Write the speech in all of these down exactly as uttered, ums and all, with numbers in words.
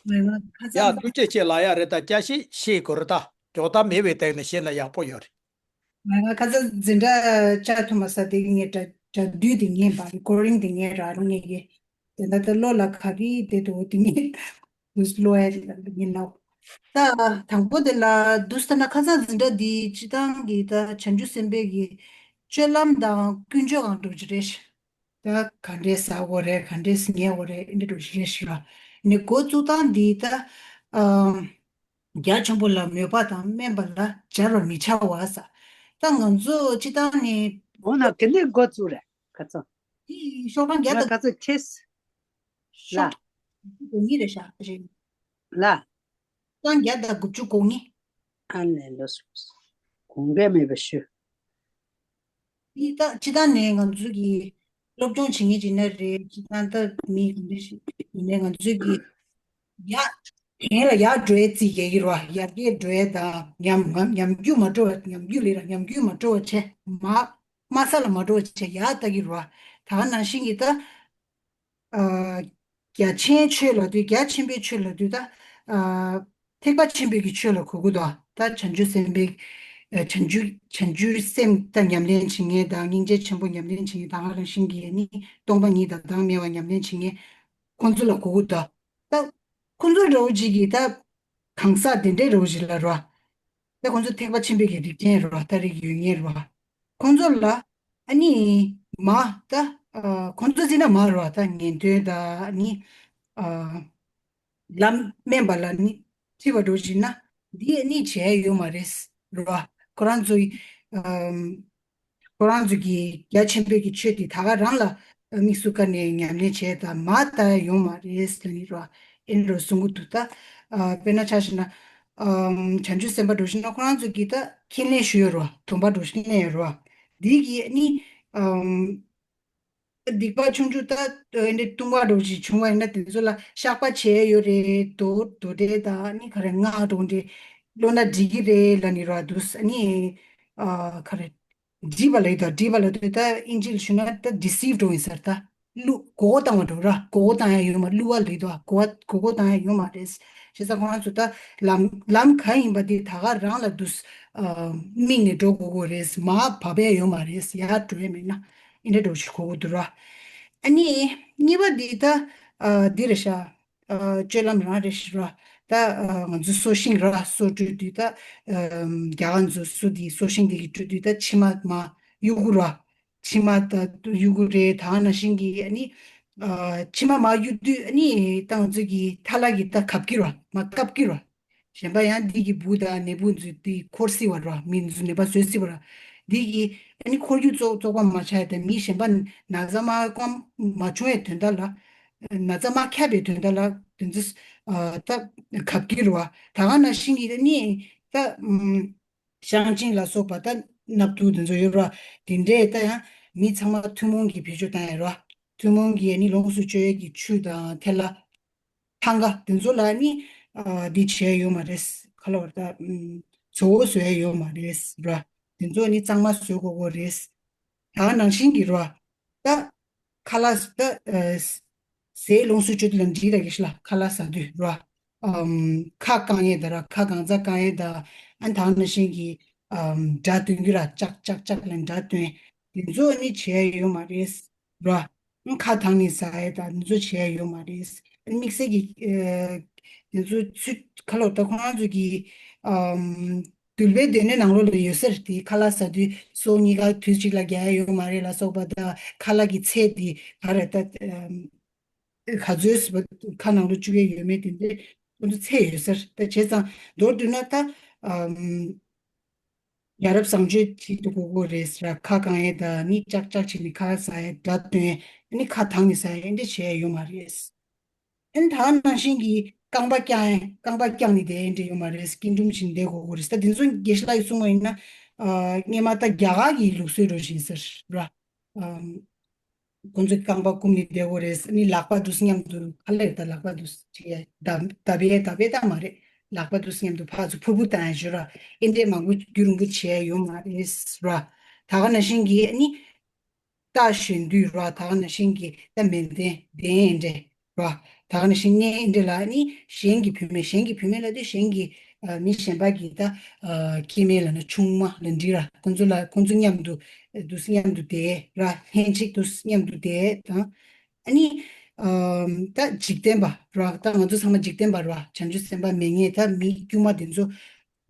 ང་ཁ་ཡ་སང་ཐུགས་རྗེ་ཆེ་ལ་ཡ་རེད། ད་སྐྱ་ཤེས་ཤེས་དགོས་རེད། ད་ཇོག་ད་མེད་པའི་སྟེང་ནས་བཤད་ན་ཡག་པོ་ཡོད་རེད། ང་ཁ་སང་འཛིན་གྲྭ་བཅར་ཐུབ་མ་ས་དེ་ངས་གྲ་གྲ་སྡུད་དེ་ངས་པ་རི་ཀོ་རིང་དེ་ངས་ར་རུ་ངས་གི་དེ་འདྲ་ད་བློ་ལ་ག་རེ་དེ་དུ་དེ་ངས་དུས་བློ་ཡ་ཡིན་ལ། ད་དང་པོ་དེ་ལ་དུས་ལྟ་ན་ཁ་སང་འཛིན་གྲྭ་འདི་སྤྱི་བཏང་གི་ད་བྱང་ཆུབ་སེམས་དཔའི་གི་སྤྱོད་ལམ་དང་ཀུན་སྤྱོད་གང་འགྲོ་གི་རེད། ད་ག་འདྲས་ཟ་དགོས་རེད། ག་འདྲས་ཉལ་དགོས་རེད། ཨེ་འདྲས་འགྲོ་གི་རེད་ཤི་ར། ནི་འགོ་བཙུགས་སྟངས་འདི་ད་ཨམ། རྒྱ་ཆེན་པོ་ལ་མོས་པ་དང་སྨན་པ་ལ་སྦྱར་བར་མི་བྱ་བ་ཟ། ད་ང་ཚོ་སྤྱི་བཏང་ནི་འོ་ན་ག་འདྲས་འགོ་བཙུགས་རེད་ཁ་ཚང་། དེ་ཤོག་གྲངས་བརྒྱ་ང་དང་ཁ་ཚང་ཁེས་ལ་ཤོག་གྲངས་དགུ་བཅུ་གོ་གཉིས་རེད་ཤག་རེད། ལ་ཤོག་གྲངས་བརྒྱ་དང་དགུ་བཅུ་གོ་གཉིས། ཨ་ནེ་ལོ་སུ་གོང་འགལ་མེད་པ་ཞུ། འདི་ད་སྤྱི་བཏང་ནས་ང་ཚོ་གི་སློབ་སྦྱོང་བྱེད་མཁན་ཅིག་ན་རེད། སྤྱི་བཏང་ད་མི་ག་འདྲ་ཞིག་ཡིན་ནའི་ང་ཚོ་གི་ཡ་གཞན་ལ་ཡར་འགྲོ་ཡའི་རྩིས་རྒྱག་གི་རེད་བ། ཡར་རྒྱས་འགྲོ་ཡའི་དང་ཉམས་ཉམས་རྒྱུ་མ་འགྲོ་བ། ཉམས་རྒྱུ་ལས་ར་ཉམས་རྒྱུ་མ་འགྲོ་བ་བྱས། མ་དམའ་ས་ལ་མ་འགྲོ་བ་བྱས་ཡར་ལྟ་གི་རེད་བ། ད་ག་ནང་བཞིན་གྱི་ད་ཨ་རྒྱ་ཆེན་ཆོས་ལ་དུས་རྒྱ་ཆེན་པོའི་ཆོས་ལ་དུས་ད་ཨ་ཐེག་པ་ཆེན་པོའི་གི་ཆོས་ལ་གོ་གི་འདུག་ད་བྱང་ཆུབ་སེམས་དཔའི་ཨ་བྱང་ཆུབ་བྱང་ཆུབ་སེམས་ད་ཉམས་ལེན་བྱེད་མཁན་དང་སྙིང་རྗེ་ཆེན་པོ་ཉམས་ལེན་བྱེད་མཁན་དང་རང་བཞིན་གྱི་ནི་སྟོང་པ་ཉིད་དང་བདག་མེད་པ་ཉམས་ལེན་བྱེད་མཁན་ཁོང་ཚོ་ལ་གོ་གི་འདུག་ད་ཁོང་ཚོ་འདྲ་བོ་ཅིག་གིས་ད་གང་ཟག་དེ་འདྲའི་རོ་ཞིག་ལ་རོ། ད་ཁོང་ཚོ་ཐེག་པ་ཆེན་པོའི་གི་རིགས་ཅན་རོ། ད་རིགས་ཡོད་ངེས་རོ། ཁོང་ཚོ་ལ་ཨ་ནི་མ་ད་ཨ་ཁོང་ཚོ་ཟིན་ན་མ་རོ། ད་ཉན་ཐོས་ད་ཨ་ནི་ཨ་ལམ་སྨན་པ་ལ་ནི་ཁྲིད་པ་འགྲོ་བཞིན་ན་འདི་ཨ་ནི་བྱས་ཡོད་མ་རེད་རོ། ཁོ་རང་ཚོའི་ཨམ། ཁོ་རང་ཚོ་གི་རྒྱ་ཆེན་པོའི་གི་ཆོས་དེ་ད་ག་རང་ལ་དམིགས་སུ་བཀར་ནས་ཉམས་ལེན་བྱས་དང་མ་ལྟ་ཡོང་མ་རེད་ལ་ནི་རོ། ཨེ་འགྲོ་གསུང་གི་འདུག་ད་དཔེར་ན་ཆ་བཞག་ན་བྱང་ཆུབ་སེམས་དཔའ་འགྲོ་བཞིན་ན་ཁོ་རང་ཚོ་གི་ད་ཁས་ལེན་ཞུ་ཡོད་རོ། སྡོམ་པ་འགྲོ་བཞིན་གནས་ཡོད་རོ། འདི་གི་ནི་སྡིག་པ་ཆུང་ཆུང་ད་ཨེ་འདྲ་ལྟུང་བ་འགྲོ་ཞིག་བྱུང་བ་ཡིན་ན་དེ་ཚོ་ལ་བཤགས་པ་བྱས་ཡོད་རེད། མདོ་མདོ་འགྲེལ་ད་ནི་ག་རེ་སྔགས་འགྲོ་འདྲེ་ལོ་ན་འགྲིག་གི་རེད་ལ་ནི་རོ། འདུག་ནི་ག་རེ། སྒྲིབ་པ་ལ་ཡོད་དོ། སྒྲིབ་པ་ལ་ཡོད་དོ། ད་ཨིན་ཇི་ལ་ཞུ་ན་ད་deceive་འགྲོ་ཡིན་ཟེར། ད་བསླུ་མགོ་སྐོར་བཏང་བ་འགྲོ་ར། མགོ་སྐོར་བཏང་ཡ་ཡོད་མ། བསླུ་བ་ལ་ཡོད་དོ། མགོ་མགོ་སྐོར་བཏང་ཡ་ཡོད་མ་རེད། བྱས་ཙང་ཁོ་རང་ཚོ་ད་ལམ་ལམ་ག་ཡིན་པ་དེ་ད་ག་རང་ལ་དུས་དམིགས་ནས་འགྲོ་དགོས་ཀྱི་རེད། མར་བབས་ཡ་ཡོད་མ་རེད། ཡར་འགྲོ་ཡ་མེད་ན་ཨིན་འདྲ་འགྲོ་ཞིག་གོ་གི་འདུག་ར། ཨ་ནི་གཉིས་པ་འདི་ད་འདི་རེད་ཤག་ཨ་སྤྱོད་ལམ་རང་རེད་ཤག་ར། ད་ཨ་ང་ཚོ་སོ་ཤིང་ར་སོ་བཀྲུས་དུས་ད་ཨ་རྒྱ་གར་ཚོ་སོ་འདི་སོ་ཤིང་འདི་གི་བཀྲུས་དུས་ད་མཆིལ་མ་མར་གཡུག་གི་ར། མཆིལ་མ་ད་གཡུག་གི་རེད། ད་ནང་བཞིན་གྱི་ཨ་ནི་ཨ་མཆིལ་མ་མར་གཡུག་དུས་ཨ་ནི་ད་ང་ཚོ་གི་ཐ་ལག་གི་ད་གབ་ཀྱི་ར། མར་བཀབ་ཀྱི་ར། གཞན་པ་ཡང་འདི་གི་འབུ་དང་ནད་འབུ་ཚོ་འདི་འཁོར་སྲིད་པ་ར། མི་ཚོ་ནད་པ་བཟོ་སྲིད་པ་ར། འདི་གི་ཨ་ནི་ཁོར་ཡུག་བཙོག་བཙོག་པ་མ་ཆགས་ཡ་དང་མི་གཞན་པ་ན་ཚ་མ་ཀོམ་མ་བྱུང་བའི་དོན་དག་ལ། ན་ཚ་མ་ཁྱབ་པའི་དོན་དག་ལ་དེ་ཚོ་ཨ་ད་གབ་ཀྱི་ར་བ། ད་ག་ནང་བཞིན་གྱི་ཨ་ནི་ད་ཨམ། བཤང་གཅིན་ལ་སོགས་པ་ད་སྣབས་ཐུག་དེ་ཚོ་ཡོད་ར། དེ་འདྲས་ད་ཡང་མི་ཚང་མ་ཐུན་མོང་གི་བེད་སྤྱོད་བཏང་ཡ་ར། ཐུན་མོང་གི་ཨ་ནི་ལོངས་སུ་སྤྱོད་ཡས་ཀྱི་ཆུ་དང་ཐལ་བ། ཐང་ག་དེ་ཚོ་ལ་ནི་ཨ་འདི་བྱས་ཡོད་མ་རེད། ག་ལ་བར་ད་ཨམ་བཟོ་བོ་བཟོ་ཡ་ཡོད་མ་རེད་ར། དེ་ཚོ་ནི་གཙང་མ་བཟོ་དགོས་དགོས་རེད། ད་ག་ནང་བཞིན་གྱི་ར། ད་ཁ་ལག་ད་ཨ་ཟས་ལོངས་སུ་སྤྱོད་དུས་ལ་འདྲི་ར་གི་ཤི་ལ་ཁ་ལག་ཟ་དུས་ར། ཨམ་ཁ་བཀང་ཡས་ད་ར། ཁ་གང་ཚ་བཀང་ཡས་ད་ཨ་ད་ག་ནང་བཞིན་གྱི་ཨམ་སྒྲ་འདོན་གྱི་ར། ཅག་ཅག་ཅག་ལ་སྒྲ་འདོན། དེ་ཚོ་ནི་བྱས་ཡོད་མ་རེད། ར། ཁ་གདངས་ནས་ཟ་ཡས་དང་འདི་ཚོ་བྱས་ཡོད་མ་རེད། དམིགས་བསལ་གྱི་ཨ་འདི་ཚོ་ཚུད་ཁ་ལོ་ད་ཁོ་རང་ཚོ་གི་ཨམ་འདུལ་བའི་སྡེ་སྣོད་ནང་ལོགས་ལ་ཡོད་ཟེར། དེ་ཁ་ལག་ཟ་དུས་སོ་གཉིས་ཀ་དུས་གཅིག་ལ་རྒྱག་ཡ་ཡོད་མ་རེད་ལ་སོགས་པ་དང་ཁ་ལག་གི་ཚད་དེ་ག་རེ་ད་ཨམ་ག་ཚོད་ཁ་ནང་ལོགས་བཅུག་ཡ་ཡོད་མེད་དེ་འདྲའི་ཁོ་ཚོ་ཚད་ཡོད་ཟེར། ད་བྱས་ཙང་མདོར་བསྡུས་ན་ད་ཨམ། ཡ་རབས་བཟང་སྤྱོད་ཅིག་ཏུ་གོ་དགོས་རེད་ཟེར། ཁ་གང་ཡས་དང་ནི་ཅག་ཅག་བྱས་ནས་ཁ་ཟ་ཡས་སྒྲ་འདོན་ནི་ཁ་གདངས་ནས་ཟ་ཡས་འདི་བྱས་ཡོད་མ་རེད། ཨ་ནི་ད་ནང་བཞིན་གྱི་རྐང་པ་བརྐྱང་ཡས་རྐང་པ་བརྐྱང་ནས་བསྡད་ཡས་འདྲ་ཡོད་མ་རེད། སྐྱིལ་ཀྲུང་བྱས་ནས་བསྡད་དགོས་ཀྱི་རེད། ད་དེ་ཚོ་དགེ་བཤེས་ལགས་ཀྱིས་གསུངས་པ་ཡིན་ན་ཨ་སྔས་མ་ད་རྒྱ་གར་གྱི་ལུགས་སྲོལ་འགྲོ་བཞིན་ཟེར་ར། ཨམ། ཁོང་ཚོས་རྐང་པ་བསྐུམ་ནས་བསྡད་དགོས་རེད། ཨ་ནི་ལག་པ་འདུག་སེ་མཉམ་དུ་ག་ལེར་ད་ལག་པ་འདུག་སེ་བྱས་ཡ་ད་ད་བས་ད་བས་ད་མ་རེད། ལག་པ་འདུག་སེ་མཉམ་དུ་ཕར་ཚུར་ཕུར་བུ་བཏང་ཡ་ཞུ་ར། ཨེ་འདྲས་མང་པོ་རྒྱུན་རིང་པོ་བྱས་ཡ་ཡོད་མ་རེད་ར། ད་ག་ནང་བཞིན་གྱི་ཨ་ནི་རྟ་ཞོན་དུས་ར། ད་ག་ནང་བཞིན་གྱི་ད་མལ་གདན་གདན་ཨེ་འདྲས་ ར། ད་ག་ནང་བཞིན་གནས་འདི་ལ་ནི་གཞན་གྱི་བུད་མེད། གཞན་གྱི་བུད་མེད་ལབ་དུས་གཞན་གྱི་ཨ་མི་གཞན་པ་གི་ད་ཨ་སྐྱེ་དམན་ལབ་ན་ཆུང་མ་ལབ་འདི་ར། ཁོང་ཚོ་ལ་ཁོང་ཚོ་མཉམ་དུ་ཨ་དུས་མཉམ་དུ་བསྡད་ར། ལྷན་ཅིག་ཏུ་མཉམ་དུ་བསྡད་དང་། ཨ་ནི་ཨ་ད་འཇིག་རྟེན་པ་ར། ད་ང་ཚོ་ཚང་མ་འཇིག་རྟེན་པ་ར། བྱང་ཆུབ་སེམས་དཔའ་མེད་མཁན་ད་མི་དཀྱུས་མ་དེ་ཚོ།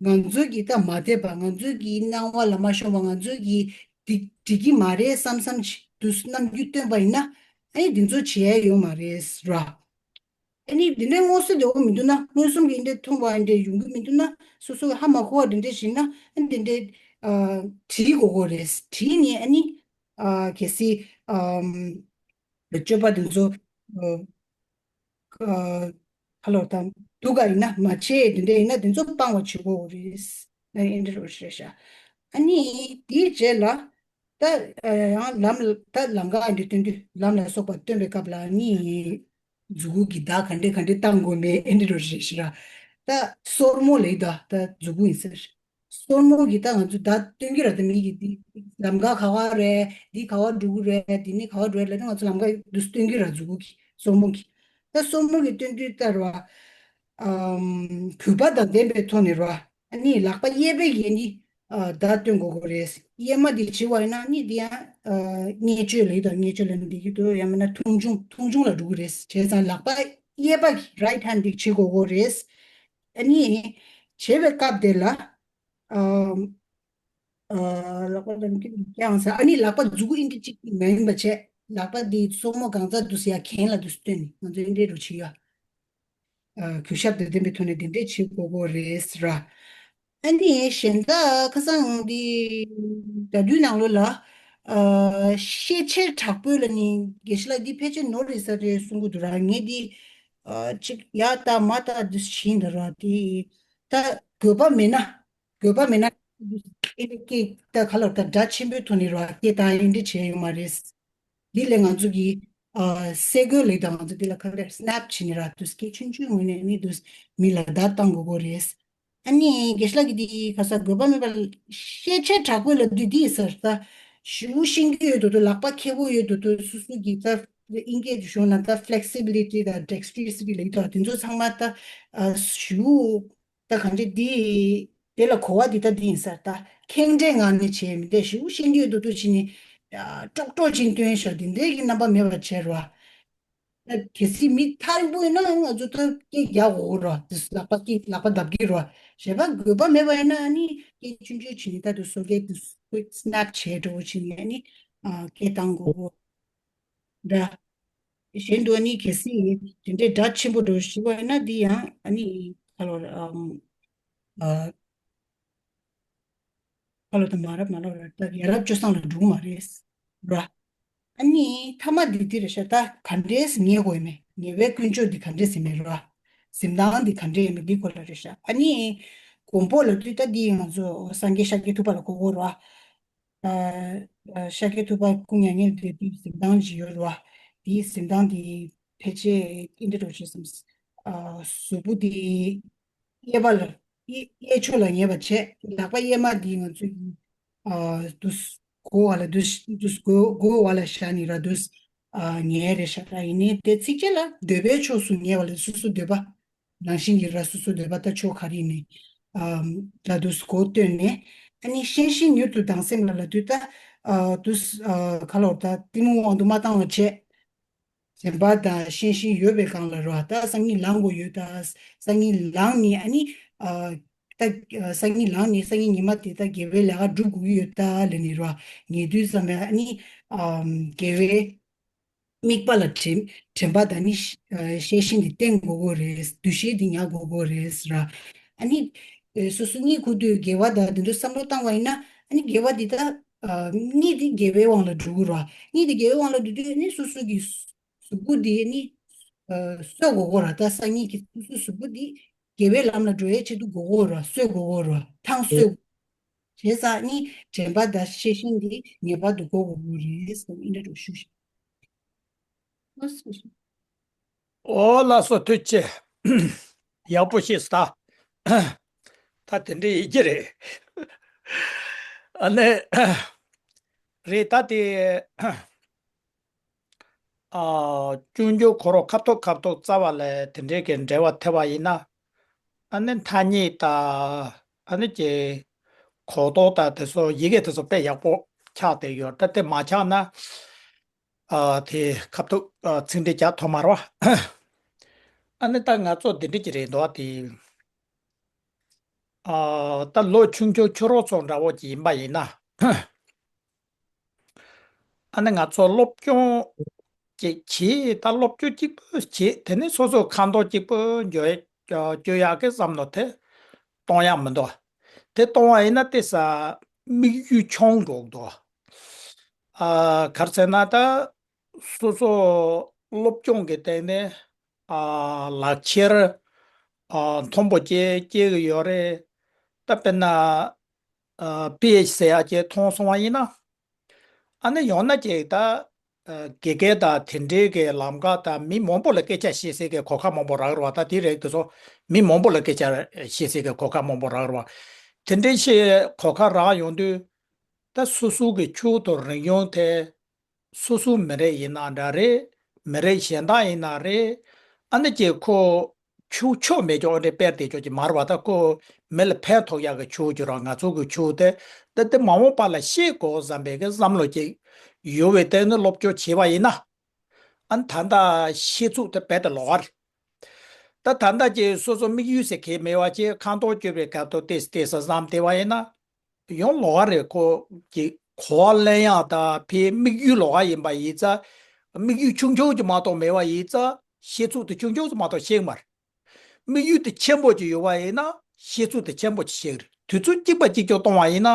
ང་ཚོ་གི་ད་མ་དད་པ། ང་ཚོ་གི་སྣང་བ་ལ་མ་ཤོང་བ། ང་ཚོ་གི་འགྲིག་འགྲིག་གི་མ་རེད་བསམ་བསམ་ཅིག་དུས་རྣམ་འགྱུར་སྟོན་པ་ཡིན་ན། ཨ་ནི་འདི་ཚོ་བྱེད་ཡ་ཡོད་མ་རེད་ར། ཨ་ནི་འདི་འདྲའི་མངོན་གསལ་དོད་པོ་མི་འདུག་ན། མངོན་སུམ་གྱིས་འདི་མཐོང་བ་འདི་འདྲ་ཡོང་གི་མི་འདུག་ན། སོ་སོ་ཧ་མ་གོ་བ་འདི་འདྲ་ཞིག་ན། ཨ་ནི་འདི་འདྲའི་ཨ་དྲིས་དགོས་ཀྱི་རེད། དྲིས་ནས་ཨ་ནི་ཨ་གལ་སྲིད་ཨམ་སྤྱོད་པ་འདི་ཚོ་ཨ་ཨ་ཁ་ལོ་དང་སྡུག་ག་ཡིན་ན། མ་བྱེད་འདི་འདྲ་ཡིན་ན། འདི་ཚོ་སྤང་བ་བྱེད་དགོས་རེད། ཨ་ཨེ་འདྲ་རུ་རེད་ཤག་ཨ་ནི་དེའི་རྗེས་ལ་ད་ཨ་ཡང་ལམ་ད་ལམ་ཁ་འདི་སྟོན་དུས། ལམ་ལ་སོགས་པ་སྟོན་པའི་སྐབས་ལ་ནི་མཛུ་གུ་གི་བརྡ་ག་འདྲ་ག་འདྲ་བཏང་དགོས་མེད་ཨེ་འདྲ་རུ་རེད་ཤག་ད་སོར་མོ་ལབ་ད་ད་མཛུ་གུ་ཡིན་ཟེར། སོར་མོ་གི་ད་ང་ཚོ་བརྡ་སྟོན་གྱི་ར། ད་མི་གི་འདི་ལམ་ཁ་ག་བ་རེད། འདི་ག་བ་འགྲོ་གི་རེད། འདི་ནི་ག་བ་འགྲོ་ཡ་ལབ་ན་ང་ཚོ་ལམ་ཁ་འདི་སྟོན་གྱི་ར། མཛུ་གུ་གི་སོར་མོ་གི། ད་སོར་མོ་གི་སྟོན་དུས་ལྟར་བ། ཨམ་གུས་པ་དང་ལྡན་པའི་ཐོག་ནས་ར། ཨ་ནི་ལག་པ་གཡས་པའི་གིས་ནི་ཨ་བརྡ་སྟོན་དགོས་ཀྱི་རེད། གཡས་མ་འདི་བྱེད་པ་ཡིན་ན་ནི་འདི་ཡང་ཨ་བརྙས་བཅོས་ལབ་ཀྱི་འདུག་བརྙས་བཅོས་ལབ་ནི་འདི་གི་འདུག་ཡང་མིན་ན་མཐོང་ཆུང་། མཐོང་ཆུང་ལ་འགྲོ་གི་རེད། བྱས་ཙང་ལག་པ་གཡས་པ་གི་right hand འདི་བྱེད་དགོས་ཀྱི་རེད། ཨ་ནི་བྱེད་པའི་སྐབས་དེ་ལ་ཨ་ཨ་ལག་པ་ལ་མི་ཀྱང་ཟེར། ཨ་ནི་ལག་པ་མཛུ་གུ་ཨིན་འདྲ་གཅིག་མ་ཡིན་པ་བྱས། ལག་པ་འདི་སོར་མོ་གང་ཚ་འདུག་ཟེར་ཡ་གྱེན་ལ་འདུག་སྟོན་ནས། ང་ཚོ་ཨིན་འདྲའི་རུ་བྱེད་ཡ། ཨ་གུས་ཞབས་དང་ལྡན་པའི་ཐོག་ནས་དེ་འདྲས་བྱེད་དགོས་ཀྱི་རེད་ཟེར་ར། ཨ་ནི་གཞན་དག་ཁ་སང་འདི་ཟླ་དུས་ནང་ལོགས་ལ་ཨ་ཤས་ཆེར་དྲག་པོས་ལ་ནི་དགེ་བཤེས་ལགས་འདི་ཕལ་ཆེར་ནོར་རེད་ས་རེད་གསུང་གི་འདུག་ར། ངས་འདི་ཨ་ཅིག་ཡ་ལྟ་མ་ལྟ་འདི་བྱིན་འདུག་ར། དེ་ད་དགོས་པ་མེད་ན། དགོས་པ་མེད་ན་ཨེ་ཀེ་ད་ག་ལ་ད་སྒྲ་ཆེན་པོའི་ཐོག་ནས་ར་སྐད་བཏང་ཡིན་འདི་བྱས་ཡོད་མ་རེད། འདི་ལས་ང་ཚོ་གི་ཨ་སེ་གོལ་ལས་དང་ང་ཚོ་འདི་ལ་ག་ལེར་སི་ནེབ་བྱས་ནས་ར་དུས་སྐད་ཆུང་ཆུང་ངོས་ནས་ནི་དུས་མི་ལ་བརྡ་བཏང་དགོས་ཀྱི་རེད། ཨ་ནི་དགེ་བཤེས་ལགས་ཀྱིས་འདི་ག་ས་དགོས་པ་མེད་པ་ཤས་ཆེ་དྲག་པོ་ལ་འདི་འདི་ཟེར། ད་ཞུ་ཤེས་ཀྱི་ཡོད་དོ་དོ། ལག་པ་མཁས་པོ་ཡོད་དོ་དོ། སུ་སུ་གི་ད་ཨིན་སྐད་དུ་ཞུ་ན་ད་ཕླེག་སི་བི་ལི་ཊི་དང་ཌེག་སི་ཊི་རི་སི་ཊི་ལབ་ཀྱི་འདུག་དེ་ཚོ་ཚང་མ་ད་ཨ་ཞུ། ད་གང་ཅི་འདི་དེ་ལ་གོ་བ་འདི་ད་འདི་ཡིན་ཟེར། ད་ཁེངས་དྲེགས་ངང་ནས་བྱས་མི་འདས་ཞུ་ཤེས་ཀྱི་ཡོད་དོ་དོ་བྱས་ནས་ཀྲོག་ཀྲོག་ཅིག་སྟོན་ཤོག་འདི་འདྲའི་གི་རྣམ་པ་མེད་པ་བྱས་རོགས། ད་གལ་སྲིད་མི་ཐག་རིང་པོ་ཡིན་ན་ང་ཚོ་ད་སྐད་རྒྱག་འོ་རོགས། དེ་ལག་པ་སྐད་ལག་པ་བརྡབ་ཀྱི་རོགས། གཞན་པ་དགོས་པ་མེད་པ་ཡིན་ན་ཨ་ནི་སྐད་ཆུང་ཆུང་བྱས་ནས་ད་དུ་སོ་སྐད་དུ་སི་ནེབ་བྱས་འགྲོ་བྱས་ནས་ཨ་ནི་ཨ་སྐད་བཏང་དགོས་འོ། འདྲ། གཞན་དུ་ཨ་ནི་གལ་སྲིད་དེ་འདྲའི་སྒྲ་ཆེན་པོ་འགྲོ་ཞིག་པ་ཡིན་ན་འདི་ཡང་ཨ་ནི་ཁ་ལོ་ཨམ་ཨ་ཁ་ལོ་དང་མ་རབས་མ་ལོ་ར་ད་ཡ་རབས་སྤྱོད་བཟང་ལ་འགྲོ་གི་མ་རེད་ར། ཨ་ནི་ཐ་མ་འདི་འདི་རེད་ཤག་ད་ག་འདྲས་ཉེ་དགོས་མེད། ཉེ་བའི་དཀོན་མཆོག་འདི་ག་འདྲས་ཟིན་མེད་ར། གཟིམ་ཐང་འདི་ག་འདྲས་ཡིན་མེད་འདི་སྐོར་ལ་རེད་ཤག་ཨ་ནི་དགོན་པ་ལ་དུས་ད་འདི་ང་ཚོ་སངས་རྒྱས་ཤཱཀྱ་ཐུབ་པ་ལ་གོ་དགོས་ར། ཨ་ཨ་ཤཱཀྱ་ཐུབ་པ་སྐུ་མྱ་ངན་ལས་འདས་དུས་གཟིམ་ཐང་ཞིག་ཡོད་རེད་བ། དེའི་གཟིམ་ཐང་དེ་ཕལ་ཆེར་ཨིན་དྲ་རོ་ཆེ་སམ། ཨ་གཟུགས་པོ་དེ་གཡས་པ་ལ་གཡས་གཡས་ཕྱོགས་ལ་ཉལ་བ་བྱས། ལག་པ་གཡས་མ་དེ་ང་ཚོའི་ཨ་དུས་མགོ་བ་ལ་དུས་དུས་མགོ་མགོ་བ་ལ་བཞག་ནས་ར་དུས་ཨ་ཉལ་རེད་ཤག་ད་ཡིན་ནའི་དེ་ཚིགས་བཅད་ལ་འདོད་པའི་ཕྱོགས་སུ་ཉལ་བ་ལ་སོ་སོ་འདོད་པ། རང་བཞིན་གྱིས་ར་སོ་སོ་འདོད་པ་ད་ཕྱོགས་ག་རེ་ནས་ཨམ་ད་དུས་མགོ་བཏོན་ནས། ཨ་ནི་ཤེས་བཞིན་མྱུར་དུ་ལྡང་སེམས་ལ་ལབ་དུས་ད་ཨ་དུས་ཨ་ག་ལོར་ད་གཏི་མུག་དབང་དུ་མ་བཏང་བ་བྱས། བདེན་པ་དང་ཤེས་བཞིན་ཡོད་པའི་སྒང་ལ་ར་ད་སང་ཉིན་ལངས་དགོས་ཡོད་ད། སང་ཉིན་ལངས་ནས་ཨ་ནི་ཨ་ད་སང་ཉིན་ལངས་ནས་སང་ཉིན་ཉི་མ་དེ་ད་དགེ་བའི་ལས་ཀ་སྒྲུབ་དགོས་ཀྱི་ཡོད་ད་ལབ་ནས་ར་ཉལ་དུས་ཙམ་ལ་ཨ་ནི་ཨམ་དགེ་བའི་དམིགས་པ་ལ་དྲན་དྲན་པ་དང་ནི་ཤེས་བཞིན་དེ་བསྟེན་དགོས་ཀྱི་རེད། འདུ་ཤེས་དེ་ཉར་དགོས་ཀྱི་རེད་ཟེར་ར། ཨ་ནི་སོ་སོ་གཉིད་ཁུག་དུས་དགེ་བ་དང་དེ་ཚོ་བསམ་བློ་བཏང་བ་ཡིན་ན་ཨ་ནི་དགེ་བ་འདི་ད་གཉིད་འདི་དགེ་བའི་དབང་ལ་འགྲོ་གི་ར། གཉིད་འདི་དགེ་བའི་དབང་ལ་འགྲོ་དུས་ཨ་ནི་སོ་སོ་གི་གཟུགས་པོ་འདི་ཨ་ནི་གསོ་དགོས་ཀྱི་ར། ད་སང་ཉིན་གྱི་སོ་སོའི་གཟུགས་པོ་འདི་དགེ་བའི་ལམ་ལ་འགྲོ་ཡའི་ཆེད་དུ་དགོས་ཀྱི་ར། གསོ་དགོས་ཀྱི་ར། ཐང་གསོ་དགོས། བྱས་ཙང་ནི་དྲན་པ་དང་ཤེས་བཞིན་འདི་ངེས་པར་དུ་དགོས་དགོས་ཀྱི་རེད་ཟེར་ཨིན་འདྲ་འགྲོ་ཞུ་ཞིག་ཨོ་ལགས་སོ་ཐུགས་རྗེ་ཆེ། ཡག་པོ་ཤེས་སོང་ད། ད་དེ་འདྲ་ཡིན་གྱི་རེད། ཨ་ནི་རེད་ད་དེ། ཨ། སྤྱོད་འཇུག་ཁོ་རང་ཁ་ཐུག་ཁ་ཐུག་རྩ་བ་ལས་དེ་འདྲའི་གི་འབྲེལ་བ་ཐེབས་པ་ཡིན་ན། ཨ་ནི་ཐ་སྙད་དང་། ཨ་ནི་ཀྱི་གོ་རྟོགས་དང་དེ་ཚོ་ཡི་གེ་དེ་ཚོ་དཔེ་ཡག་པོ་ཆགས་བསྡད་ཡོད། ད་དེ་མ་ཆགས་ན། ཨ། དེ་ཁ་ཐུག་ཨ། ཚིག་འགྲེལ་རྒྱག་ཐུབ་མ་རེད་བ། ཨ་ནི་ད་ང་ཚོ་འདི་འདྲ་ཅིག་རེད་འདུག་བ་དེ། ཨ། ད་ལོ་ཆུང་ཆུང་ཁྱོད་རང་ཚོ་འདྲ་བོ་ཅིག་ཡིན་པ་ཡིན་ན། ཨ་ནི་ང་ཚོ་སློབ་སྦྱོང་ཅིག་བྱེད། ད་སློབ་སྦྱོང་གཅིག་པུ་བྱེད། དེ་ནས་སོ་སོ་ཁ་འདོན་གཅིག་པུ་འཇོག་སྐྱོ་ཡག་གི་བསམ་བློ་དེ་གཏོང་ཡག་མི་འདུག་དེ་གཏོང་བ་ཡིན་ན་དེ་ས་དམིགས་ཡུལ་ཆུང་འགྲོ་འདུག་ཨ། ག་རེ་ཟེར་ན་ད་སོ་སོ་སློབ་སྦྱོང་གི་སྟེང་ནས། ཨ། ལག་ཁྱེར། ཨ། མཐོན་པོ་ཅིག་སྐྱེ་གི་ཡོད་རེད། ད་དཔེར་ན། ཨ། པི་ཨེཆ་ཟེར་ཡག་ཅིག་མཐོང་སོང་བ་ཡིན་ན། ཨ་ནི་ཡང་ན་ཅིག་ད། ཨ། དགེ་རྒན་དང་དེ་འདྲའི་གི་ལམ་ཁ་དང་མི་མང་པོ་ལ་སྐད་ཆ་བཤད་སའི་གི་གོ་སྐབས་མང་པོ་རག་རེད་བ། ད་དེ་རེད་དེ་ཚོ་མི་མང་པོ་ལ་སྐད་ཆ་བཤད་སའི་གི་གོ་སྐབས་མང་པོ་རག་རེད་བ། དེ་འདྲའི་ཞིག་གོ་སྐབས་རག་ཡོང་དུས། ད་སོ་སོ་གི་ཆོས་དང་རིག་གཞུང་དེ། སོ་སོའི་མི་རིགས་ཡིན་ན་འདྲ་རེད། མི་རིགས་གཞན་དག་ཡིན་ན་རེད། ཨ་ནི་ཀྱི་ཁོ་ཆོས་ཆོས་མེད་ཀྱང་ཨ་འདྲས་སྤེལ་བསྡད་ཆོག་ཀྱི་མ་རེད་བ། ད་ཁོ་མི་ལ་ཕན་ཐོགས་ཡག་གི་ཆོས་ཀྱི་རང་ང་ཚོ་གི་ཆོས་དེ། ད་དེ་མ་འོངས་པ་ལ་ཤེས་དགོས་བསམ་པའི་གི་བསམ་བློ་ཅིག་ཡོད་པའི་སྟེང་ནས་སློབ་སྦྱོང་བྱས་པ་ཡིན་ན། ཨ་ནི་ད་ལྟ་ཤེས་ཚུལ་དེ་རྦད་དེ་ལོགས་ཀ་རེད། ད་ད་ལྟ་ཀྱི་སོ་སོ་དམིགས་ཡུལ་ཟེར་མཁན་མེད་པ་ཅིག་ཁ་འདོན་སྐྱོར་བའི་སྐབས་དུ་ཏོག་ཙམ་ཏོག་ཙམ་བསམ་བསྡད་པ་ཡིན་ན། ཡང་ལོགས་ཀ་རེད། ཁོ་གི་གོ་བ་ལེན་ཡག་དང་ཕའི་དམིགས་ཡུལ་ལོགས་ཀ་ཡིན་པ་ཡིན་ཙང་། དམིགས་ཡུལ་ཆུང་ཆུང་ཅིག་མ་གཏོགས་མེད་པ་ཡིན་ཙང་ཤེས་ཚུལ་དེ་ཆུང་ཆུང་ཅིག་མ་གཏོགས་ཤེས་ཀྱི་མ་རེད། དམིགས་ཡུལ་དེ་ཆེན་པོ་ཅིག་ཡོད་པ་ཡིན་ན་ཤེས་ཚུལ་དེ་ཆེན་པོ་ཅིག་ཤེས་ཀྱི་རེད། དུས་ཚོད་གཅིག་པ་གཅིག་རྐྱང་གཏོང་བ་ཡིན་ན་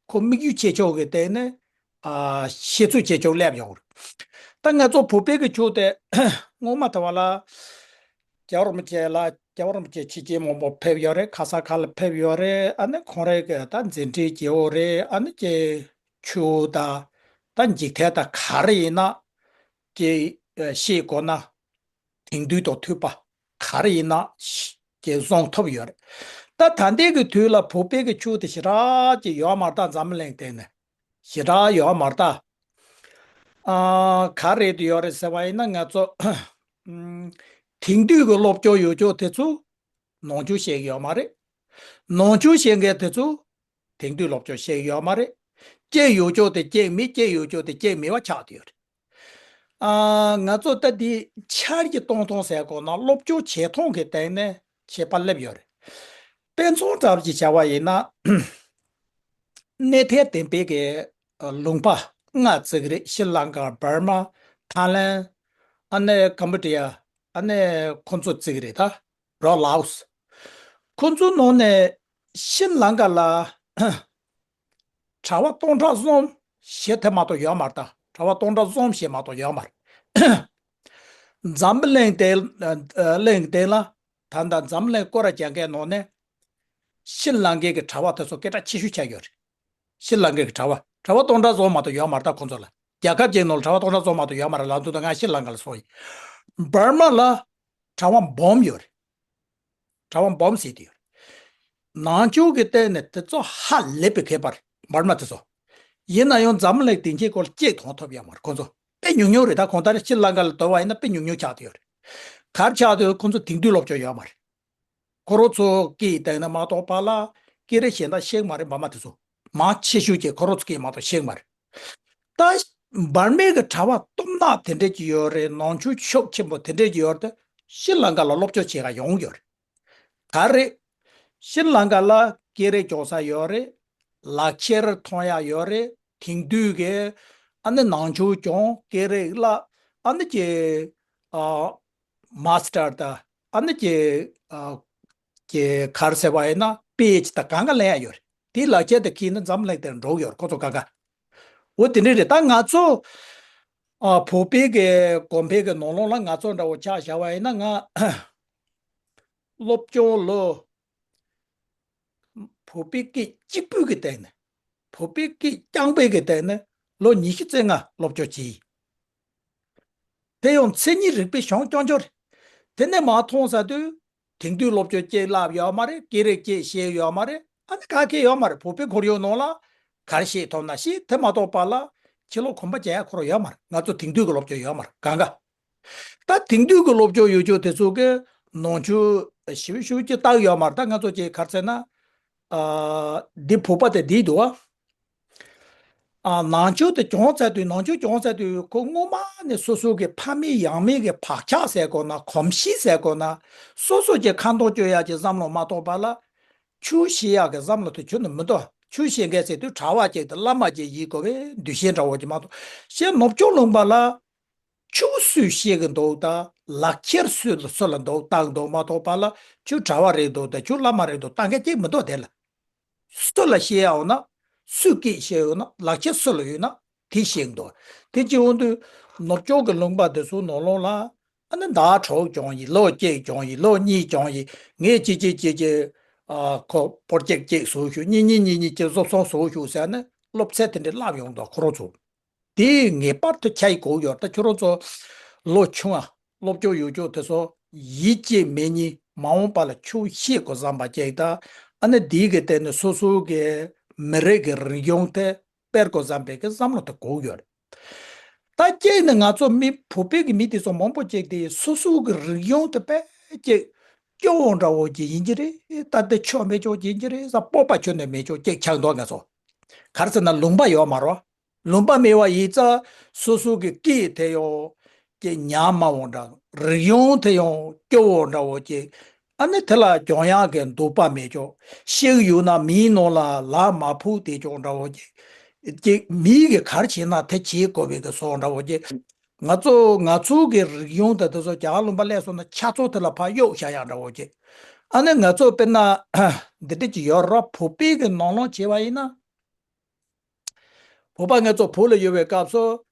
ཁོ་དམིགས་ཡུལ་ཆེ་ཆུང་གི་སྟེང་ནས། ཨ། ཤེས་ཚུལ་ཆེ་ཆུང་སླེབས་ཡོང་གི་རེད། ད་ང་ཚོ་བོད་པའི་གི་ཆོས་དེ་སྔོན་མ་དེ་བ་ལ། རྒྱལ་བ་རིན་པོ་ཆེ་ལ། རྒྱལ་བ་རིན་པོ་ཆེ་ཕྱི་རྒྱལ་མང་པོ་ཕེབས་ཡོད་རེད། ག་ས་ག་ལ་ཕེབས་ཡོད་རེད། ཨ་ནི་ཁོང་རང་གི་ད་མཛད་འཕྲིན་རྒྱས་པོ་རེད། ཨ་ནི་ཀྱི་ཆོས་དང་ད་འཇིག་རྟེན་དང་ག་རེ་ཡིན་ན་ཀྱི་ཤེས་དགོས་ན། དེང་དུས་དང་མཐུན་པ་ག་རེ་ཡིན་ན་ཀྱི་བཟུང་ཐུབ་ཡོད་རེད། ད་ད་ལྟའི་གི་དུས་ལ་བོད་པའི་གི་ཆོས་དེ་ཞེ་དྲག་ཅིག་ཡོད་མ་རེད། ད་འཛམ་གླིང་སྟེང་ནས་ཞེ་དྲག་ཡོད་མ་རེད། ད། ཨ། ག་རེ་དེ་ཡོད་རེད་ཟེར་བ་ཡིན་ན་ང་ཚོ། ཨམ། དེང་དུས་ཀྱི་སློབ་སྦྱོང་ཡོད་ཆོག་དེ་ཚོ་ནང་ཆོས་ཤེས་ཀྱི་ཡོད་མ་རེད། ནང་ཆོས་ཤེས་མཁན་དེ་ཚོ་དེང་དུས་སློབ་སྦྱོང་ཤེས་ཀྱི་ཡོད་མ་རེད། སྐྱེས་ཡོད་ཆོག་དེ་སྐྱེས་མེད། སྐྱེས་ཡོད་ཆོག་དེ་སྐྱེས་མེད་པ་ཆགས་བསྡད་ཡོད་རེད། ཨ། ང་ཚོ་ད་འདི་འཆར་གཞི་གཏོང་སྟངས་ཟེར་དགོས་ན་སློབ་སྦྱོང་བྱེད་སྟངས་ཀྱི་སྟེང་ནས་ཁྱད་པར་སླེབས་ཡོད་རེད། དཔེ་མཚོན་ཙམ་ཞིག་བྱ་བ་ཡིན་ན། གནས་ཐེབས་ལྡན་པའི་གི་ལུང་པ་ལྔ་བརྩི་གི་རེད། ཤྲི་ལང་ཀ། འབར་མ། ཐའི་ལན། ཨ་ནི་ཀམ་བྷོ་ཌི་ཡ། ཨ་ནི་ཁོ་ཚོ་བརྩི་གི་རེད་ད། རོ་ལའོ་སི། ཁོ་ཚོའི་ནང་ནས་ཤྲི་ལང་ཀ་ལ་གྲྭ་པ་སྟོང་ཕྲག་གསུམ་ཞེ་དེ་མ་གཏོགས་ཡོད་མ་རེད་ད། གྲྭ་པ་སྟོང་ཕྲག་གསུམ་ཞེ་མ་གཏོགས་ཡོད་མ་རེད། འཛམ་བུ་གླིང་དེ། ཨ། གླིང་དེ་ལ་ད་ལྟ་འཛམ་བུ་གླིང་སྐོར་ར་རྒྱག་མཁན་ནང་ནས་ཤྲི་ལང་ཀའི་གི་གྲྭ་པ་དེ་ཚོ་སྐད་གྲགས་ཆེ་ཤོས་ཆགས་ཡོད་རེད། ཤྲི་ལང་ཀའི་གི་གྲྭ་པ། གྲྭ་པ་སྟོང་ཕྲག་གསུམ་མ་གཏོགས་ཡོད་མ་རེད་ད་ཁོ་ཚོ་ལ། རྒྱལ་ཁབ་ཅིག་ནང་ལ་གྲྭ་པ་སྟོང་ཕྲག་གསུམ་མ་གཏོགས་ཡོད་མ་རེད། ལབ་དུས་ད་ང་ཤྲི་ལང་ཀ་ལ་སོང་ཡིན། འབར་མ་ལ་གྲྭ་པ་འབུམ་ཡོད་རེད། གྲྭ་པ་འབུམ་ཟེར་དེ་ཡོད་རེད། ནང་ཆོས་ཀྱི་སྟེང་ནས་དེ་ཚོ་ཧ་ལས་པའི་མཁས་པ་རེད། འབར་མ་དེ་ཚོ། ཡིན་ན་ཡང་འཛམ་གླིང་དེང་ཕྱིན་སྐོར་གཅིག་མཐོང་ཐུབ་ཡོད་མ་རེད་ཁོ་ཚོ། དཔེ་ཉུང་ཉུང་རེད། ད་གང་ལྟར་ཤྲི་ལང་ཀ་ལ་བསྡུར་བ་ཡིན་ན་དཔེ་ཉུང་ཉུང་ཆགས་བསྡད་ཡོད་རེད། ག་རེ་ཆགས་བསྡད་ཡོད། ཁོ་ཚོ་དེང་དུས་སློབ་སྦྱོང་ཡོད་མ་རེད། ཁོ་རང་ཚོ་སྐད་བཏང་ན་མ་གཏོགས་པ་ལ་སྐད་རིགས་གཞན་དག་ཤེས་ཀྱི་མ་རེད། འབར་མ་དེ་ཚོ་མང་ཆེ་ཤོས་ཀྱིས་ཁོ་རང་ཚོ་སྐད་མ་གཏོགས་ཤེས་ཀྱི་མ་རེད། ད་འབར་མའི་གི་གྲྭ་པ་སྟོབས་ནག་དེ་འདྲས་ཀྱི་ཡོད་རེད། ནང་ཆོས་ཤུགས་ཆེན་པོ་དེ་འདྲས་ཀྱི་ཡོད་རེད། ཤྲི་ལང་ཀ་ལ་སློབ་སྦྱོང་བྱེད་ག་ཡོང་ཡོད་རེད། ག་རེ། ཤྲི་ལང་ཀ་ལ་སྐད་རིགས་སྦྱོང་ས་ཡོད་རེད། ལག་ཁྱེར་ཐོན་ཡག་ཡོད་རེད། དེང་དུས་ཀྱི་ཨ་ནི་ནང་ཆོས་སྦྱོང་། སྐད་རིགས་བསླབ། ཨ་ནི་ཀྱི་ཨ་མ་སི་ཊར་དང་ཨ་ནི་ཀྱི་ཨ་ཀྱི་ག་རེ་ཟེར་བ་ཡིན་ན་པི་ཨེཆ་ཌི་དང་གང་ག་ལེན་ཡག་ཡོད་རེད། དེའི་ལག་ཁྱེར་དེ་ཁྱེར་ནས་འཛམ་གླིང་དེར་འགྲོ་གི་ཡོད་རེད་ཁོ་ཚོ་གང་ག། འོ་དེ་འདྲས་རེད། ད་ང་ཚོ་ཨ་བོད་པའི་གི་གོང་འཕེལ་གི་ནང་ལོགས་ལ་ང་ཚོ་འདྲ་བོ་ཆ་བཞག་པ་ཡིན་ན། ང་སློབ་སྦྱོང་ལོ། བོད་པའི་སྐད་གཅིག་པུ་གི་སྟེང་ནས། བོད་པའི་སྐད་རྐྱང་པའི་གི་སྟེང་ནས་ལོ་ཉི་ཤུ་རྩ་ལྔ་སློབ་སྦྱོང་བྱས། དེ་ཡང་མཚན་ཉིད་རིག་པའི་གཞུང་རྐྱང་རྐྱང་རེད། དེ་ནས་མར་མཐོང་ས་དུས་དེང་དུས་སློབ་སྦྱོང་གཅིག་བསླབས་ཡོད་མ་རེད། སྐད་རིགས་གཅིག་ཤེས་ཡོད་མ་རེད། ཨ་ནི་ག་གེ་ཡོད་མ་རེད། བོད་པའི་ཁོར་ཡུག་ནང་ལ་ག་རེ་ཤེས་ཐུབ་ན་ཤེས། དེ་མ་གཏོགས་པ་ལ་ཕྱི་ལོགས་གོམ་པ་རྒྱག་ཡག་ཁོ་རང་ཡོད་མ་རེད། ང་ཚོ་དེང་དུས་ཀྱི་སློབ་སྦྱོང་ཡོད་མ་རེད་གང་ག། ད་དེང་དུས་ཀྱི་སློབ་སྦྱོང་ཡོད་ཆོག་དེ་ཚོ་གི་ནང་ཆོས་ཞིབ་ཞིབ་ཅིག་བལྟ་ཡོད་མ་རེད། ད་ང་ཚོ་ཅིག་ག་རེ་ཟེར་ན། ཨ། འདི་བོད་པ་དེ་འདི་འདུག་ཨ། ཨ། ནང་ཆོས་དེ་སྦྱོང་ཚར་དུས། ནང་ཆོས་སྦྱོང་ཚར་དུས་ཁོ་སྔོན་མ་ནས་སོ་སོ་གི་ཕ་མེས་ཡང་མེས་ཀྱི་བག་ཆགས་ཟེར་དགོས་ན། གོམས་གཤིས་ཟེར་དགོས་ན། སོ་སོ་གི་ཁ་འདོན་སྤྱོད་ཡག་གི་བསམ་བློ་མ་གཏོགས་པ་ལ། ཆོས་ཤེས་ཡག་གི་བསམ་བློ་དེ་ཁྱོན་ནས་མི་འདུག་ཆོས་ཤེས་མཁན་ཟེར་དུས་གྲྭ་པ་ཅིག་དང་བླ་མ་ཅིག་ཡིན་དགོས་པའི་འདུ་ཤེས་འདྲ་བོ་ཅིག་མ་གཏོགས། གཞན་ནུབ་ཕྱོགས་ལུང་པ་ལ་ཆོས་སུས་ཤེས་ཀྱི་འདུག་ད་ལག་ཁྱེར་སུ་ལ་སུ་ལ་འདུག་བཏང་འདུག་མ་གཏོགས་པ་ལ། ཁྱོད་གྲྭ་པ་རེད་འདུག་ད་ཁྱོད་བླ་མ་རེད་འདུག་བཏང་མཁན་གཅིག་མི་འདུག་དེ་ལ། སུ་ལ་བཤད་ཡོད་ན། སུས་སྐད་བཤད་ཡོད་ན། ལག་ཁྱེར་སུ་ལ་ཡོད་ན་དེ་བཤད་འདུག་དེ་བྱེད་འོང་དུས་ནུབ་ཕྱོགས་ཀྱི་ལུང་པ་དེ་ཚོ་ནང་ལོགས་ལ། ཨ་ནི་ཟླ་དྲུག་སྦྱོང་ཡིན། ལོ་གཅིག་སྦྱོང་ཡིན། ལོ་གཉིས་སྦྱོང་ཡིན། ངས་ཅི་ཅི་ཅི་ཅི། ཨ། ཁོ་པོར་ཅེག་ཅིག་བཟོ་ཤོག་གཉིས་གཉིས་གཉིས་གཉིས་ཀྱི་བཟོ་ཚོང་བཟོ་ཤོག་ཟེར་ནས་སློབ་ཚན་དེ་འདྲ་བསླབ་ཡོང་དུས་ཁོ་རང་ཚོ། དེ་ངེས་པར་དུ་ཁྱེད་ཀྱི་དགོས་ཡོད། ད་ཁྱོད་རང་ཚོ་ལོ་ཆུང་ང་སློབ་སྦྱོང་ཡོད་ཆོག་དེ་ཚོ་ཡིད་ཆེས་མེད་ཉིན་མ་འོངས་པ་ལ་ཆོས་ཤེས་དགོས་བསམ་པ་ཅིག་དང་། ཨ་ནི་དེའི་གི་སྟེང་ནས་སོ་སོའི་གི་མི་རིགས་ཀྱི་རིག་གཞུང་དེ་སྤེལ་དགོས་བསམ་པའི་གི་བསམ་བློ་དེ་དགོས་ཡོད་རེད། ད་གཅིག་ནི་ང་ཚོ་མི་བོད་པའི་གི་མི་དེ་ཚོ་མང་པོ་ཅིག་དེ་སོ་སོའི་གི་རིག་གཞུང་དེ་དཔེ་ཅིག་སྐྱོ་བོ་འདྲ་བོ་ཅིག་ཡིན་གྱི་རེད། ད་དེ་ཆོ་མེད་ཆོག་ཡིན་གྱི་རེད་ཟེར། སྤོབས་པ་ཁྱོན་ནས་མེད་ཆོག་ཅིག་ཆགས་འདུག་ང་ཚོ། ག་རེ་ཟེར་ན་ལུང་པ་ཡོད་མ་རེད། ལུང་པ་མེད་པ་ཡིན་ཙང་སོ་སོ་གི་སྐད་དེ་ཡང་ཅིག་ཉམས་དམའ་བོ་འདྲ། རིག་གཞུང་དེ་ཡང་སྐྱོ་བོ་འདྲ་བོ་ཅིག་ཨ་ནི་དེ་ལ་སྦྱོང་ཡག་གི་འདོད་པ་མེད་ཅོག་ཤེས་ཀྱི་ཡོད་ན་མིའི་ནང་ལ་ལག་མ་ཕུག་དེ་ཅོག་འདྲ་བོ་ཅིག་ཅིག་མིའི་གི་ག་རེ་བྱས་ན་དེ་བྱེད་དགོས་པའི་གི་བཟོ་འདྲ་བོ་ཅིག་ང་ཚོ་ང་ཚོའི་གི་རིག་གཞུང་དེ་དེ་ཚོ་རྒྱ་གར་ལུང་པ་སླེབས་སོང་ན་ཆ་ཚང་དེ་ལ་ཕར་གཡུག་བཞག་ཡག་འདྲ་བོ་ཅིག་ཨ་ནི་ང་ཚོ་དཔེར་ན་འདི་འདྲ་ཅིག་ཡོད་རེད། བོད་པའི་གི་ནང་ལོགས་བྱས་པ་ཡིན་ན། བོད་པ་ང་ཚོ་བོད་ལ་ཡོད་པའི་སྐབས་སུ།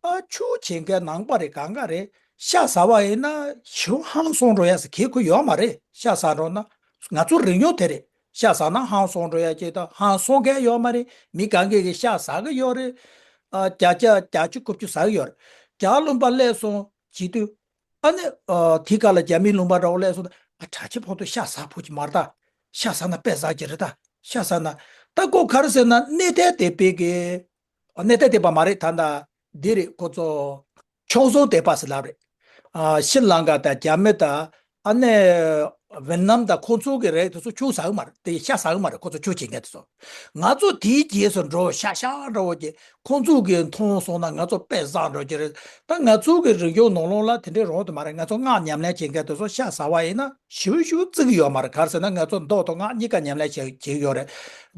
ཨ། ཆོས་བྱེད་མཁན་ནང་པ་རེད་གང་ག་རེད། ཤ་ཟ་བ་ཡིན་ན་ཞེ་པོ་ཧང་སང་འགྲོ་ཡ་ཟེར་གི་ཁོ་ཡོད་མ་རེད། ཤ་ཟ་འགྲོ་ན་ང་ཚོ་རིག་གཞུང་དེ་རེད། ཤ་ཟ་ན་ཧང་སང་འགྲོ་ཡ་ཅིག་དང་ཧང་སང་མཁན་ཡོད་མ་རེད། མི་གང་གས་གི་ཤ་ཟ་གི་ཡོད་རེད། ཨ། བརྒྱ་ཆ་བརྒྱད་ཅུ་དགུ་བཅུ་ཟ་གི་ཡོད་རེད། རྒྱ་ལུང་པ་སླེབས་སོང་བྱེད་དུས། ཨ་ནི། ཨ། དེ་ག་ལ་རྒྱ་མིའི་ལུང་པ་འདྲ་བོ་སླེབས་སོང་ན། ཨ། གྲྭ་ཆེན་ཕོ་ཏོ་ཤ་ཟ་ཕོད་ཀྱི་མ་རེད་ད། ཤ་ཟ་ན་དཔེ་ཟ་གི་རེད་ད། ཤ་ཟ་ན། ད་ཁོ་ག་རེ་ཟེར་ན་གནས་བརྟན་སྡེ་པའི་གི། ཨ། གནས་བརྟན་སྡེ་པ་མ་རེད་ད། ད་འདི་རེད་ཁོ་ཚོ། ཆུང་སོང་སྡེ་པ་ཟེར་ལབ་རེད། ཨ། ཤྲི་ལང་ཀ་དང་རྒྱ་མི་དང་། ཨ་ནི། ཝེ་ནམ་དང་ཁོ་ཚོ་གི་རིགས་དེ་ཚོ་ཆུ་ཟ་གི་མ་རེད། དེ་ཤ་ཟ་གི་མ་རེད། ཁོ་ཚོ་ཆུ་བྱེད་མཁན་དེ་ཚོ། ང་ཚོ་དེའི་རྗེས་སུ་འགྲོ་ཤ་ཤ་འདྲ་བོ་གྱི་ཁོང་ཚོ་གི་མཐོང་སོང་ན་ང་ཚོ་དཔེ་བཟང་འགྲོ་གི་རེད། ད་ང་ཚོ་གི་རིག་གཞུང་ནང་ལོགས་ལ་དེ་འདྲའི་རང་དུ་མ་རེད། ང་ཚོ་སྔགས་ཉམས་ལེན་བྱེད་མཁན་དེ་ཚོ་ཤ་ཟ་བ་ཡིན་ན་ཞེ་པོ་ཞེ་པོ་བརྩི་གི་ཡོད་མ་རེད། ག་རེ་ཟེར་ན་ང་ཚོ་མདོ་དང་སྔགས་གཉིས་ཀ་ཉམས་ལེན་བྱེད་བྱེད་ཀྱི་ཡོད་རེད།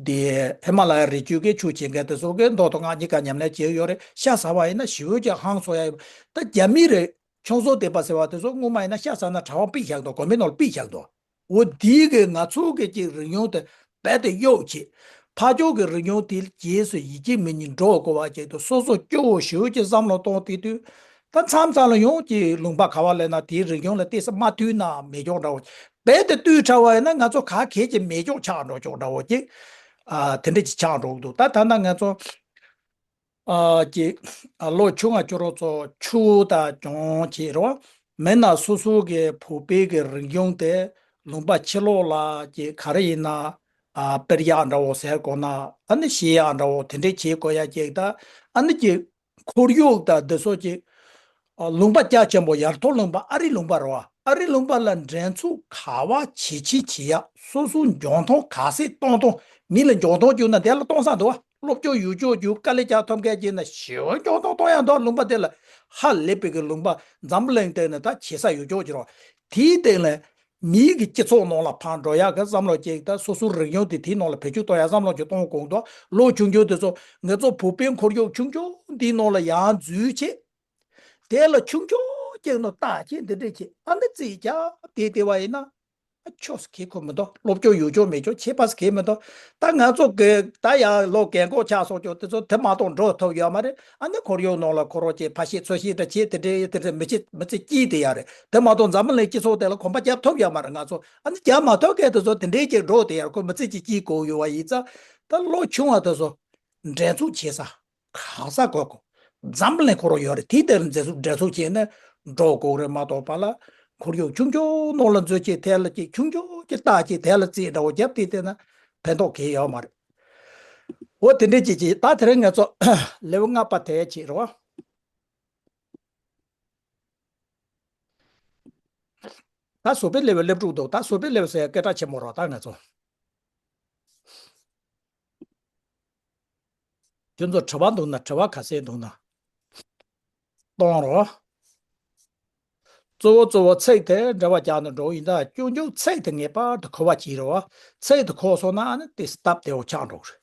དེ་ཧི་མ་ལ་ཡ་རི་རྒྱུད་ཀྱི་ཆོས་བྱེད་མཁན་དེ་ཚོ་གི་མདོ་དང་སྔགས་གཉིས་ཀ་ཉམས་ལེན་བྱེད་ཀྱི་ཡོད་རེད། ཤ་ཟ་བ་ཡིན་ན་ཞེ་པོ་ཅིག་ཧང་སང་ཡ་ཡོད། ད་རྒྱ་མི་རེད། ཆུང་སོང་སྡེ་པ་ཟེར་བ་དེ་ཚོ་སྔོན་མ་ཡིན་ན་ཤ་ཟ་ན་གྲྭ་པ་ཕུད་བཞག་འདུག་དགོན་པའི་ནང་ལ་ཕུད་བཞག་འདུག་འོ་དེའི་གི་ང་ཚོ་གི་ཅིག་རིག་གཞུང་དེ་རྦད་དེ་གཡོག་བྱེད། ཕ་ཕྱོགས་ཀྱི་རིག་གཞུང་དེ་རྗེས་སུ་ཡིད་ཆེས་མེད་ཉིན་འགྲོ་དགོས་པ་ཅིག་ཏུ་སོ་སོ་སྐྱོ་བོ་ཞེ་པོ་ཅིག་བསམ་བློ་གཏོང་དེ་དུས། ད་མཚམས་མཚམས་ལ་ཡང་ཅིག་ལུང་པ་ག་བ་སླེབས་ན་དེའི་རིག་གཞུང་ལ་ཏོག་ཙམ་མ་བཏུས་ན་མེད་ཀྱོག་འདྲ་བོ། རྦད་དེ་བཏུས་ཚར་བ་ཡིན་ན་ང་ཚོ་ག་གེ་ཅིག་མེད་ཀྱོག་ཆགས་འགྲོ་ཀྱོག་འདྲ་བོ་ཅིག་ཨ། དེ་འདྲ་ཅིག་ཆགས་འགྲོ་གི་འདུག་ད་ད་ལྟ་ང་ཚོ། ཨ། ཅིག་ཨ། ལོ་ཆུང་བ་ཁྱོད་རང་ཚོ་ཆུ་དང་སྦྱོང་བྱེད་རོགས། མིན་ན་སོ་སོ་གི་བོད་པའི་གི་རིག་གཞུང་དེ་ལུང་པ་ཕྱི་ལོགས་ལ་ཅིག་ག་རེ་ཡིན་ན། ཨ། སྤེལ་ཡག་འདྲ་བོ་ཟེར་དགོས་ན། ཨ་ནི་ཤེས་ཡག་འདྲ་བོ་དེ་འདྲས་བྱེད་དགོས་ཡ་ཅིག་ད་ཨ་ནི་ཅིག་ཁོར་ཡུག་དང་འདི་ཚོ་ཅིག་ཨ། ལུང་པ་རྒྱ་ཆེན་པོ་ཡར་ཐོག་ལུང་པ་ཨ་རི་ལུང་པ་རེད་བ། ཨ་རི་ལུང་པ་ལ་འགྲན་ཚོགས་ག་བ་ཇེ་ཆེ་ཇེ་ཡག་སོ་སོའི་འཇོན་ཐང་ག་ཚད་གཏོང་ཐང་། མི་ལ་འཇོན་ཐང་བྱུང་ན་དེ་ལ་གཏོང་ས་འདུག་བ། སློབ་སྦྱོང་ཡོད་ཆོག་རྒྱུ་དཀའ་ལས་རྒྱག་ཐུབ་མཁན་ཅིག་ན་ཞེ་པོ་འཇོན་ཐང་གཏོང་ཡག་འདུག་ལུང་པ་དེ་ལ་ཧ་ལས་པའི་གི་ལུང་པ། འཛམ་བུ་གླིང་སྟེང་ན་ད་བྱེད་ས་ཡོད་ཆོག་ཅིག་རེད་བ། དེའི་སྟེང་ལ་མིའི་གི་སྤྱི་ཚོགས་ནང་ལ་ཕར་འགྲོ་ཡག་གི་བསམ་བློ་ཅིག་ད་སོ་སོའི་རིག་གཞུང་དེ་དེའི་ནང་ལ་བེད་སྤྱོད་གཏོང་ཡག་བསམ་བློ་ཅིག་གཏོང་དགོས་འདུག་ལོ་ཆུང་ཆུང་དེ་ཚོ་ང་ཚོ་བོད་པའི་ཁོར་ཡུག་ཆུང་ཆུང་འདིའི་ནང་ལ་ཡར་འཛུལ་བྱས། དེ་ལ་ཆུང་ཆུང་ཅིག་ནང་བརྟག་དཔྱད་འདི་འདྲས་བྱེད། ཨ་ནི་རྩིས་རྒྱག་བསྡད་བསྡད་པ་ཡིན་ན། ཨ། ཆོས་སུ་གལ་ཁོ་མི་འདུག་སློབ་སྦྱོང་ཡོད་ཆོག་མེད་ཆོག་ཁྱད་པར་སུ་གལ་མི་འདུག་ད་ང་ཚོ་གི་ད་ཡང་ལོ་རྒན་གོག་ཆགས་སོང་ཀྱང་དེ་ཚོ་དེ་མ་གཏོགས་འགྲོ་ཐུབ་ཡོད་མ་རེད། ཨ་ནི་ཁོར་ཡུག་ནང་ལ་ཁོ་རང་ཅིག་ཕ་ཤེས་ཚུལ་ཤེས་འདྲ་བྱེད། དེ་འདྲས་དེ་འདྲས་མི་བྱེད་མི་ཚེ་སྐྱིད་དེ་ཡག་རེད། དེ་མ་གཏོགས་འཛམ་བུ་གླིང་སྤྱི་ཚོགས་དེ་ལ་གོམ་པ་རྒྱབ་ཐུབ་ཡོད་མ་རེད། ང་ཚོ་ཨ་ནི་རྒྱབ་མ་ཐུབ་མཁན་དེ་ཚོ་དེ་འདྲས་ཅིག་འགྲོ་དེ་ཡག་ཁོ་མི་ཚེ་ཅིག་སྐྱིད་དགོས་ཡོད་པ་ཡིན་ཙང་། ད་ལོ་ཆུང་བ་དེ་ཚོ་འགྲན་ཚོགས་བྱེད་ས། གང་ཟག་གོ་གོ། འཛམ་བུ་གླིང་ཁོ་རང་ཡོད་རེད། དེའི་སྟེང་ལ་འཛེམ་ཟུག་འགྲན་ཚོགས་བྱས་ནས་འགྲོ་དགོས་རེད་མ་གཏོགས་པ་ལ། ཁོར་ཡུག་ཆུང་ཆུང་ནང་ལ་འཛུལ་བྱས་དེ་ལ་ཅིག་ཆུང་ཆུང་ཅིག་བལྟ་བྱས་དེ་ལ་རྩིས་འདྲ་བོ་བརྒྱབ་དེ་བལྟས་ན་ཕན་ཐོགས་གང་ཡང་ཡོད་མ་རེད། འོ་དེ་འདྲས་ཅིག་ཅིག་ད་དེ་རིང་ང་ཚོ་ལེའུ་ལྔ་པ་དེ་བྱེད་རོགས། ད་བཟོད་པའི་སླེབས་པའི་སླེབས་དྲུག་འདུག་ད་བཟོད་པའི་སླེབས་པ་ཟེར་སྐད་གྲགས་ཆེན་པོ་རོ། ད་ང་ཚོ། ཁྱོད་ཚོ་དྲི་བ་འདུག་ན་དྲི་བ་ག་ཚད་འདུག་ན། གཏོང་རོགས། གཙོ་བོ་གཙོ་བོ་ཚིག་དེ་འབྲེལ་བ་རྒྱག་ནས་འགྲོ་ཡིན་ད། ཀྱུང་ཀྱུང་ཚིག་དེ་ངེས་པར་དུ་གོ་བ་གྱིས་རོགས། ཚིག་དེ་གོ་སོང་ན་ཨ་ནི་དེ་སྟབས་བདེ་བོ་ཆགས་འགྲོ་གི་རེད།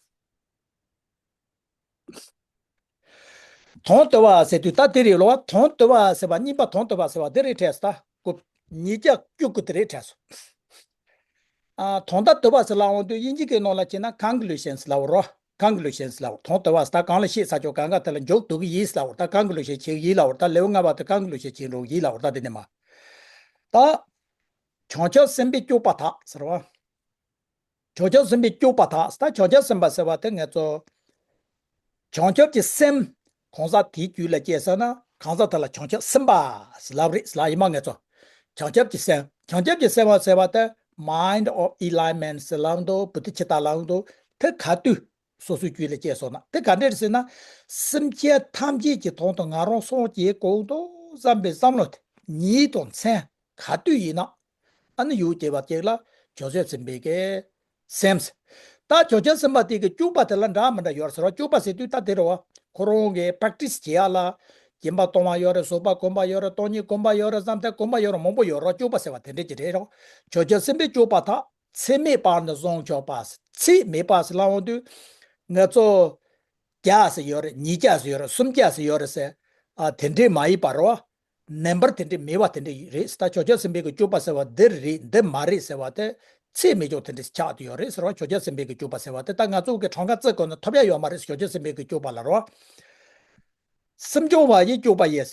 དོན་དུ་བ་ཟེར་དུས་ད་དེ་རེད་ལོ། དོན་དུ་བ་ཟེར་བ་གཉིས་པ་དོན་དུ་བ་ཟེར་བ་དེ་རེད་དྲན་སོང་ད། གོ། ཉིས་བརྒྱ་བཅུ་དགུ་དེ་རེད་དྲན་སོང་། ཨ། དོན་དག་དུ་བ་ཟེར་ལབ་འོང་དུས་དབྱིན་ཇི་གི་ནང་ལ་བྱས་ན་conclusions ལབ་རོ། conclusions ལབ། དོན་དུ་བ་ཟེར་ད་གང་ལ་བཤད་ཚར་ཆོག་གང་ག་དེ་ལ་མཇུག་བསྡུ་གི་ཡིན་ལབ། ད་conclusion བྱེད་གི་ཡིན་ལབ། ད་ལེའུ་ལྔ་པ་དེ་conclusion བྱེད་འགྲོ་གི་ཡིན་ལབ། ད་དེ་ནས་མ། ད། བྱང་ཆུབ་སེམས་དཔའི་སྤྱོད་པ་དག་ཟེར་བ། བྱང་ཆུབ་སེམས་དཔའི་སྤྱོད་པ་དག་ཟེར་ད་བྱང་ཆུབ་སེམས་དཔའ་ཟེར་བ་དེ་ང་ཚོ། བྱང་ཆུབ་ཀྱི་སེམས། གང་ཟག་དེའི་རྒྱུད་ལ་སྐྱེས་སོང་ན་གང་ཟག་དེ་ལ་བྱང་ཆུབ་སེམས་དཔའ་ཟེར་ལབ་རེད་ཟེར་ལབ་ཡིན་མ་ང་ཚོ། བྱང་ཆུབ་ཀྱི་སེམས། བྱང་ཆུབ་ཀྱི་སེམས་དཔའ་ཟེར་བ་དེ་mind of enlightenment ཟེར་ལབ་འདུག་བུ་དྷི་ཅི་ཏ་ལབ་འདུག་དེ་ག་དུས་སོ་སོའི་རྒྱུད་ལ་སྐྱེས་སོང་ན་དེ་ག་འདྲས་ཟེར་ན། སེམས་ཅན་ཐམས་ཅད་ཀྱི་དོན་དུ་ང་རང་སངས་རྒྱས་དགོས་འདུག་བསམ་པའི་བསམ་བློ་དེ་ཉིད་དང་མཚན་ག་དུས་ཡིན་ན། ཨ་ནི་ཡུལ་སྐྱེ་བ་སྐྱེ་ལ་བྱང་ཆུབ་སེམས་དཔའི་གི་སེམས། ད་བྱང་ཆུབ་སེམས་དཔའ་དེ་གི་སྤྱོད་པ་དེ་ལ་འདྲ་མི་འདྲ་ཡོད་རེད་ཟེར་བ། སྤྱོད་པ་ཟེར་དུས་ད་དེ་རེད་བ། ཁོ་རང་གི་practice བྱེད་ཡ་ལ། སྦྱིན་པ་གཏོང་བ་ཡོད་རེད། བཟོད་པ་སྒོམ་པ་ཡོད་རེད། སྟོང་ཉིད་སྒོམ་པ་ཡོད་རེད། བསམ་གཏན་སྒོམ་པ་ཡོད་རེད། མང་པོ་ཡོད་རེད། སྤྱོད་པ་ཟེར་བ་དེ་འདྲས་ཀྱི་རེད་རོ། བྱང་ཆུབ་སེམས་དཔའི་སྤྱོད་པ་དག་ཚད་མེད་པར་ནི་བཟང་ཕྱོགས་པ། ཚད་མེད་པ་ཟེར་ལབ་འོང་དུས། ང་ཚོ། བརྒྱ་ཟེར་ཡོད་རེད། ཉིས་བརྒྱ་ཟེར་ཡོད་རེད། སུམ་བརྒྱ་ཟེར་ཡོད་རེད་ཟེར། ཨ། དེ་འདྲས་མ་ཡིན་པ་རོ། ནམ་བར་དེ་འདྲས་མེད་པ་དེ་འདྲས་རེད་ཟེར། ད་བྱང་ཆུབ་སེམས་དཔའི་གི་སྤྱོད་པ་ཟེར་བ་འདི་རེད་འདི་མ་རེད་ཟེར་བ་དེ་ཚད་མེད་ཀྱང་དེ་འདྲས་ཆགས་བསྡད་ཡོད་རེད་ཟེར་བ། བྱང་ཆུབ་སེམས་དཔའི་གི་སྤྱོད་པ་ཟེར་བ་དེ་ད་ང་ཚོ་གི་གྲངས་ཀ་བརྩི་དགོས་ན་ཐོབ་ཡ་ཡོད་མ་རེད་ཟེར། བྱང་ཆུབ་སེམས་དཔའི་གི་སྤྱོད་པ་ལ་རོ། སེམས་སྦྱོང་བ་ཡི་སྤྱོད་པ་ཡིན།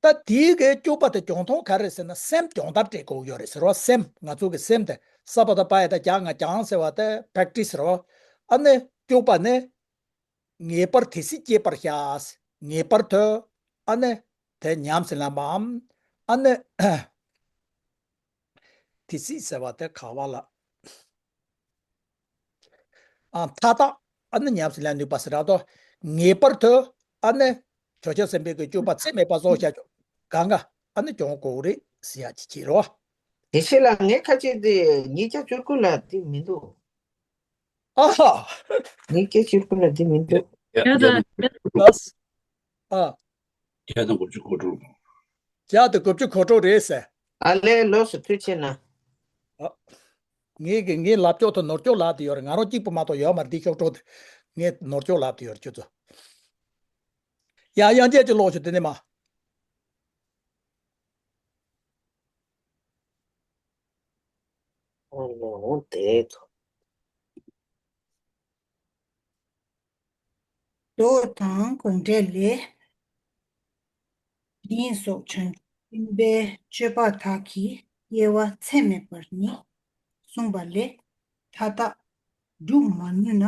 ད་དེའི་གི་སྤྱོད་པ་དེ་སྦྱོང་སྟངས་ག་རེ་ཟེར་ན་སེམས་སྦྱོང་བརྡར་སྤྲད་དགོས་ཡོད་རེད་ཟེར་བ། སེམས་ང་ཚོ་གི་སེམས་དེ་ས་པ་ད་པ་ཡ་ད་གྱ་ང་གྱང་ཟེར་བ་དེ་practice ཟེར་བ། ཨ་ནི་སྤྱོད་པ་ནི། ངེས་པར་དེ་སྲིད་སྐྱེས་པར་བྱ། ངེས་པར་དུ། ཨ་ནི། དེ་ཉམས་སུ་ལེན་པའམ། ཨ་ནི། དེ་སྲིད་ཟེར་བ་དེ་ག་བ་ལ། ཨ། མཐའ་དག་ཨ་ནི་ཉམས་སུ་ལེན་ནུས་པ་ཟེར་ར་དོ། ངེས་པར་དུ། ཨ་ནི། བྱང་ཆུབ་སེམས་དཔའི་གི་སྤྱོད་པ་ཚད་མེད་པ་བཟོ་བྱ་ཆོག་གང་ག་ཨ་ནི་སྦྱོང་དགོས་རེད་ཟེར་ཡ་ཅིག་བྱེད་རོགས། དེ་ཤེས་ལ་ངས་ཁ་ཅིག་དེ་ཉིས་བརྒྱ་བཅུ་དགུ་ལ་དེ་མི་འདུག་ཨ་ཧ། ངས་སྐད་ཆ་ཁོ་ལ་འདི་མི་འདུག་ཡ་ད་ཡ་ད་ཨ། བརྒྱ་དང་དགུ་བཅུ་གོ་དྲུག་བརྒྱ་དང་དགུ་བཅུ་གོ་དྲུག་རེད་ཟེར། ཨ་ལས། ལོས་སུ་ཐུགས་ཆེ་ན། ཨ། ངས་གི་ངའི་ལབ་ཀྱོག་དང་ནོར་ཀྱོག་ལབ་དེ་ཡོད་རེད། ང་རང་གཅིག་པུ་མ་གཏོགས་ཡོད་མ་རེད། འདི་ཤོག་གྲོགས་དེ་ངས་ནོར་ཀྱོག་ལབ་དེ་ཡོད་རེད་ཁྱོད་ཚོ། ཡ་ཡང་བསྐྱར་ཅིག་ཀློག་ཤོག་དེ་ནས་མ། ཨོ་ནོ་དེ་ཐོ། མདོ་དང་དགོངས་འགྲེལ་ལས། དེ་སོགས་བྱང་ཆུབ་སེམས་དཔའི་སྤྱོད་པ་དག་གི་དབྱེ་བ་ཚད་མེད་པར་ནི་གསུངས་པ་ལས། མཐའ་དག་སྒྲུབ་མ་ནུས་ན།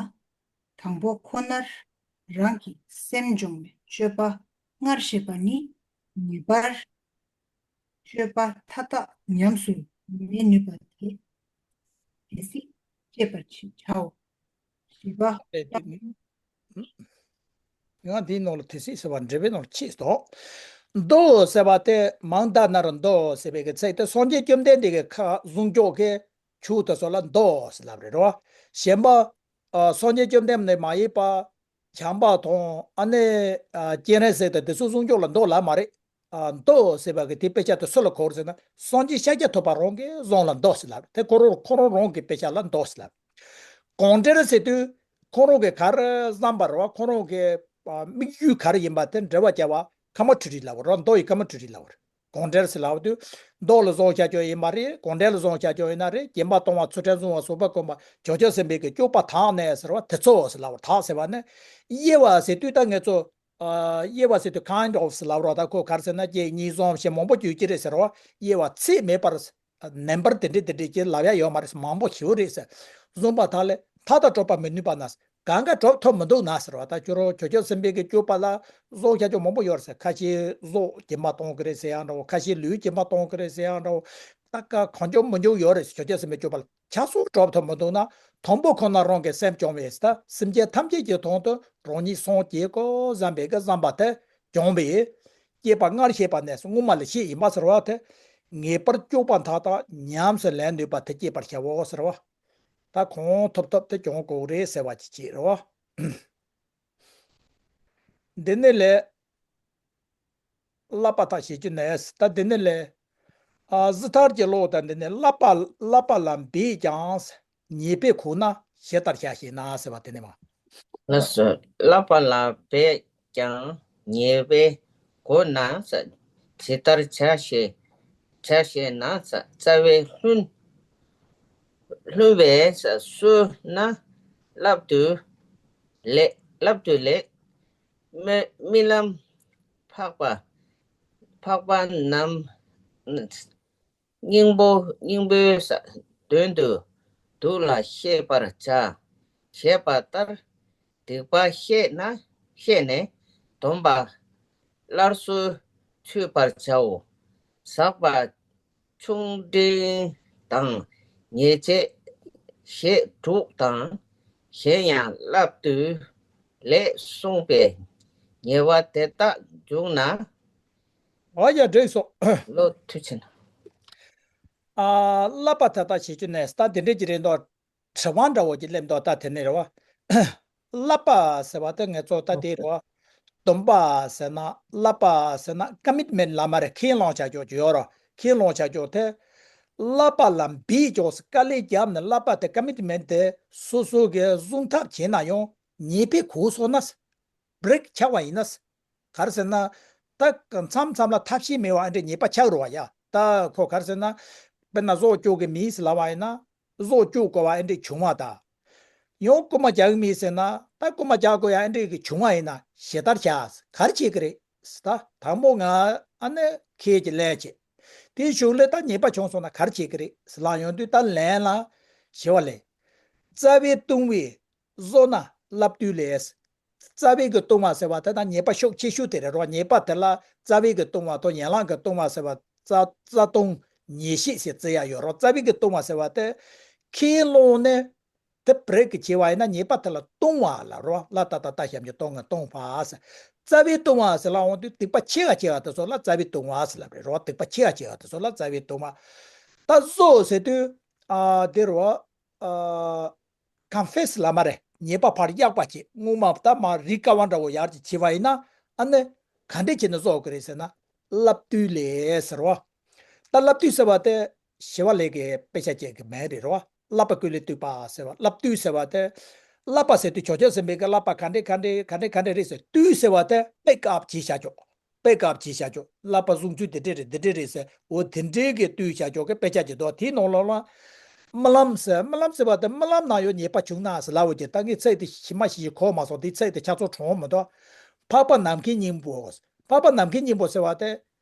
དང་པོ་ཁོ་ནར་རང་གི་སེམས་སྦྱོང་བའི་སྤྱོད་པ་སྔར་བཤད་པ་ནི་ངེས་པར་སྤྱོད་པ་མཐའ་དག་ཉམས་སུ་མེད་ནུས་པ་དེ། དེ་སྲིད་སྤྱད་པར་བྱའོ། བཞི་པ། ཡང་འདིའི་ནང་ལ་དེ་སྲིད་ཟེར་བ་འགྲེལ་པའི་ནང་ལ་ཕྱིས་སོ། མདོ་ཟེར་བ་དེ་མང་དག་ན་རུ་མདོ་ཟེར་བའི་གི་ཚིག་དེ་སངས་རྒྱས་བཅོམ་ལྡན་འདས་ཀྱི་ཁ་གསུང་ཆོས་ཀྱི་ཆོས་དེ་ཚོ་ལ་མདོ་ཟེར་ལབ་རེད་རོ། གཞན་པ། ཨ། སངས་རྒྱས་བཅོམ་ལྡན་འདས་མ་ཡིན་པ། བྱམས་པ་དང་ཨ་ནི། ཨ། སྤྱན་རས་གཟིགས་དང་དེ་ཚོ་གསུང་ཆོས་ལ་མདོ་ལབ་མ་རེད། ཨ། མདོ་ཟེར་བ་གི་དེ་དཔེ་ཆ་དེ་སུ་ལ་གོ་རེད་ཟེར་ན་སངས་རྒྱས་ཤཱཀྱ་ཐུབ་པ་རང་གིས་བཟུང་ལ་མདོ་ཟེར་ལབ་རེད། དེ་ཁོ་རང་ཁོ་རང་རང་གི་དཔེ་ཆ་ལ་མདོ་ཟེར་ལབ་རེད། དགོངས་འགྲེལ་ཟེར་དུས་ཁོ་རང་གི་ག་རེ་བསམ་པ་རེད་བ། ཁོ་རང་གི། ཨ། དམིགས་ཡུལ་ག་རེ་ཡིན་པ་དེ་འགྲེལ་བ་རྒྱབ་པ་ཀ་མ་ཊ་ལ་ཊི་ལབ་པ་རེད། མདོ་ཡི་ཀ་མ་ཊ་ལ་ཊི་ལབ་པ་རེད། དགོངས་འགྲེལ་ཟེར་ལབ་དུས། མདོ་ལ་བཟུང་བྱ་ཆོས་ཡིན་པ་རེད། དགོངས་འགྲེལ་ལ་བཟུང་བྱ་ཆོས་ཡིན་ན་རེད། སྦྱིན་པ་གཏོང་བ་ཚུལ་ཁྲིམས་བསྲུང་བ་བཟོད་པ་སྒོམ་པ་བྱང་ཆུབ་སེམས་དཔའི་གི་སྤྱོད་པ་དག་ནི་ཟེར་བ་དེ་ཚོ་ཟེར་ལབ་པ། དག་ཟེར་བ་ནི། དབྱེ་བ་ཟེར་དུས་ད་ངེད་ཚོ། ཨ། དབྱེ་བ་ཟེར་དུས་kind of ཟེར་ལབ་རོགས། ད་ཁོ་ག་རེ་ཟེར་ན་གཅིག་གཉིས་གསུམ་ཞེས་མང་པོ་བརྗོད་ཀྱི་རེད་ཟེར་རོ། དབྱེ་བ་ཚད་མེད་པར། ནམ་བར་དེ་འདྲས་དེ་འདྲས་ཀྱི་ལབ་ཡ་ཡོད་མ་རེད། མང་པོ་ཞིག་རེད་ཟེར། བཟུང་བ་དག་ལས་མཐའ་དག་གྲུབ་པར་མི་ནུས་པ་ན། གང་ག་གྲུབ་ཐུབ་མི་འདུག་ན་ཟེར་བ། ད་ཁྱོད་རང་བྱང་ཆུབ་སེམས་དཔའི་གི་སྤྱོད་པ་ལ་བཟོ་བྱ་ཆོས་མང་པོ་ཡོད་རེད་ཟེར། ཁ་ཤས་གཟུགས་སྦྱིན་པ་གཏོང་གི་རེད་ཟེར་ཡང་འདྲ་བོ། ཁ་ཤས་ལུས་སྦྱིན་པ་གཏོང་གི་རེད་ཟེར་ཡང་འདྲ་བོ། ད་ག་གང་བྱུང་མང་བྱུང་ཡོད་རེད་ཟེར། བྱང་ཆུབ་སེམས་དཔའི་སྤྱོད་པ་ལ་ཆ་ཚང་གྲུབ་ཐུབ་མི་འདུག་ན། དང་པོ་ཁོ་ན་རང་གི་སེམས་སྦྱོང་བས་ད་སེམས་ཅན་ཐམས་ཅད་ཀྱི་དོན་དུ་རང་ཉིད་སངས་རྒྱས་དགོས་བསམ་པའི་གི་བསམ་པ་དེ་སྦྱོང་བས། སྐྱེས་པ་སྔར་བཤད་པ་ནས་སྔོན་མ་ལ་བཤད་ཡིན་པ་ཟེར་བ་དེ། ངེས་པར་དཀྱུགས་པ་མཐའ་དག་ཉམས་སུ་ལེན་ནུས་པ་དེ་སྐྱེད་པར་བྱའོ་ཟེར་བ། ད་གང་ཐུབ་ཐུབ་དེ་སྦྱོང་དགོས་རེད་ཟེར་བ་ཅིག་བྱེད་རོགས། འདི་ནི་ལས། བསླབ་པ་དག་བྱེད་རྒྱུ་ནས། ད་འདི་ནི་ལས། ཨ་གཟི་ཐར་གྱི་ཀློག་དང་འདི་ནི་བསླབ་པ་བསླབ་པ་ལ་འབད་ཀྱང་། ཉེས་པས་གོས་ན་ཇི་ལྟར་བྱ་ཞེ་ན་ཟེར་བ་དེ་ནི་མ། ལགས་སོ། བསླབ་པ་ལ་འབད་ཀྱང་ཉེས་པས་གོས་ན་ཇི་ལྟར་བྱ་ཞེ། བྱ་ཞེ་ན། རྩ་བའི་ལྷུན་ལྷུན་པས་གསོས་ན་བསླབ་བཏུས་ལེགས། བསླབ་བཏུས་ལེགས། རྨི་རྨི་ལམ་འཕགས་པ་འཕགས་པ་རྣམས་སྙིང་པོ་སྙིང་པོའི་དོན་དུ་དུག་ལ་ཤེས་པར་བྱ། ཞེས་པ་ལྟར་སྡིག་པ་ཤེས་ན་ཤེས་ནས་སྡོམ་པ་སླར་གསོ་ཚུད་པར་བྱའོ། ཟག་པ་ཆུང་འབྲིང་དང་ཉེས་བྱས་ཞེ་དྲུག་དང་། གཞན་ཡང་བསླབ་བཏུས་ལས་གསུངས་པའི་ཉེས་པ་དེ་དག་འཇུག་ན། ཨ་ཡ་འགྲིག་སོང་། ལོ་མཐུ་ཆེ་ན། ཨ་བསླབ་པ་དེ་དག་བྱེད་རྒྱུ་ནས། ད་དེ་འདྲས་ཀྱི་རེད་འདུག་དྲི་བ་འདྲ་བོ་ཅིག་སླེབས་འདུག་ད་དེ་ནས་རེད་བ། བསླབ་པ་ཟེར་བ་དེ་ངས་ཚོ་ད་དེ་རེད་བ། སྡོམ་པ་ཟེར་ན་བསླབ་པ་ཟེར་ན་ཀ་མིཊ་མེན་ལ་མ་རེད། ཁས་བླངས་བྱ་ཆོག་ཅིག་ཡོད་ར། ཁས་བླངས་བྱ་ཆོག་དེ། བསླབ་པ་ལ་འབད་ཀྱང་དཀའ་ལས་བརྒྱབ་ནས་བསླབ་པ་དེ་ཀ་མིཊ་མེན་དེ་སོ་སོ་གིས་སྲུང་ཐབས་བྱས་ན་ཡང་ཉེས་པས་གོས་སོང་ན། བྷི་རེག་ཆགས་པ་ཡིན་ན། ག་རེ་ཟེར་ན། ད་མཚམས་མཚམས་ལ་ཐབས་ཤེས་མེད་པ་ཨེ་འདྲས་ཉེས་པ་ཆགས་རུང་བ་ཡ། ད་ཁོ་ག་རེ་ཟེར་ན། དཔེར་ན་ཟོག་བཅུག་གི་མིན་ཟེར་ལབ་པ་ཡིན་ན། ཟོག་བཅུག་དགོས་པ་ཨེ་འདྲས་བྱུང་བ་ད། ཡང་རྐུན་མ་རྒྱག་གི་མིན་ཟེར་ན། ད་རྐུན་མ་རྒྱག་དགོས་ཡ་ཨེ་འདྲས་ཀྱི་བྱུང་བ་ཡིན་ན་ཞེ་ལྟར་བྱ། ག་རེ་བྱེད་ཀྱི་རེད་ཟེར། ད་དང་པོ་ང་ཨ་ནི་ཁྱེད་ཀྱི་ལན་བྱེད། དེའི་གཞུག་ལས་ད་ཉེས་པ་བྱུང་སོང་ན་ག་རེ་བྱེད་ཀྱི་རེད་ཟེར་ལབ་ཡོང་དུས། ད་ལན་ལ་ཞི་བ་ལས། རྩ་བའི་ལྟུང་བས་གསོས་ན་བསླབ་བཏུས་ལས། རྩ་བའི་གི་ལྟུང་བ་ཟེར་བ་དེ་ད་ཉེས་པ་ཤུགས་ཆེ་ཤོས་དེ་རེད་རོ། ཉེས་པ་དེ་ལ་རྩ་བའི་གི་ལྟུང་བ་དང་ཡན་ལག་གི་ལྟུང་བ་ཟེར་བ། རྩ་རྩ་ལྟུང་ཉེས་བཤད་ཟེར་བརྩི་ཡ་ཡོད་རོ། རྩ་བའི་གི་ལྟུང་བ་ཟེར་བ་དེ་ཁས་བླངས་ནས་དེ་བྷི་རེག་གི་བྱས་པ་ཡིན་ན་ཉེས་པ་དེ་ལ་ལྟུང་བ་ལ་རོ། ལ་ད་ད་ད་ཞབས་ཀྱུ་ལྟུང་ང་ལྟུང་བ་ཟེར། རྩ་བའི་ལྟུང་བ་ཟེར་ལབ་འོང་དུས་སྡིག་པ་ཆེ་བ་ཆེ་བ་དེ་ཚོ་ལ་རྩ་བའི་ལྟུང་བ་ཟེར་ལབ་རེད་རོ། སྡིག་པ་ཆེ་བ་ཆེ་བ་དེ་ཚོ་ལ་རྩ་བའི་ལྟུང་བ། ད་གསོས་ཟེར་དུས་ཨ་དེ་རོ། ཨ། ཀོན་ཕེས་ལ་མ་རེད། ཉེས་པ་ཕར་གཡག་པ་བྱེད། སྔོན་མ་ད་མ་རིག་ཀ་བ་འདྲ་བོ་ཡར་གྱི་བྱས་པ་ཡིན་ན། ཨ་ནི་ག་འདྲས་བྱས་ནས་གསོ་དགོས་རེད་ཟེར་ན། བསླབ་བཏུས་ལས་ཟེར་བ། ད་བསླབ་བཏུས་ཟེར་བ་དེ་ཞི་བ་ལྷ་གི་དཔེ་ཆ་བཅས་ཀྱི་མིང་རེད་རོ། བསླབ་པ་ཀུན་ལས་བཏུས་པ་ཟེར་བ། བསླབ་བཏུས་ཟེར་བ་དེ། བསླབ་པ་ཟེར་དུས་བྱང་ཆུབ་སེམས་དཔའི་གི་བསླབ་པ་ག་འདྲས་ག་འདྲས་ག་འདྲས་ག་འདྲས་རེད་ཟེར། བཏུས་ཟེར་བ་དེ་པེག་ཨབ་བྱས་བཞག་ཆོག་པེག་ཨབ་བྱས་བཞག་ཆོག་བསླབ་པ་བཟུང་ཚུལ་འདི་འདྲས་རེད། འདི་འདྲས་རེད་ཟེར། འོ་དེ་འདྲའི་གི་བཏུས་བྱ་ཆོག་གི་དཔེ་ཆ་ཅིག་འདུག་དེའི་ནང་ལོགས་ལ། རྨི་ལམ་ཟེར། རྨི་ལམ་ཟེར་བ་དེ་རྨི་ལམ་ན་ཡང་ཉེས་པ་བྱུང་ན་ཟེར་ལབ་འོ་ཀྱི། ད་ངས་ཚིག་དེ་ཤི་མ་ཤི་ཤི་གོ་མ་སོང་། དེའི་ཚིག་དེ་ཆ་ཚང་དྲང་མི་འདུག་འཕགས་པ་ནམ་མཁའི་སྙིང་པོ། འཕགས་པ་ནམ་མཁའི་སྙིང་པོ་ཟེར་བ་དེ།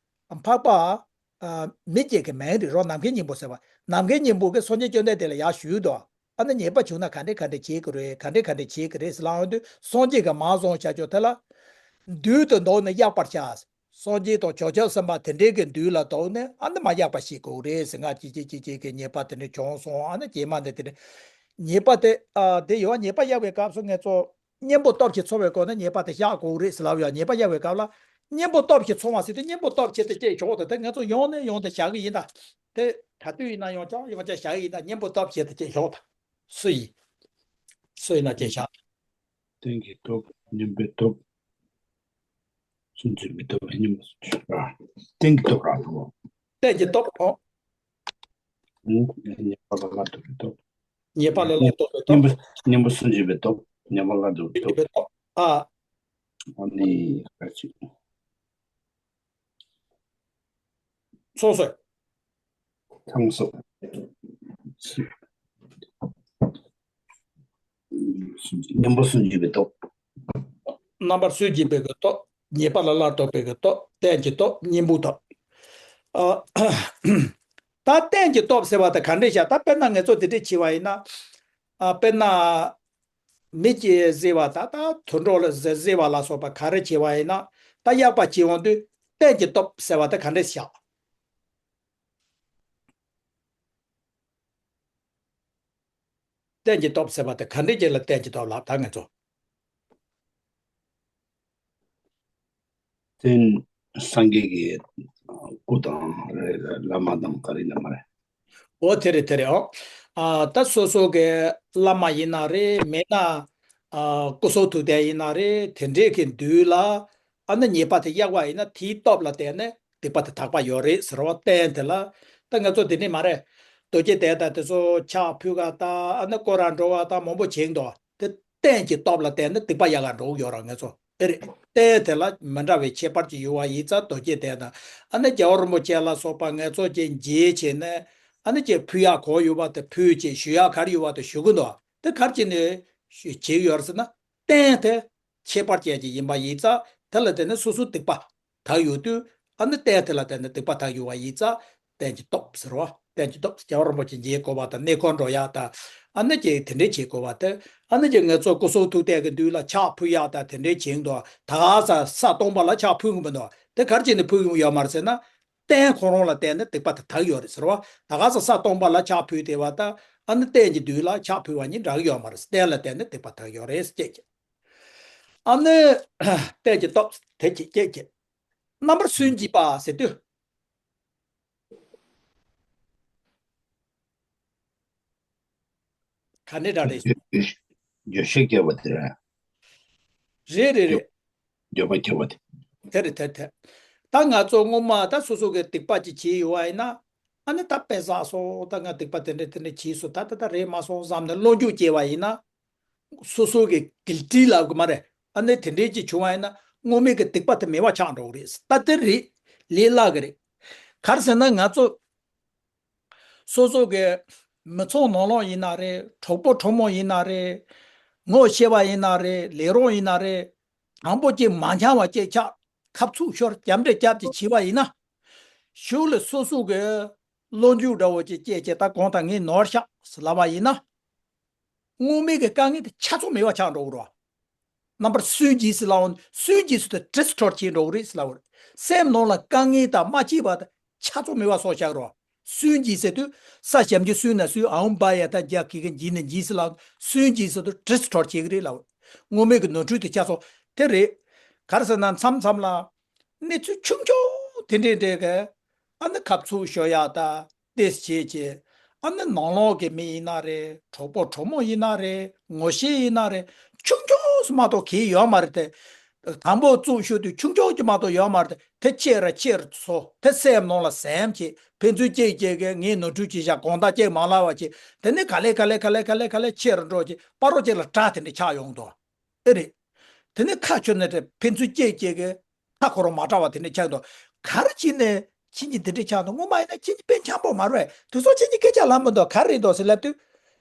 འཕགས་པ། ཨ། མི་སྐྱེ་གི་མིང་རེད་རོ། ནམ་མཁའི་སྙིང་པོ་ཟེར་བ། ནམ་མཁའི་སྙིང་པོ་གི་སངས་རྒྱས་བཅོམ་ལྡན་འདས་ལ་ཡར་ཞུས་དོ། ཨ་ནི་ཉེས་པ་བྱུང་ན་ག་འདྲས་ག་འདྲས་བྱེད་ཀྱི་རེད། ག་འདྲས་ག་འདྲས་བྱེད་ཀྱི་རེད་ཟེར་ལབ་ཡོང་དུས། སངས་རྒྱས་ཀྱིས་མར་བཟུང་བྱ་ཆོག་དེ་ལ། མདུན་དུ་འདོགས་ནས་གཡག་པར་བྱ། སངས་རྒྱས་དང་བྱང་ཆུབ་སེམས་དཔའ་དེ་འདྲའི་གི་མདུན་ལ་འདོགས་ནས་ཨ་ནི་མར་གཡག་པ་བྱེད་དགོས་རེད་ཟེར། ང་ཅི་ཅི་ཅི་ཅི་གི་ཉེས་པ་དེ་འདྲ་བྱུང་སོང་། ཨ་ནི་རྗེས་མ་འདི་དེ་འདྲ། ཉེས་པ་དེ། ཨ། དེ་ཡོད། ཉེས་པ་གཡག་པའི་སྐབས་སུ་ངས་ཚོ། གཉེན་པོ་སྟོབས་ཀྱིས་འཚོ་བའི་སྒོ་ནས་ཉེས་པ་དེ་བཤགས་དགོས་རེད་ཟེར་ལབ་ཡོད། ཉེས་པ་གཡག་པའི་སྐབས་ལ། གཉེན་པོ་སྟོབས་ཀྱིས་འཚོ་བ་ཟེར་དུས་གཉེན་པོ་སྟོབས་བྱེད་དུ་སྐྱེས་ཆོག་ཏུ། དེ་ང་ཚོ་ཡོང་ནས་ཡོང་དུ་བཞག་གི་ཡིན་ད། དེ་ག་དུས་ཡིན་ན་ཡང་བསྐྱར་ཡང་བསྐྱར་བཞག་གི་ཡིན་ད། གཉེན་པོ་སྟོབས་བྱེད་དུ་སྐྱེས་ཆོག་ད། སུ་ཡིན། སུ་ཡིན་ན་སྐྱེས་བཞག་རྟེན་གྱི་སྟོབས། གཉེན་པོའི་སྟོབས། སུན་འབྱིན་པའི་སྟོབས། གཉེན་པོ་སུན་འབྱིན་པ། རྟེན་གྱི་སྟོབས་རང་དུ། རྟེན་གྱི་སྟོབས། ཨོ། ཉེས་པ་ལ་སླར་ལྡོག་པའི་སྟོབས། ཉེས་པ་ལ་སླར་ལྡོག་པའི་སྟོབས། གཉེན་པོ། གཉེན་པོ་སུན་འབྱིན་པའི་སྟོབས། ཉེས་པ་ལ་སླར་ལྡོག་པའི་སྟོབས། ཨ། ཨ་ནི་ག་ཅིག་ཚོགས་སོ། ཚང་སོ། གཉེན་པོ་སུན་འབྱིན་པའི་སྟོབས། རྣམ་པར་སུན་འབྱིན་པའི་གི་སྟོབས། ཉེས་པ་ལ་སླར་ལྡོག་པའི་གི་སྟོབས། རྟེན་གྱི་སྟོབས། གཉེན་པོའི་སྟོབས། ཨ། ད་རྟེན་གྱི་སྟོབས་ཟེར་བ་དེ་ག་འདྲས་བྱ། ད་དཔེར་ན་ངེད་ཚོ་དེ་འདྲས་བྱས་པ་ཡིན་ན། ཨ། དཔེར་ན། མི་གཅིག་བཟི་བ་ད་ད་དུད་འགྲོ་ལ་བཟི་བཟི་བ་ལ་སོགས་པ་ག་རེ་བྱས་པ་ཡིན་ན། ད་གཡག་པ་བྱེད་འོང་དུས་རྟེན་གྱི་སྟོབས་ཟེར་བ་དེ་ག་འདྲས་བྱ། རྟེན་གྱི་སྟོབས་ཟེར་བ་དེ་ག་འདྲས་ཅིག་ལ་རྟེན་གྱི་སྟོབས་ལབ་ད་ངེད་ཚོ། རྟེན། སངས་རྒྱས་ཀྱི་ སྐུ་དང་རེད། བླ་མ་དང་ག་རེ་ཡིན་ན་མ་རེད། འོ་དེ་རེད་དེ་རེད། ཨོ། ཨ་ད་སོ་སོ་གི་བླ་མ་ཡིན་ན་རེད། མེད་ན་ཨ་སྐུ་གསུང་ཐུགས་རྟེན་ཡིན་ན་རེད། དེ་འདྲས་ཀྱི་མདུན་ལ་ཨ་ནི་ཉེས་པ་དེ་གཡོགས་པ་ཡིན་ན། དེའི་སྟོབས་ལ་བརྟེན་ནས་སྡིག་པ་དེ་དག་པ་ཡོད་རེད་ཟེར་བ། རྟེན་དེ་ལ་ད་ང་ཚོ་དེ་འདྲས་མ་རེད། རྡོ་རྗེ་གདན་དང་དེ་ཚོ་ཕྱག་ཕུལ་ག་དང་། ཨ་ནི་སྐོར་ར་འགྲོ་བ་དང་མང་པོ་བྱེད་འདུག་དེ་རྟེན་གྱི་སྟོབས་ལ་བརྟེན་ནས་སྡིག་པ་ཡག་ག་འགྲོ་གི་ཡོད་ར། ང་ཚོ་ཨེ་རེད། རྟེན་དེ་ལ་མི་འདྲ་བའི་ཁྱད་པར་ཅིག་ཡོད་པ་ཡིན་ཙང་། རྡོ་རྗེ་གདན་དང་ཨ་ནི་རྒྱལ་བ་རིན་པོ་ཆེ་ལ་སོགས་པ་ང་ཚོ་ཅིག་མཇལ་བྱས་ནས། ཨ་ནི་ཅིག་ཕུལ་ཡག་ག་ཡོད་པ་དེ་ཕུལ་བྱས། ཞུ་ཡག་ག་རེ་ཡོད་པ་དེ་ཞུ་གི་འདུག་དེ་ག་རེ་བྱས་ནས་ཞུ་བྱེད་ཀྱི་ཡོད་རེད་ཟེར་ན། རྟེན་དེ་ཁྱད་པར་ཅན་ཅིག་ཡིན་པ་ཡིན་ཙང་། དེ་ལ་བརྟེན་ནས་སོ་སོའི་སྡིག་པ་དག་ཡོང་དུས། ཨ་ནི་རྟེན་དེ་ལ་བརྟེན་ནས་སྡིག་པ་དག་ཡོང་བ་ཡིན་ཙང་། རྟེན་གྱི་སྟོབས་ཟེར་བ། རྟེན་གྱི་སྟོབས། རྒྱལ་བ་རིན་པོ་ཆེ་མཇལ་དགོས་པ་དང་། གནས་སྐོར་འགྲོ་ཡག་དང་། ཨ་ནི་ཅིག་དེ་འདྲས་བྱེད་དགོས་པ་དེ། ཨ་ནི་ཅིག་ང་ཚོ་སྐུ་གསུང་ཐུགས་རྟེན་གྱི་མདུན་ལ་ཕྱག་ཕུལ་ཡག་དང་དེ་འདྲས་བྱེད་འདུག་ད་ག་ས་ས་སྟོང་པ་ལ་ཕྱག་ཕུལ་གི་མི་འདུག་དེ་ག་རེ་བྱས་ནས་ཕུལ་གི་ཡོད་མ་རེད་ཟེར་ན། རྟེན་ཁོ་རང་ལ་བརྟེན་ནས་སྡིག་པ་དེ་དག་ཡོད་རེད་ཟེར་བ། ད་ག་ས་ས་སྟོང་པ་ལ་ཕྱག་ཕུལ་བསྡད་པ་དང་། ཨ་ནི་རྟེན་གྱི་མདུན་ལ་ཕྱག་ཕུལ་བ་གཉིས་འདྲ་གི་ཡོད་མ་རེད། རྟེན་ལ་བརྟེན་ནས་སྡིག་པ་དག་ཡོད་རེད་ཅེས། ཨ་ནི་རྟེན་གྱི་སྟོབས་དེ་ཅིག་སྐྱེད་ཀྱི། རྣམ་པར་སུན་འབྱིན་པ་ཟེར་དུས། ག་ནས་འདྲ་རེད། འགྱོད་བཤགས་བརྒྱབ་པ་དེ་རེད། རེད་རེད་རེད། འགྱོད་པ་བརྒྱབ་པ་དེ། དེ་རེད་དེ་དེ། ད་ང་ཚོ་སྔོན་མ་ད་སོ་སོ་གི་སྡིག་པ་ཅིག་བྱས་ཡོད་པ་ཡིན་ན། ཨ་ནི་ད་དཔེ་བསགས་སོང་། ད་ང་སྡིག་པ་དེ་འདྲ་དེ་འདྲ་བྱས་སོང་། ད་ད་ད་རེད་མ་སོང་བསམ་ནས་བློ་འགྱོད་སྐྱེ་བ་ཡིན་ན། སོ་སོ་གི་གིལ་ཊི་ལབ་གི་མ་རེད། ཨ་ནི་དེ་འདྲའི་ཅིག་བྱུང་བ་ཡིན་ན། སྔོན་མའི་གི་སྡིག་པ་དེ་མེད་པ་ཆགས་འགྲོ་གི་རེད། ད་དེ་རེད། ལས་སླ་གི་རེད། ག་རེ་ཟེར་ན། ང་ཚོ་སོ་སོ་གི་མི་ཚང་ནང་ལོགས་ཡིན་ན་རེད། གྲོགས་པོ་གྲོགས་མོ་ཡིན་ན་རེད། ངོ་ཤེས་པ་ཡིན་ན་རེད། ལས་རོགས་ཡིན་ན་རེད། དང་པོ་ཅིག་མ་འཆམ་པ་ཅིག་ཆགས། ཁ་ཚུགས་ཤོར། རྒྱབ་འདྲེ་རྒྱབ་ཅིག་བྱས་པ་ཡིན་ན། གཞུག་ལ་སོ་སོ་གི་བློ་འགྱོད་འདྲ་བོ་ཅིག་སྐྱེས་བྱས། ད་གང་ལྟར་ངས་ནོར་བཞག་ཟེར་ལབ་པ་ཡིན་ན། སྔོན་མའི་གི་དཀའ་ངལ་དེ་ཆ་ཚང་མེད་པ་ཆགས་འགྲོ་གི་རེད། རྣམ་པར་སུན་འབྱིན་ཟེར་ལབ་འོང་། སུན་འབྱིན་ཟེར་དུས་ཌི་སི་ཊོར་ཊི་བྱས་འགྲོ་གི་རེད་ཟེར་ལབ་པ་རེད། སེམས་ནང་ལ་དཀའ་ངལ་དང་མ་སྐྱིད་པ་དང་ཆ་ཚང་མེད་པ་བཟོས་བཞག་རོགས། སུན་འབྱིན་ཟེར་དུས། ས་ཞབས་ཀྱུ་སུན་ན་སུན། ཨའུ་བ་ཡ་ད་རྒྱ་གི་གི་འབྱིན་ནས་འབྱིན་ཟེར་ལབ། སུན་འབྱིན་ཟེར་དུས་ཌི་སི་ཊོར་ཊི་བྱེད་ཀྱི་རེད་ལབ། སྔོན་མའི་གི་ནོར་འཁྲུལ་དེ་ཆ་ཚང་དེ་རེད། ག་རེ་ཟེར་ན། མཚམས་མཚམས་ལ་གནས་ཚུལ་ཆུང་ཆུང་དེ་འདྲའི་འདྲའི་གི། ཨ་ནི་ཁ་ཚུགས་ཤོར་ཡག་ད། ཏེས་བྱེད་ཅེས། ཨ་ནི་ནང་ལོགས་ཀྱི་མི་ཡིན་ན་རེད། གྲོགས་པོ་གྲོགས་མོ་ཡིན་ན་རེད། ངོ་ཤེས་ཡིན་ན་རེད། ཆུང་ཆུང་སུ་མ་གཏོགས་གང་ཡོད་མ་རེད་དེ། དང་པོ་བཙུགས་ཤོར་དུས་ཆུང་ཆུང་ཅིག་མ་གཏོགས་ཡོད་མ་རེད་དེ། དེ་ཆེ་ར་ཆེ་རུ་སོང་། དེ་སེམས་ནང་ལ་སེམས་བྱེད། ཕན་ཚུན་གཅིག་གཅིག་གིས་ངས་ནོར་འཁྲུལ་བྱས་ཤག་གང་ལྟར་ཅིག་མ་ལབ་པ་བྱེད། དེ་ནས་ག་ལེ་ག་ལེ་ག་ལེ་ག་ལེ་ག་ལེ་ཆེ་རུ་འགྲོ་བྱེད། བར་རོ་གཅིག་ལ་དགྲ་དེ་འདྲ་ཆགས་ཡོང་འདུག་ཨེ་རེད། དེ་ནས་ཁ་ཆོད་ནས་དེ་ཕན་ཚུན་གཅིག་གཅིག་གིས་ཁ་ཁོ་རང་མ་གྲགས་པ་དེ་འདྲ་ཆགས་འདུག་ག་རེ་བྱས་ནས་ཁྱེད་གཉིས་དེ་འདྲ་ཆགས་འདུག་སྔོན་མ་ཡིན་ན་ཁྱེད་གཉིས་དཔེ་འཆམ་པོ་མ་རེད། དེ་ཚོ་ཁྱེད་གཉིས་སྐད་ཆ་ལབ་མི་འདུག་ག་རེ་རེད་འདུག་ཟེར་ལབ་དུས།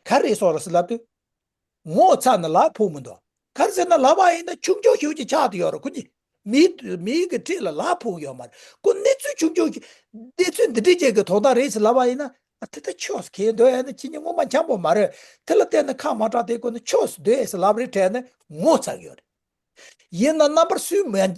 ག་རེ་རེད་སོང་ར་ཟེར་ལབ་དུས། ངོ་ཚ་ནས་ལབ་ཕོད་མི་འདུག་ག་རེ་ཟེར་ན། ལབ་པ་ཡིན་ན་ཆུང་ཆུང་ཞིག་ཅིག་ཆགས་བསྡད་ཡོད་རེད། ཁོ་གཉིས་མིའི་མིའི་གི་འཁྲིས་ལ་ལབ་ཕོད་ཡོད་མ་རེད། ཁོ་གནས་ཚུལ་ཆུང་ཆུང་ཞིག་གནས་ཚུལ་འདི་འདྲའི་ཅིག་གི་དོན་དག་རེད་ཟེར་ལབ་པ་ཡིན་ན། ཨ། དེ་ལྟ་ཆོག་གལ་འདོད་ཡ་ན། ཁྱེད་གཉིས་སྔོན་མ་འཆམ་པོ་མ་རེད། དེ་ལ་བརྟེན་ནས་ཁ་མ་གྲགས་དེ་ཁོ་ནི་ཆོག་འདོད་ཡ་ཟེར་ལབ་རེད་དྲན་ནས་ངོ་ཚ་གི་ཡོད་རེད། ཡིན་ན་རྣམ་པར་སུན་མ་འབྱིན་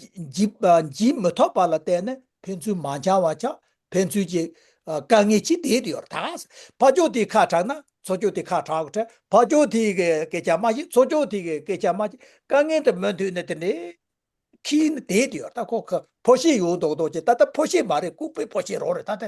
འབྱིན་མི་ཐུབ་པ་ལ་བརྟེན་ནས་ཕན་ཚུན་མ་འཆམ་པ་ཆགས། ཕན་ཚུན་གྱི་ཨ་དཀའ་ངལ་ཅིག་བསྡད་དེ་ཡོད་རེད། ད་ཕར་ཕྱོགས་དེས་ཁ་གྲགས་ན་ཚུར་ཕྱོགས་དེས་ཁ་གྲག་གི་དྲན། ཕར་ཕྱོགས་དེ་གི་སྐད་ཆ་མ་བཤད། ཚུར་ཕྱོགས་དེ་གི་སྐད་ཆ་མ་བཤད། དཀའ་ངལ་དེ་མུ་མཐུད་ནས་དེ་འདྲའི་ཁྱིམ་ནས་བསྡད་དེ་ཡོད། ད་ཁོ་ཁ་ཕོ་ཤེད་ཡོད་མདོག་མདོག་བྱས། ད་ལྟ་ཕོ་ཤེད་མ་རེད། ལྐུགས་པའི་ཕོ་ཤེད་རང་རེད། ད་ལྟ་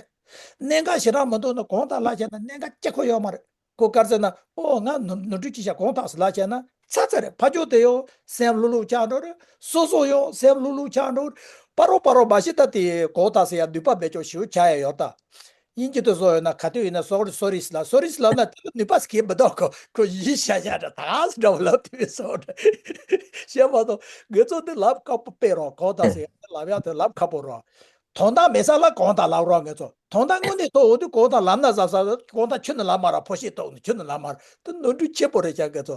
གནད་འགག་ཞེ་དྲག་མི་འདུག་ན། གང་ལྟར་ལབ་བྱས་ན་གནད་འགག་ཅི་ཁོ་ཡོད་མ་རེད། ཁོ་ག་རེ་ཟེར་ན། ཨོ། ང་ནོར་ནོར་འཁྲུལ་ཅིག་བྱས། གང་ལྟར་ཟེར་ལབ་བྱས་ན་ཚར་ཚར་རེད། ཕར་ཕྱོགས་དེ་ཡང་སེམས་ལྷུག་ལྷུག་ཆགས་འགྲོ་རེད། སོ་སོ་ཡང་སེམས་ལྷུག་ལྷུག་ཆགས་འགྲོ་རེད། པ་རོ་པ་རོ་མ་གཞི་ད་དེ་གང་ལྟར་ཟེར་ཡ་ནུས་པ་མེད་ཅོག་ཞེ་པོ་ཆགས་ཡ་ཡོད་ད། དབྱིན་ཇི་དུ་བཟོ་ཡོད་ན། ག་དུས་ཡིན་ན་སོ་རི་སོ་རི་ཟེར་ལབ། སོ་རི་ཟེར་ལབ་ན་དེ་ལ་ནུས་པ་ཟེར་གྱི་མི་འདུག་ཁོ་ཁོ་ཡིན་ཤ་ཤ་འདྲ་ད་ཟེར་འདྲ་བོ་ལབ་དུས་སོ་འདྲ་བཤད་མ་གཏོགས། ང་ཚོ་འདི་ལབ་ཁག་པོ་དཔེ་རང་། གང་ལྟར་ཟེར་ཡ་ལབ་ཡ་དེ་ལབ་ཁག་པོ་རང་། དོན་དག་མེད་ས་ལ་གང་ལྟར་ལབ་རོགས། ང་ཚོ་དོན་དག་དངོས་གནས་ཐོག་འོ་དུས་གང་ལྟར་ལབ་ན་ཟབ་ཟབ། གང་ལྟར་ཁྱོན་ནས་ལབ་མ་ར། ཕོ་ཤེད་གཏོང་ནས་ཁྱོན་ནས་ལབ་མ་ར། དེ་ནོར་འཁྲུལ་ཆེན་པོ་རེད་ཤག་ང་ཚོ།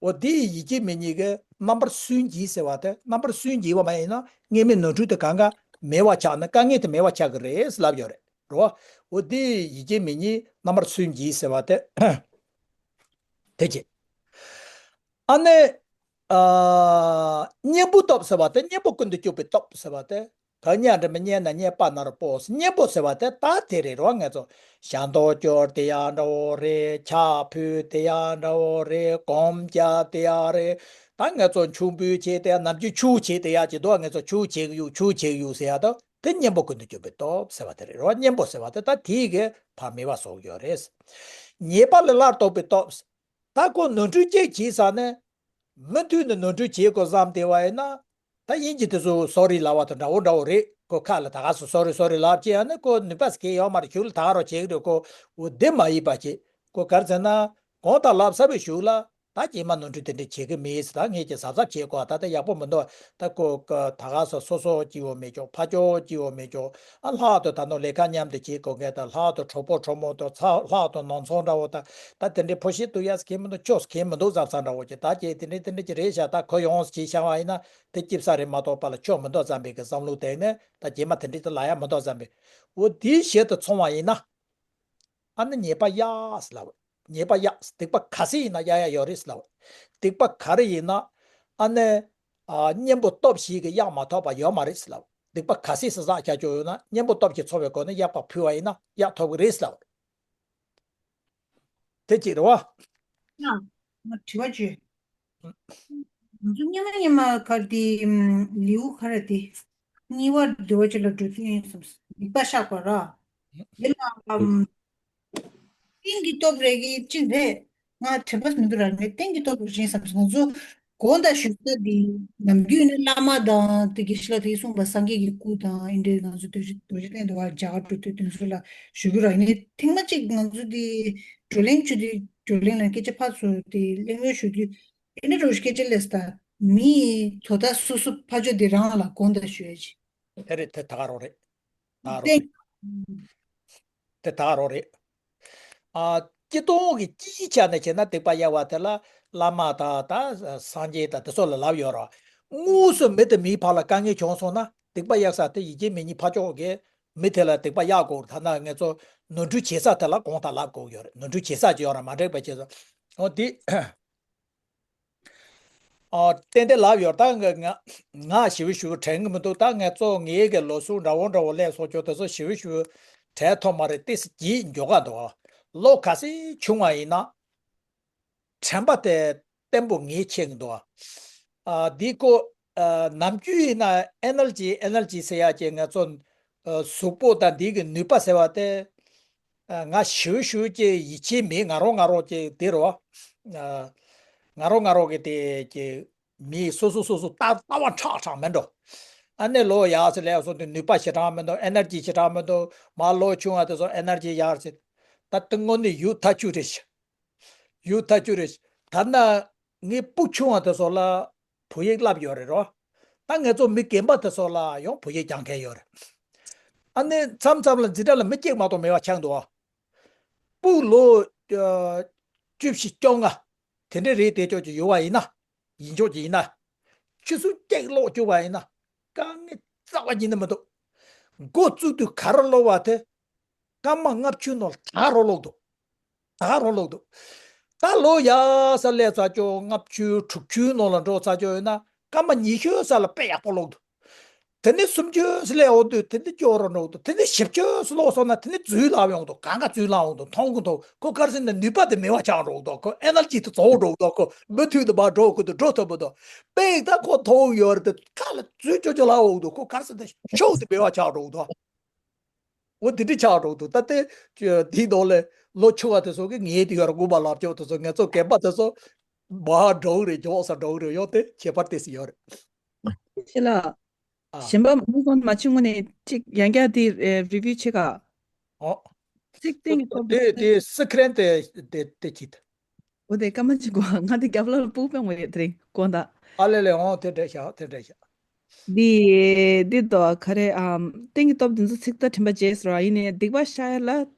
འོ་དེ་ཡིད་ཆེས་མེད་མཁན་གྱི་རྣམ་པར་སུན་འབྱིན་ཟེར་བ་དེ། རྣམ་པར་སུན་འབྱིན་པ་མ་ཡིན་ན་སྔོན་མའི་ནོར་འཁྲུལ་དེ་གང་ག་མེད་པ་ཆགས་ནས། དཀའ་ངལ་དེ་མེད་པ་ཆགས་ཀྱི་རེད་ཟེར་ལབ་ཡོད་རེད། རེད་བ། འོ་དེ་ཡིད་ཆེས་མེད་མཁན་རྣམ་པར་སུན་འབྱིན་ཟེར་བ་དེ། དེ་བྱས། ཨ་ནི། ཨ། གཉེན་པོའི་སྟོབས་ཟེར་བ་དེ། གཉེན་པོ་ཀུན་ཏུ་སྤྱོད་པའི་སྟོབས་ཟེར་བ་དེ། བག་ཉལ་འདྲ་མིན་གཉེན་ན་གཉེན་པ་ན་རོ་པོ་ཟེར། གཉེན་པོ་ཟེར་བ་དེ་ད་དེ་རེད་རོ། ང་ཚོ་ཞལ་འདོན་སྐྱོར་དེ་ཡང་འདྲ་བོ་རེད། ཕྱག་ཕུལ་དེ་ཡང་འདྲ་བོ་རེད། སྒོམ་རྒྱག་དེ་ཡང་རེད། ད་ང་ཚོ་མཆོད་འབུལ་བྱེད་དེ་ཡང་། ནམ་རྒྱུན་ཆོས་བྱེད་དེ་ཡང་བྱེད་དོ། ང་ཚོ་ཆོས་བྱེད་ཀྱི་ཡོད། ཆོས་བྱེད་ཀྱི་ཡོད་ཟེར་ཡ་དང་། དེ་གཉེན་པོ་ཀུན་ཏུ་སྤྱོད་པའི་སྟོབས་ཟེར་བ་དེ་རེད། རེད་བ། གཉེན་པོ་ཟེར་བ་དེ་ད་དེའི་གི་ཕར་མི་བ་བཟོ་གི་ཡོད་རེད། ཉེས་པ་ལས་སླར་ལྡོག་པའི་སྟོབས། ད་ཁོ་ནོར་འཁྲུལ་གཅིག་བྱས་ཙང་ནས། མུ་མཐུད་ནས་ནོར་འཁྲུལ་བྱེད་དགོས་བསམ་བསྡད་པ་ཡིན་ན། ད་དབྱིན་ཇི་དེ་ཚོ་སོ་རི་ལབ་པ་དང་འདྲ་བོ་འདྲ་བོ་རེད། ཁོ་ཁ་ལ་ད་ག་སོ་སོ་རི་སོ་རི་ལབ་ཅེས་ཡང་ན་ཁོ་ནུས་པ་ཟེར་གྱི་ཡོད་མ་རེད། གཞུག་ལ་ད་ག་རོ་བྱེད་ཀྱི་རེད། ཁོ་འོ་དེ་མ་ཡིན་པ་ཅིག་ཁོ་ག་རེ་ཟེར་ན། གོང་དང་ལབ་ཚར་བའི་གཞུག་ལ་ད་རྗེས་མ་ནོར་འཁྲུལ་དེ་འདྲ་བྱེད་ཀྱི་མེད་ཟེར། ད་ངས་ཀྱི་གཟབ་གཟབ་བྱེད་དགོས། ད་ད་ཡག་པོ་མི་འདུག་ད་ཁོ་ཁོ་ད་ག་སོ་སོ་སོ་སྐྱིད་པོ་མེད་ཀྱོག་ཕ་ཀྱོག་སྐྱིད་པོ་མེད་ཀྱོག་ཨ་ལྷག་ཏུ་ད་ནོ་ལས་ཀ་མཉམ་དུ་བྱེད་དགོས་མཁན་དང་ལྷག་ཏུ་གྲོགས་པོ་གྲོགས་མོ་དང་ཚ་ལྷག་ཏུ་ནང་ཚོང་འདྲ་བོ་ད་ད་དེ་འདྲའི་ཕོ་ཤེད་དུ་ཡ་ཟེར་གྱི་མི་འདུག་ཁྱོ་ཟེར་གྱི་མི་འདུག་བསམ་བསམ་འདྲ་བོ་ཅིག་ད་ཀྱེ་དེ་འདྲའི་དེ་འདྲའི་ཅིག་རེད་ཤག་ད་ཁོ་ཡོངས་སུ་བྱས་བཞག་པ་ཡིན་ན་དེ་སྐྱིད་ས་རེད་མ་གཏོགས་པ་ལ་ཁྱོ་མི་འདུག་བསམ་པའི་གི་བསམ་བློ་བཏང་ནས་ད་རྗེས་མ་དེ་འདྲའི་དེ་ལ་ཡ་མི་འདུག་བསམ་པའི་འོ་དེའི་ཞལ་དུ་མཚོན་པ་ཡིན་ན། ཨ་ནི་ཉེས་པ་གཡག་ཟེར་ལབ། ཉེས་པ་གཡག་སྡིག་པ་ག་ཚད་ཡིན་ན་གཡག་གཡག་ཡོད་རེད་ཟེར་ལབ། སྡིག་པ་ག་རེ་ཡིན་ན། ཨ་ནི། ཨ་གཉེན་པོ་སྟོབས་བཞི་གིས་གཡག་མ་ཐོབ་པ་ཡོད་མ་རེད་ཟེར་ལབ། སྡིག་པ་ག་ཚད་ཟེར་ཟ་བྱ་ཆོག་ཡོད་ན་གཉེན་པོ་སྟོབས་ཀྱིས་འཚོ་བའི་སྒོ་ནས་གཡག་པ་ཕུལ་བ་ཡིན་ན་གཡག་ཐོབ་ཀྱི་རེད་ཟེར་ལབ། དེ་གཅིག་རེད་བ། ཡང་ང་དྲི་བ་བརྗོད། ང་ཚོ་སྔོན་མ་སྔོན་མ་ག་རེ་དེ་ལེའུ་ག་རེ་དེ་གཉིས་པ་འདྲ་བོ་ཅིག་ལ་འགྲོ་དུས་ཡིན་བསམ། སྡིག་པ་བཤགས་པ་ར། དེ་ལ་རྟེན་གྱི་སྟོབས་རེད་ཀྱི་གཅིག་རེད། ང་དྲན་པ་མི་འདུག་ར། ངས་རྟེན་གྱི་སྟོབས་རེད་ཟེར་བསམ། ང་ཚོ་དགོངས་དག་ཞུ་ས་འདི་ནམ་རྒྱུན་ནི་བླ་མ་དང་དེ་དགེ་བཤེས་ལགས་དེས་གསུངས་པ་སངས་རྒྱས་ཀྱི་སྐུ་དང་ཨེ་འདྲའི་ང་ཚོ་རྡོ་རྗེ་རྡོ་རྗེ་གདན་དུ་བ་རྒྱ་གར་འགྲོ་དུས་དེ་ཚོ་ལ་ཞུ་གི་ར། ཡིན་ནའི་ཐེངས་མ་གཅིག་ང་ཚོ་དེ་བགྲོ་གླེང་བྱེད་དུས་བགྲོ་གླེང་ལ་སྐད་ཆ་ཕར་ཚུར་དེ་གླེང་མོལ་ཞུ་དུས་ཨེ་འདྲ་འགྲོ་སྐད་ཆ་སླེབས་སྟ། མི་དོ་ད་སོ་སོ་ཕ་ཆོས་དེ་རང་ལ་དགོངས་དག་ཞུ་ཡ་ཅིག་དེ་རེད། དེ་ད་ག་རང་རེད། ད་ག་རང་རེད། དེ་ད་ག་རང་རེད། ཨ་སྤྱི་སྟོང་གི་སྤྱིའི་ཆ་ནས་བྱས་ན་སྡིག་པ་གཡེག་པ་དེ་ལ་བླ་མ་དང་ད་སངས་རྒྱས་དང་དེ་ཚོ་ལ་ལབ་ཡོད་རེད། དངོས་སུ་མི་དང་མིའི་བར་ལ་དཀའ་ངལ་བྱུང་སོང་ན་སྡིག་པ་གཡེག་ས་དེ་ཡིན་གཅིག་མིན་གཉིས་ཕ་ཕྱོགས་ཀྱི་མི་དེ་ལ་སྡིག་པ་གཡེག་དགོས། ཐ་ན་ངེད་ཚོ་ནོར་འཁྲུལ་བྱེད་ས་དེ་ལ་དགོངས་དག་ལབ་དགོས་ཡོད་རེད། ནོར་འཁྲུལ་བྱེད་ས་ཅིག་ཡོད་རེད། མ་འགྲིག་པ་བྱེད་ས། འོ་དེ། ཨ་ཏན་ཏན་ལབ་ཡོད། ད་ང་ང་ང་ཞེ་པོ་ཞེ་པོ་དྲན་གི་མི་འདུག་ད་ངས་གཙོ་ངའི་གི་ལོ་གསུམ་འདྲ་བོ་འདྲ་བོ་སླེབས་སོང་ཁྱོད་དེ་ཚོ་ཞེ་པོ་ཞེ་པོ་དྲན་ཐུབ་མ་རེད། ཏོག་ཙམ་བརྗེད་འགྲོ་ག་འདུག་ལོ་ག་ཚོད་ཆུང་བ་ཡིན་ན་དྲན་པ་དེ་བརྟན་པོ་ངེས་ཆེ་གི་འདུག་ཨ་འདི་ཁོ་ཨ་ནམ་རྒྱུན་ཡིན་ན་ཨེ་ནར་ཇི་ཨེ་ནར་ཇི་ཟེར་ཡག་ཅིག་ང་ཚོ་ཨ་གཟུགས་པོ་དང་འདི་གི་ནུས་པ་ཟེར་བ་དེ། ཨ་ང་ཞེ་པོ་ཞེ་པོ་ཅིག་ཡིད་ཆེས་མེད། ང་རང་ང་རང་ཅིག་དེ་རོ། ཨ་ང་རང་ང་རང་གི་དེ་ཅིག་མི་སོ་སོ་སོ་སོ་ལྟ་ལྟ་བ་ཁྲག་ཁྲག་མེད་འགྲོ། ཨ་ནི་ལོ་ཡག་ཚེ་ལས་སོང་དུས་ནུས་པ་ཞེ་དྲག་མི་འདུག་ཨེ་ནར་ཇི་ཞེ་དྲག་མི་འདུག་མ་ལོ་ཆུང་བ་དེ་ཚོ་ཨེ་ནར་ཇི་ཡག་ཚེ། ད་དེ་དངོས་གནས་ཡུལ་ཐག་ཆོད་རེད་ཤག་ཡུལ་ཐག་ཆོད་རེད་ཤག་ད་ན་ངའི་སྤུ་ཆུང་བ་དེ་ཚོ་ལ་བོད་ཡིག་བསླབ་ཡོད་རེད་རོ། ད་ངེད་ཚོ་མི་རྒན་པ་དེ་ཚོ་ལ་ཡང་བོད་ཡིག་སྦྱང་མཁན་ཡོད་རེད། ཨ་ནི་མཚམས་མཚམས་ལ་འཛིན་གྲྭ་ལ་མི་གཅིག་མ་གཏོགས་མེད་པ་ཆགས་འདུག་ཨ་སྤུ་ལོ་ཨ་བཅུ་བཞི་བཅོ་ལྔ་དེ་འདྲ་རེད་དེ་ཅོག་ཅིག་ཡོད་པ་ཡིན་ན། ཡིན་ཆོག་ཅིག་ཡིན་ན། ཆུ་ཚོད་གཅིག་ཀློག་བཅུག་པ་ཡིན་ན། དཀའ་ངལ་རྩ་བ་ཉིད་ནས་མི་འདུག་འགོ་བཙུགས་དུས་ག་རེ་ཀློག་པ་དེ། སྐར་མ་ལྔ་བཅུའི་ནང་ལ་ད་རོ་ཀློག་འདུག་ད་རོ་ཀློག་འདུག་ད་ལོ་ཡག་ས་སླེབས་ཚར་ཅོག་ལྔ་བཅུ་དྲུག་ཅུའི་ནང་ལ་འགྲོ་ཚར་ཅོག་ཡོད་ན་སྐར་མ་ཉི་ཤུ་ས་ལ་དཔེ་ཡག་པོ་ཀློག་འདུག་དེ་ནས་སུམ་ཅུ་སླེབས་འོང་དུས་དེ་ནས་སྐྱོ་རུ་འགྲོ་འདུག་དེ་ནས་བཞི་བཅུ་ཀློག་སོང་ན་དེ་ནས་རྫུན་ལབ་ཡོང་འདུག་གང་ག་རྫུན་ལབ་འོང་འདུག་མཐོང་གི་འདུག་ཁོ་ག་རེ་ཟེར་ན་ནུས་པ་དེ་མེད་པ་ཆགས་འགྲོ་འདུག་ཁོ་ཨེ་ནར་ཇི་དེ་རྫོགས་འགྲོ་འདུག་ཁོ་མུ་མཐུད་དུ་མར་འགྲོ་དགོས་འདུག་འགྲོ་ཐུབ་མི་འདུག་དཔེ་ད་ཁོ་མཐོང་ཡོད་རེད་དེ་ཁ་ལ་རྫུན་ཅོ་ཅོ་ལབ་འོང་འདུག་ཁོ་ག་རེ་ཟེར་ན་ཤུགས་དེ་མེད་པ་ཆགས་འགྲོ་འདུག་འོ་དེ་འདྲ་ཆགས་འགྲོ་འདུག་ད་ལྟའི་དེའི་ནང་ལ་ལོ་ཆུང་བ་དེ་ཚོ་གིས་ངའི་དེ་ཡོད་རེད། དགོངས་པ་ལབ་ཆོག་དེ་ཚོ་ངེད་ཚོ་རྒན་པ་དེ་ཚོ་མར་འགྲོ་གི་རེད། མགྱོགས་ས་འགྲོ་གི་རེད། ཡོད་དེ་ཁྱད་པར་ཏོག་ཙམ་ཡོད་རེད། ཤེས་ལ། ཨ། གཞན་པ་མུ་མཐུད་མ་བྱུང་ངོ་ནས་གཅིག་ཡང་བསྐྱར་དེ་རེ་བིའུ་བྱེད་ག་ཨོ། གཅིག་སྟེང་གི་ཐོབ་དེ་དེ་སི་ཁི་རན་དེ་དེ་དེ་ཁྱེད། འོ་དེ་སྐར་མ་གཅིག་གོ་ང་དེ་རྒྱབ་ལ་ལ་སྤུག་པའི་ངོ་ཡོད་དེ་རིང་དགོངས་དག་ཨ་ལེ་ལེ། འོ་དེ་འདྲ་ཤག་དེ་འདྲ་ཤག་འདི་འདི་དོ་ག་རེ་ཨམ་རྟེན་གྱི་སྟོབས་འདི་ཚོ་ཚིག་ད་དྲན་པ་བརྗེད་ཟེར་བ་ཡིན་ནའི་སྡིག་པ་བཤགས་ཡ་ལ་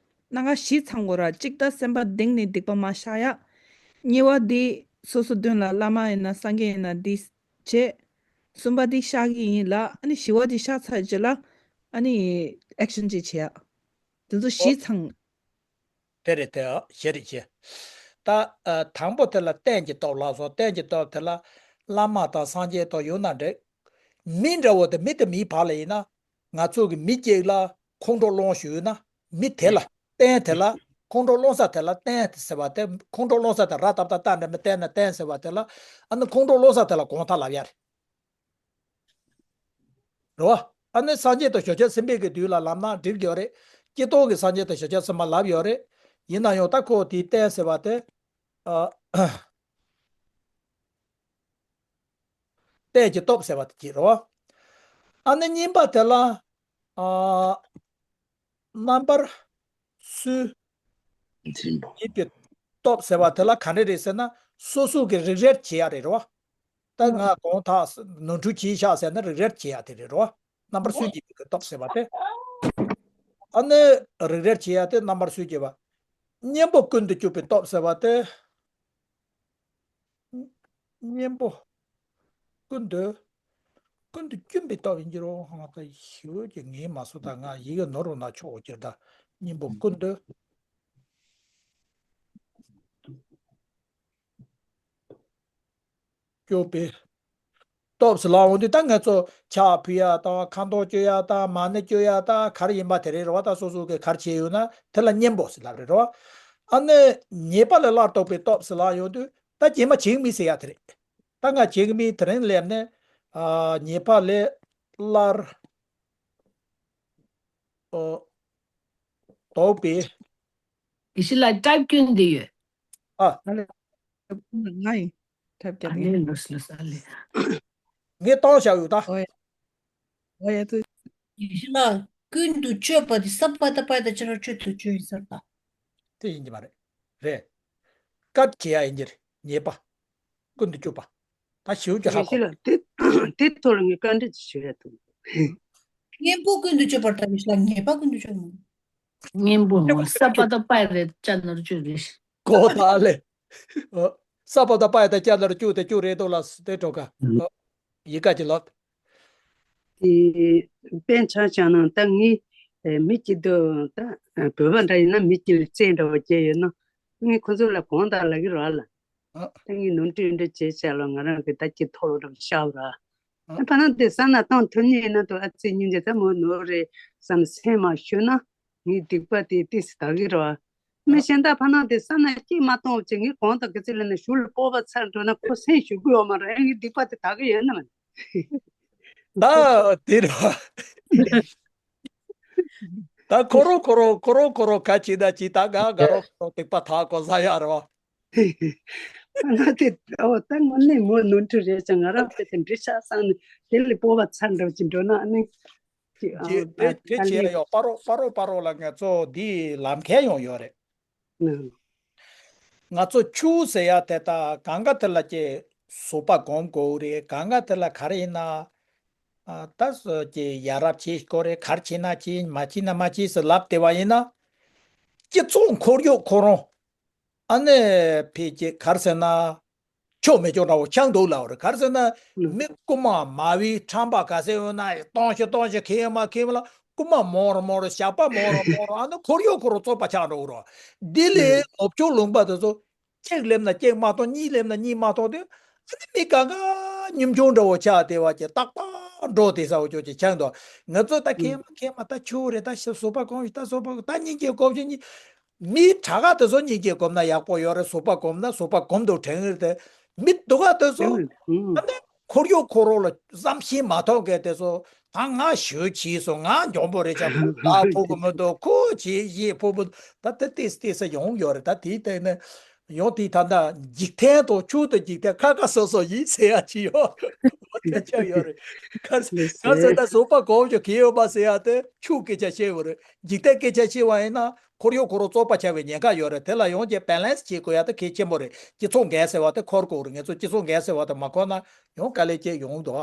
སྣ་ཁ་བཞི་ཚང་དགོས་ར། གཅིག་ད་སེམས་པ་གཏིང་ནས་སྡིག་པ་མ་བཤགས་ཡ། གཉིས་པ་འདི་སོ་སོ་མདུན་ལ་བླ་མ་ཡིན་ན་སངས་རྒྱས་ཡིན་ན་འདི་བྱེད། གསུམ་པ་འདི་བཤགས་ཀྱི་ཡིན་ལ་ཨ་ནི་བཞི་པ་འདི་བཤགས་ཚར་རྗེས་ལ་ཨ་ནི་ཨེག་ཤན་ཅིག་བྱེད་ཡ། འདི་ཚོ་ཨོ། བཞི་ཚང་། དེ་རེད་དེ་ཨ་ཞེ་རེད་ཅེ། ད་ཨ་དང་པོ་དེ་ལ་རྟེན་གྱི་སྟོབས་ལ་སོགས། རྟེན་གྱི་སྟོབས་དེ་ལ་བླ་མ་དང་སངས་རྒྱས་དང་ཡོད་ན་འགྲིག་མི་འདྲ་བོ་དེ་མི་དེ་མིའི་བར་ལ་ཡིན་ན་ང་ཚོ་གི་མི་གཅིག་ལ་ཁོང་ཁྲོ་སློང་ཞུས་ན་མི་དེ་ལ་རྟེན་དེ་ལ་ཁོང་ཁྲོ་སློང་ས་དེ་ལ་རྟེན་དེ་ཟེར་བ་དེ་ཁོང་ཁྲོ་སློང་ས་དེ་ར་ཏབ་ཏ་ཏ་འདྲ་མི་རྟེན་ན་རྟེན་ཟེར་བ་དེ་ལ་ཨ་ནི་ཁོང་ཁྲོ་སློང་ས་དེ་ལ་དགོངས་དག་ལབ་ཡ་རེད། རེད་བ། ཨ་ནི་སངས་རྒྱས་དང་བྱང་ཆུབ་སེམས་དཔའི་གི་དུས་ལ་ལབ་ན་འགྲིག་ཡོད་རེད། སྤྱིར་བཏང་གི་སངས་རྒྱས་དང་བྱང་ཆུབ་སེམས་དཔའ་ལབ་ཡོད་རེད། ཡིན་ན་ཡང་ད་ཁོ་དེའི་རྟེན་ཟེར་བ་དེ། ཨ། རྟེན་གྱི་སྟོབས་ཟེར་བ་དེ་གཅིག་རེད་བ། ཨ་ནི་གཉིས་པ་དེ་ལ། ཨ། རྣམ་པར་སུན་འབྱིན་པའི་སྟོབས་ཟེར་བ་དེ་ལ་ག་འདྲ་རེད་ཟེར་ན། སོ་སོ་གི་རིག་རལ་བྱེད་ཡ་རེད་རོ། ད་ང་གོང་ཐག་ནོར་འཁྲུལ་གྱིས་བཞག་ཟེར་ན་རིག་རལ་བྱེད་ཡ་དེ་རེད་རོ། རྣམ་པར་སུན་འབྱིན་པའི་སྟོབས་ཟེར་བ་དེ། ཨ་ནི་རིག་རལ་བྱེད་ཡ་དེ་རྣམ་པར་སུན་འབྱིན་པ། གཉེན་པོ་ཀུན་ཏུ་སྤྱོད་པའི་སྟོབས་ཟེར་བ་དེ། གཉེན་པོ་ཀུན་ཏུ། ཀུན་ཏུ་སྐྱོན་པའི་སྟོབས་ཡིན་གྱི་རོ། ང་ད་ཞིའུ་ཀྱི་ངའི་མ་སུ་ད་ང་ཡི་གེ་ནོར་རོ་ན་ཆོག་གྱུར་ད། གཉེན་པོ་ཀུན་ཏུ་སྐྱོབ་པའི་སྟོབས་སུ་ལ་འོང་དུས། ད་ང་ཚོ་ཕྱག་ཕུལ་ཡ་དང་ཁ་འདོན་བཅོ་ཡ་དང་མ་ཎི་བཅོ་ཡ་དང་ག་རེ་ཡིན་པ་དེ་རེད་རོ། ད་སོ་སོ་གི་ག་རེ་བྱས་ཡོད་ན་དེ་ལ་གཉེན་པོ་ཟེར་ལབ་རེད་རོ། ཨ་ནི་ཉེས་པ་ལས་སླར་ལྡོག་པའི་སྟོབས་སུ་ལ་ཡོང་དུས། ད་རྗེས་མ་བྱེད་མི་ཟེར་ཡ་དེ་རེད། ད་ང་བྱེད་མི་དེ་རིང་སླེབས་ནས། ཨ། ཉེས་པ་ལས་སླར། ཨོ། ལྡོག་པའི། ཡེ་ཤེས་ལགས་ཊའིབ་སྐྱོན་འདི་ཡོད། ཨ། ང་ཡིན། ཊའིབ་རྒྱབ་ཨ་ནི་ལོས་ལོས་ཨ་ལས། ངས་བཏང་བཞག་ཡོད་ད། ཨོ་ཡ། ཨོ་ཡ། ཏུ། ཡེ་ཤེས་ལགས་ཀུན་ཏུ་སྤྱོད་པ་དེ་ས་པ་ད་པ་ཡ་ད་ཅ་ལ་སྤྱོད་དུ་སྤྱོད་ཡིན་ས་ད། དེ་ཡིན་གྱི་མ་རེད། རེད། སྐད་བྱེད་ཡ་ཡིན་གྱི་རེད། ཉེས་པ། ཀུན་ཏུ་སྤྱོད་པ། ད་ཞིའུ་ཀྱི་ཧ་གོ། ཡེ་ཤེས་ལགས་དེ་དེ་ཐོག་ལ་ངས་བཀའ་འདྲི་ཅིག་ཞུ་ཡ་འདུག་གཉེན་པོ་ཀུན་ཏུ་སྤྱོད་པར་ལྟ་བའི་ཤ་ཉེས་པ་ཀུན་ཏུ་སྤྱོད་མོ། གཉེན་པོ་མོ་ས་པ་ད་པ་ཡ་རེད་ཅ་ནོར་བཅུ་རེད། གོ་ད་ལེ། ཨོ། ས་པ་ད་པ་ཡ་ད་ཅ་ནོར་བཅུ་དེ་བཅུ་རེད་དོ་ལ་དེ་འགྲོ་ག་ཨོ། ཡི་ག་ཅི་ལོ། དེ་དཔེ་ཆ་བཞག་ན་ད་ངས་མི་གཅིག་ཏུ་ད་བོད་པ་འདྲ་ཡིན་ན་མི་གཅིག་ལ་རྩེད་འདྲ་བ་བྱས་ཡོད་ན་ངས་ཁོ་ཚོ་ལ་གོང་དག་ལབ་ཀྱི་རོགས་ལ། ཨ། ད་ངས་ནོར་འཁྲུལ་འདྲ་བྱས་བྱས་ལ་ང་རང་གི་ད་ཅི་ཐོག་ལ་ཤར་བ། ཨ། ད་ཕ་ནང་དེ་ས་ན་བཏང་ཐུབ་ཉེ་ན་དུ་ཨ་ཙི་སྙིང་རྗེ་ད་མོ་ནོར་རེད་བསམ་སེམས་མ་ཞུ་ན་ངའི་སྡིག་པ་དེ་ཏིས་དག་གི་རོ། མི་ཨ། གཞན་དག་ཕ་ནང་དེ་ས་ན་སྐྱིད་མ་གཏོང་བ་ཅིག་ངས་གོང་དང་གི་ཚེ་ལ་ནས་ཞུ་ལ་སྤོབས་པ་ཚར་འགྲོ་ན་ཁོ་སེམས་ཞུ་དགོས་ཡོད་མ་རེད། ངའི་སྡིག་པ་དེ་དག་གི་ཡོད་ན་མ། ད་དེ་རེད་བ། ད་ཁོ་རང་ཁོ་རང་ཁོ་རང་ཁོ་རང་ག་ཅི་ད་ཅི་ད་ག་ག་རང་ཁོ་རང་སྡིག་པ་དག་གོ་ས་ཡ་རེད་བ། ང་དེ་ཨོ་ད་དངོས་གནས་མོ་ནོར་འཁྲུལ་རེད་ཅང་ང་རང་དཔེ་དེ་འདྲི་ཆགས་སང་ནས་དེ་ལས་སྤོབས་པ་ཚར་འགྲོ་ཅི་འགྲོ་ན་ཨ་ནི་ཅི་ཨ་དེ་དེ་ཨ་དེ་ཨ་བྱས་ལེ། ཡོད་པ་རོ་པ་རོ་པ་རོ་ལ་ང་ཚོ་འདི་ལམ་ཁ་ཡོང་ཡོད་རེད། ང་ཚོ་ཆུ་ཟེར་ཡ་དེ་ད་གང་ག་དེ་ལ་ཀྱི་གཟུགས་པ་སྒོམ་དགོས་རེད། གང་ག་དེ་ལ་ག་རེ་ཡིན་ན། ཨ་ད་སོ་ཀྱི་ཡ་རབས་བྱེད་དགོས་རེད། ག་རེ་བྱེད་ན་བྱེད་མ་བྱེད་ན་མ་བྱེད་ཟེར་ལབ་བསྡད་པ་ཡིན་ན། སྤྱི་ཚོགས་ཁོར་ཡུག་ཁོ་རང་། ཨ་ནི་ཕལ་ཆེར་ག་རེ་ཟེར་ན། ཆོ་མེད་ཆོ་འདྲ་བོ་ཆགས་འདུག་ལབ་རེད། ག་རེ་ཟེར་ན། ཨུ། མི་རྐུ་མ་མ་བའི་ཁྲམ་པ་ག་ཚད་ཡོད་ན་གཏོང་ཤི་གཏོང་ཤི་ཁེ་ཡོད་མ་ཁེ་ཡོད་ལ་རྐུ་མ་མོ་ར་མོ་ར་ཞག་པ་མོ་ར་མོ་ར་ཨ་ནི་ཁོར་ཡུག་ཁོ་ར་བཙོག་པ་ཆགས་འགྲོ་གི་རེད། འདི་ལས་ཨུ། ནོར་བུ་ལུང་པ་དེ་ཚོ་གཅིག་སླེབས་ན་གཅིག་མ་གཏོང་། གཉིས་སླེབས་ན་གཉིས་མ་གཏོང་དུས་ཨ་ནི་མི་གང་ག་ཉམ་ཆུང་འདྲ་བོ་ཆགས་བསྡད་པ་ཅིག་རྟག་པར་འགྲོ་བསྡད་ས་བོ་ཅོག་ཅིག་ཆགས་འདུག་ང་ཚོ་ད་ཁེ་ཡོད་མ་ཁེ་ཡོད་མ་ད་ཆོ་རེད། ད་ཤི་གཟུགས་པ་གོམས་ཤིག་ད་གཟུགས་པ་ད་སྙིང་རྗེ་གོམས་ཤིག་གཉིས། མི་དྲག་ག་དེ་ཚོ་སྙིང་རྗེ་སྒོམ་ན་ཡག་པོ་ཡོད་རེད། གཟུགས་པ་སྒོམ་ན་གཟུགས་པ་སྒོམ་དུ་དྲན་གི་རེད་དེ། མི་སྡུག་ག་དེ་ཚོ་ཨ་ནི་ཁོར་ཡུག་ཁོ་རང་ལ་བསམ་ཤེས་མ་ཐོག་གི་དེ་ཚོ་ད་ང་ཞོལ་བྱས་སོང་། ང་འཇོན་པོ་རེད་ཅག་ཁོ་ལ་ཕོག་གི་མི་འདུག་ཁོ་བྱས་ཡེ་ཕོག་མི་འདུག་ད་དེ་ཏིས་ཏིས་ཡོང་ཡོད་རེད། ད་དེའི་སྟེང་ནས་ཡོང་དེའི་ད་ད་འཇིག་རྟེན་དང་ཆོས་དང་འཇིག་རྟེན་ཁ་ཁ་སོ་སོ་ཡིན་ཟེར་ཡ་ཅི་ཡོད་ཁ་ཆགས་ཡོད་རེད། ཁ་ཁ་ཟེར་ད་གཟུགས་པ་གོམས་ཤིག་གི་ཡོད་པ་ཟེར་ཡ་དེ་ཆོས་སྐད་ཆ་བཤད་ཡོད་རེད། འཇིག་རྟེན་སྐད་ཆ་བཤད་པ་ཡིན་ན། ཁོར་ཡུག་ཁོ་རང་བཙོག་པ་ཆགས་པའི་ཉེན་ཁ་ཡོད་རེད། དེ་ལ་ཡོང་རྗེས་བེ་ལན་སི་བྱེད་དགོས་ཡ་དེ་གལ་ཆེན་པོ་རེད། སྤྱི་ཚོགས་འགན་ཟེར་བ་དེ་འཁུར་དགོས་རེད། ང་ཚོ་སྤྱི་ཚོགས་འགན་ཟེར་བ་དེ་མ་འཁུར་ན་ཡང་དཀའ་ལས་ཅིག་ཡོང་འདུག་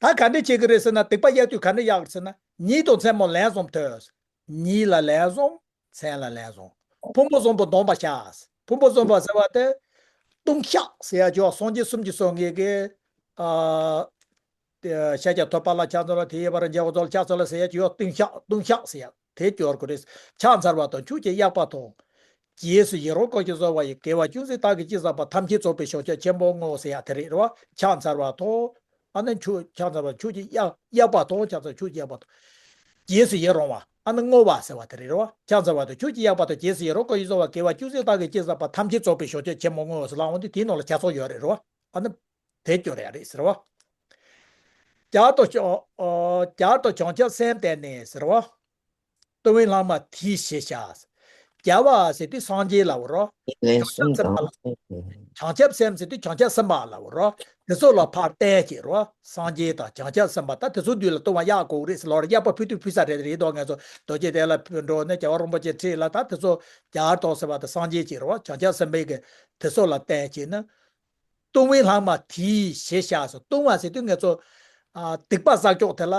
ད་ག་འདྲ་བྱེད་ཀྱི་རེད་ཟེར་ན། སྡིག་པ་གཡས་བསྡུས་ག་འདྲ་གཡས་ཀྱི་རེད་ཟེར་ན། ཉིན་དང་མཚན་མོ་ལན་གསུམ་ཐོས། ཉིན་ལ་ལན་གསུམ། མཚན་ལ་ལན་གསུམ། ཕུང་པོ་གསུམ་པོ་སྡོམ་པར་བྱ། ཕུང་པོ་གསུམ་པ་ཟེར་བ་དེ། ལྟུང་བཤགས་ཟེར་ཡ་ཅིག་ཡོད། སངས་རྒྱས་སུམ་ཅུ་སོ་ལྔའི་གི། ཨ། དེ་ཤཱཀྱ་ཐུབ་པ་ལ་ཕྱག་འཚལ་ལོ། དེ་ཡི་བར་རྒྱལ་བ་རྫོགས་ལ་ཕྱག་འཚལ་ལོ་ཟེར་ཡ་ཅིག་ཡོད། ལྟུང་བཤགས་ལྟུང་བཤགས་ཟེར་ཡ་དེ་སྐྱོར་དགོས་རེད། ཕྱག་འཚལ་བ་དང་ཆོས་ཀྱི་གཡག་པ་དང་། རྗེས་སུ་ཡི་རང་བསྐུལ་ཞིང་གསོལ་བ་ཡི། དགེ་བ་ཅུང་ཟད་བདག་གིས་ཅི་བསགས་པ། ཐམས་ཅད་རྫོགས་པའི་བྱང་ཆུབ་ཆེན་པོར་བསྔོ་ཟེར་ཡ་དེ་རེད་རེད་བ། ཕྱག་འཚལ་བ་དང་། ཨ་ནི་ཆོས་ཕྱག་འཚལ་བ་ཆོས་ཀྱི་གཡག་གཡག་པ་དང་། ཕྱག་འཚལ་ཆོས་ཀྱི་གཡག་པ་དང་། རྗེས་སུ་ཡི་རང་བ། ཨ་ནི་བསྔོ་བ་ཟེར་བ་དེ་རེད་རེད་བ། ཕྱག་འཚལ་བ་དང་ཆོས་ཀྱི་གཡག་པ་དང་། རྗེས་སུ་ཡི་རང་བསྐུལ་ཞིང་གསོལ་བ། དགེ་བ་ཅུང་ཟད་བདག་གིས་ཅི་བསགས་པ། ཐམས་ཅད་རྫོགས་པའི་བྱང་ཆུབ་ཆེན་པོར་བསྔོ་ཟེར་ལབ་འོང་དུས་དེའི་ནང་ལ་བྱ་ཚོགས་ཡོད་རེད་རེད་བ། ཨ་ནི། དེ་སྐྱོར་ཡ་རེད་ཟེར་བ། བསྐྱར་དུ་བྱང་ཨོ། བསྐྱར་དུ་བྱང་ཆུབ་སེམས་བསྟན་ནས་ཟེར་བ། སྟོང་པའི་ལྷག་མ་དེའི་ཞེས་བྱ། རྒྱལ་བ་ཟེར་དུས་སངས་རྒྱས་ལ་འོ་རོ། ལན་བྱང་ཆུབ་གསུམ་སེམས་དང་། བྱང་ཆུབ་སེམས་ཟེར་དུས་བྱང་ཆུབ་སེམས་དཔའ་ལ་འོ་རོ། དེ་ཚོ་ལ་ཕར་བསྟན་བྱེད་རོ། སངས་རྒྱས་དང་བྱང་ཆུབ་སེམས་དཔའ་ད་དེ་ཚོ་མདུན་ལ་ལྟུང་བ་གཡར་དགོས་རེད་ཟེར་ལོ་རེ། གཡར་པ་ཕུལ་དུས་ཕུལ་ས་རེད་རེད་དོ། ངས་ཚོ་རྡོ་རྗེ་གདན་ལ་ཕུལ་འགྲོ་ནས་རྒྱལ་བ་རིན་པོ་ཆེ་ཁྲིད་ལ་ད་དེ་ཚོ་བསྐྱར་དུ་ཟེར་བ་དེ་སངས་རྒྱས་ཀྱི་རོ། བྱང་ཆུབ་སེམས་དཔའི་གི་དེ་ཚོ་ལ་བསྟན་བྱེད་ན། སྟོང་པའི་ལྷག་མ་དེའི་ཞེས་བྱ་ཟེར། སྟོང་བ་ཟེར་དུས་ངས་ཚོ་ཨ་སྡིག་པ་བསགས་ཀྱོག་དེ་ལ།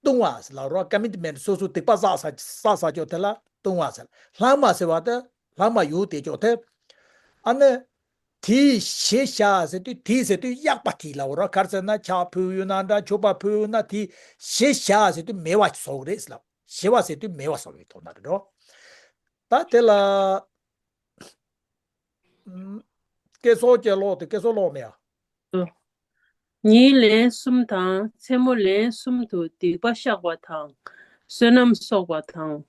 ལྟུང་བ་ཟེར་ལ་རོ། ཀ་མི་ཊི་མེན་ཊི་སོ་སོའི་སྡིག་པ་བསགས་ས་བསགས་ས་ཅོག་དེ་ལ་ལྟུང་བ་ཟེར། ལྷག་མ་ཟེར་བ་དེ་ལྷག་མ་ཡོད་དེ་ཅོག་དེ། ཨ་ནི། དེའི་ཞེས་བྱ་ཟེར་དུས་དེའི་ཟེར་དུས་གཡག་པ་དེའི་ལ་རོ། ག་རེ་ཟེར་ན་ཕྱག་ཕུལ་ཡོད་ན་འདྲ། མཆོད་པ་ཕུལ་ཡོད་ན་དེའི་ཞེས་བྱ་ཟེར་དུས་མེད་པ་བཟོ་གི་རེད་ཟེར་ལ། ཞེས་པ་ཟེར་དུས་མེད་པ་བཟོ་བའི་དོན་དག་རེད་རོ། ད་དེ་ལ། སྐད་སོགས་ཀྱི་ཀློག་དེ་སྐད་སོགས་ཀློག་མེད་ཨ། ཉིན་ལན་གསུམ་དང་མཚན་མོ་ལན་གསུམ་དུ་སྡིག་པ་བཤགས་པ་དང་། བསོད་ནམས་གསོག་པ་དང་།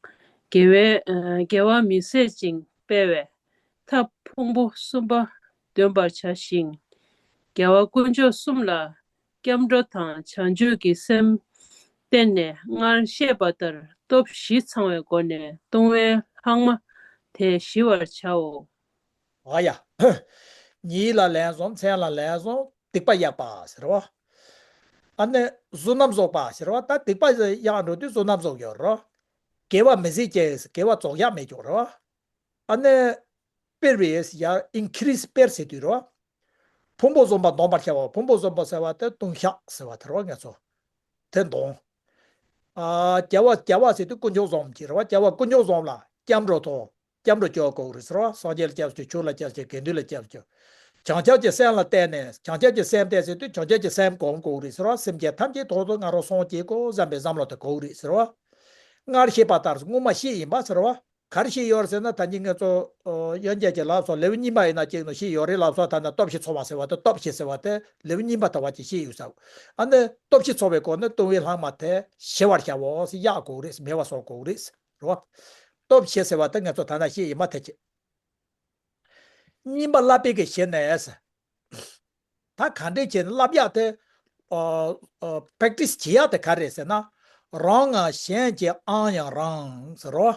དགེ་བའི་ཨ་དགེ་བ་མི་ཟད་ཅིང་སྤེལ་བའི་ཐབས་ཕུང་པོ་གསུམ་པ་འདོན་པར་བྱ་ཞིང་། རྒྱལ་བ་དཀོན་མཆོག་གསུམ་ལ་སྐྱབས་འགྲོ་དང་བྱང་ཆུབ་ཀྱི་སེམས་བསྟན་ནས་སྔར་བཤད་པ་ལྟར་སྟོབས་བཞི་ཚང་བའི་སྒོ་ནས་ལྟུང་བའི་ལྷག་མ་དེ་ཞི་བར་བྱའོ། ཨ་ཡ། ཉིན་ལ་ལན་གསུམ་མཚན་ལ་ལན་གསུམ་སྡིག་པ་གཡར་པ་ཟེར་བ། ཨ་ནི་བསོད་ནམས་གསོག་པ་ཟེར་བ། ད་སྡིག་པ་གཡར་འགྲོ་དུས་བསོད་ནམས་གསོག་ཡོད་རོ། དགེ་བ་མི་ཟད་ཅིང་དགེ་བ་རྫོགས་ཡག་མེད་ཀྱོག་རོ། ཨ་ནི་སྤེལ་བའི་ཡར་ཨིན་ཁི་རི་སི་སྤེལ་ཟེར་དུས་རོ། ཕུང་པོ་གསུམ་པ་འདོན་པར་བྱའོ། ཕུང་པོ་གསུམ་པ་ཟེར་བ་དེ་ལྟུང་བཤགས་ཟེར་བ་དེ་རོ། ངས་ཚོ་དེ་འདོན། ཨ་རྒྱལ་བ་རྒྱལ་བ་ཟེར་དུས་དཀོན་མཆོག་གསུམ་གྱི་རོ། རྒྱལ་བ་དཀོན་མཆོག་གསུམ་ལ་སྐྱབས་འགྲོ་དང་། སྐྱབས་འགྲོ་ཅོག་དགོས་རེད་ཟེར་བ། སངས་རྒྱས་ལ་སྐྱབས་སུ་མཆིའོ། ཆོས་ལ་སྐྱབས་སུ་མཆིའོ། དགེ་འདུན་ལ་སྐྱབས་སུ་མཆིའོ། བྱང་ཆུབ་ཀྱི་སེམས་ལ་བརྟེན་ནས་བྱང་ཆུབ་ཀྱི་སེམས་བརྟེན་ཟེར་དུས་བྱང་ཆུབ་ཀྱི་སེམས་སྒོམ་དགོས་རེད་ཟེར་བ། སེམས་ཅན་ཐམས་ཅད་ཐོག་ཏུ་ང་རང་སངས་རྒྱས་དགོས་བསམ་པའི་བསམ་བློ་དེ་དགོས་རེད་ཟེར་བ། སྔར་བཤད་པ་ལྟར་སྔོན་མ་བཤད་ཡིན་པ་ཟེར་བ། ག་རེ་བཤད་ཡོད་རེད་ཟེར་ན། ད་གིན་ངས་ཚོ་ཨོ་དབྱངས་ཅན་གྱི་ལབ་སོང་། ལེའུ་གཉིས་པ་ཡིན་ན་གཅིག་ནང་བཤད་ཡོད་རེད་ལབ་སོང་། ད་ནི་སྟོབས་བཞི་ཚོགས་པ་ཟེར་བ་དེ། སྟོབས་བཞི་ཟེར་བ་དེ་ལེའུ་གཉིས་པ་ལྟ་བ་ཅིག་བཤད་ཡོད་ས། ཨ་ནི་སྟོབས་བཞི་ཚོགས་པའི་སྒོ་ནས་ལྟུང་བའི་ལྷག་མ་དེ་ཞི་བར་བྱའོ་ཟེར། གཡར་དགོས་རེད་ཟེར། མེད་པ་བཟོ་དགོས་རེད་ཟེར་བ། སྟོབས་བཞི་ཟེར་བ་དེ་ངས་ཚོ་ད་ནི་བཤད་ཡིན་མ་ཐལ་ཆེ། གཉིས་པ་བསླབ་པའི་གི་གཞི་ནས་ཟེར། ད་ག་འདྲས་བྱས་ནས་བསླབ་ཡག་དེ་ཨ་ཨ་པེག་ཊི་སི་བྱེད་ཡག་དེ་ག་རེད་ཟེར་ན། རང་ངམ་གཞན་གྱི་ཨང་ཡང་རང་ཟེར་རོ།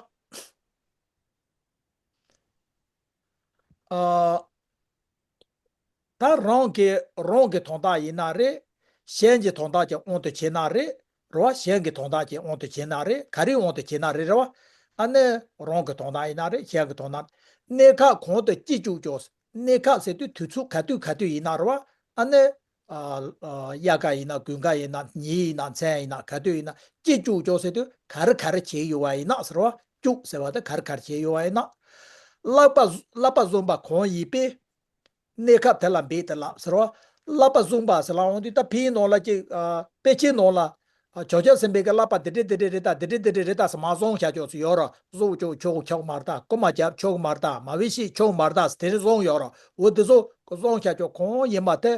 ཨ་ད་རང་གི་རང་གི་དོན་དག་ཡིན་ན་རེད། གཞན་གྱི་དོན་དག་ཀྱི་དབང་དུ་བྱས་ན་རེད། རེད་བ། གཞན་གྱི་དོན་དག་ཀྱི་དབང་དུ་བྱས་ན་རེད། ག་རེའི་དབང་དུ་བྱས་ན་རེད། རེད་བ། ཨ་ནི་རང་གི་དོན་དག་ཡིན་ན་རེད། གཞན་གྱི་དོན་དག། གནས་སྐབས་གང་དུ་སྐྱེ་བཅུག་ཀྱང་། གནས་སྐབས་ཟེར་དུས་དུས་ཚོད་ག་དུས་ག་དུས་ཡིན་ན་རེད་བ། ཨ་ནི་ཨ་ཨ་དབྱར་ཁ་ཡིན་ན། དགུན་ཁ་ཡིན་ན། ཉིན་ཡིན་ན། མཚན་ཡིན་ན། ག་དུས་ཡིན་ན་སྐྱེ་བཅུག་ཀྱང་ཟེར་དུས་ག་རེ་ག་རེ་བྱས་ཡོད་པ་ཡིན་ན་ཟེར་བ། བཅུག་ཟེར་བ་དེ་ག་རེ་ག་རེ་བྱས་ཡོད་པ་ཡིན་ན། བསླབ་པ་བསླབ་པ་བཟུང་བ་གང་ཡིན་པས། གནས་སྐབས་དེ་ལ་འབད་དེ་བསླབ་ཟེར་བ། བསླབ་པ་བཟུང་བ་ཟེར་ལབ་ཡོང་དུས་ད་ཕིའི་ནང་ལ་ཅིག་ཨ་དཔེ་ཆའི་ནང་ལ་ཨ་བྱང་ཆུབ་སེམས་དཔའི་གི་བསླབ་པ་འདི་འདྲས་འདི་འདྲས་རེད་ད། འདི་འདྲས་འདི་འདྲས་རེད་ད་ཟེར་མར་བཟུང་བཞག་ཀྱོག་ཚོ་ཡོད་ར། བཟུང་ཆོག་ཆོག་ཆོག་མ་རེད་ད། རྐུ་མ་རྒྱབ་ཆོག་མ་རེད་ད། མ་བི་ཤི་ཆོག་མ་རེད་ད་ཟེར་དེ་འདྲས་བཟུང་ཡོད་ར། འོ་དེ་ཚོ་བཟུང་བཞག་ཀྱོག་གང་ཡིན་པ་དེ་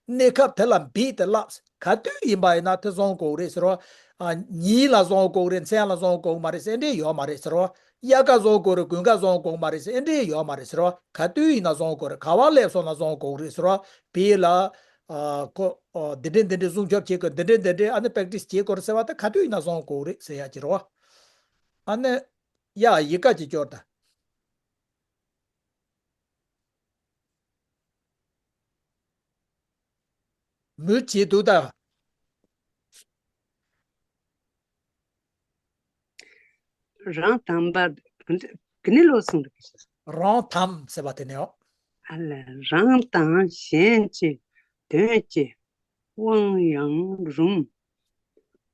གནས་སྐབས་དེ་ལ་འབད་དེ་བསླབ། ག་དུས་ཡིན་པ་ཡིན་ན་དེ་བཟུང་དགོས་རེད་ཟེར་བ། ཨ་ཉིན་ལ་བཟུང་དགོས་རེད། མཚན་ལ་བཟུང་དགོས་མ་རེད་ཟེར་འདྲས་ཡོད་མ་རེད་ཟེར་བ། དབྱར་ཁ་བཟུང་དགོས་རེད། དགུན་ཁ་བཟུང་དགོས་མ་རེད་ཟེར་ཨེ་འདྲས་ཡོད་མ་རེད་ཟེར་བ། ག་དུས་ཡིན་ན་བཟུང་དགོས་རེད། ག་པར་སླེབས་སོང་ན་བཟུང་དགོས་རེད་ཟེར་བ། བི་ལ་ཨ་ཁོ་ཨ་འདི་འདྲས་འདི་འདྲས་སྲུང་སྐྱོབ་བྱེད་དགོས། འདི་འདྲས་འདི་འདྲས་ཨ་ནི་པེག་ཊི་སི་བྱེད་དགོས་རེད་ཟེར་བ། ད་ག་དུས་ཡིན་ན་བཟུང་དགོས་རེད་ཟེར་ཡག་ཅིག་རེད་བ། ཨ་ནི་ཡ་ཡི་ག་ཅིག་སྐྱོར་ད། མུ་བྱེད་འདུག་ད། རང་དམ་པ་ག་ནས་ལོག་སོང་རེད། རང་དམ་ཟེར་བ་དེ་ནས་ཨོ། ཨ་ལས། རང་དང་གཞན་གྱི་དོན་གྱི་དབང་ཡང་རུང་།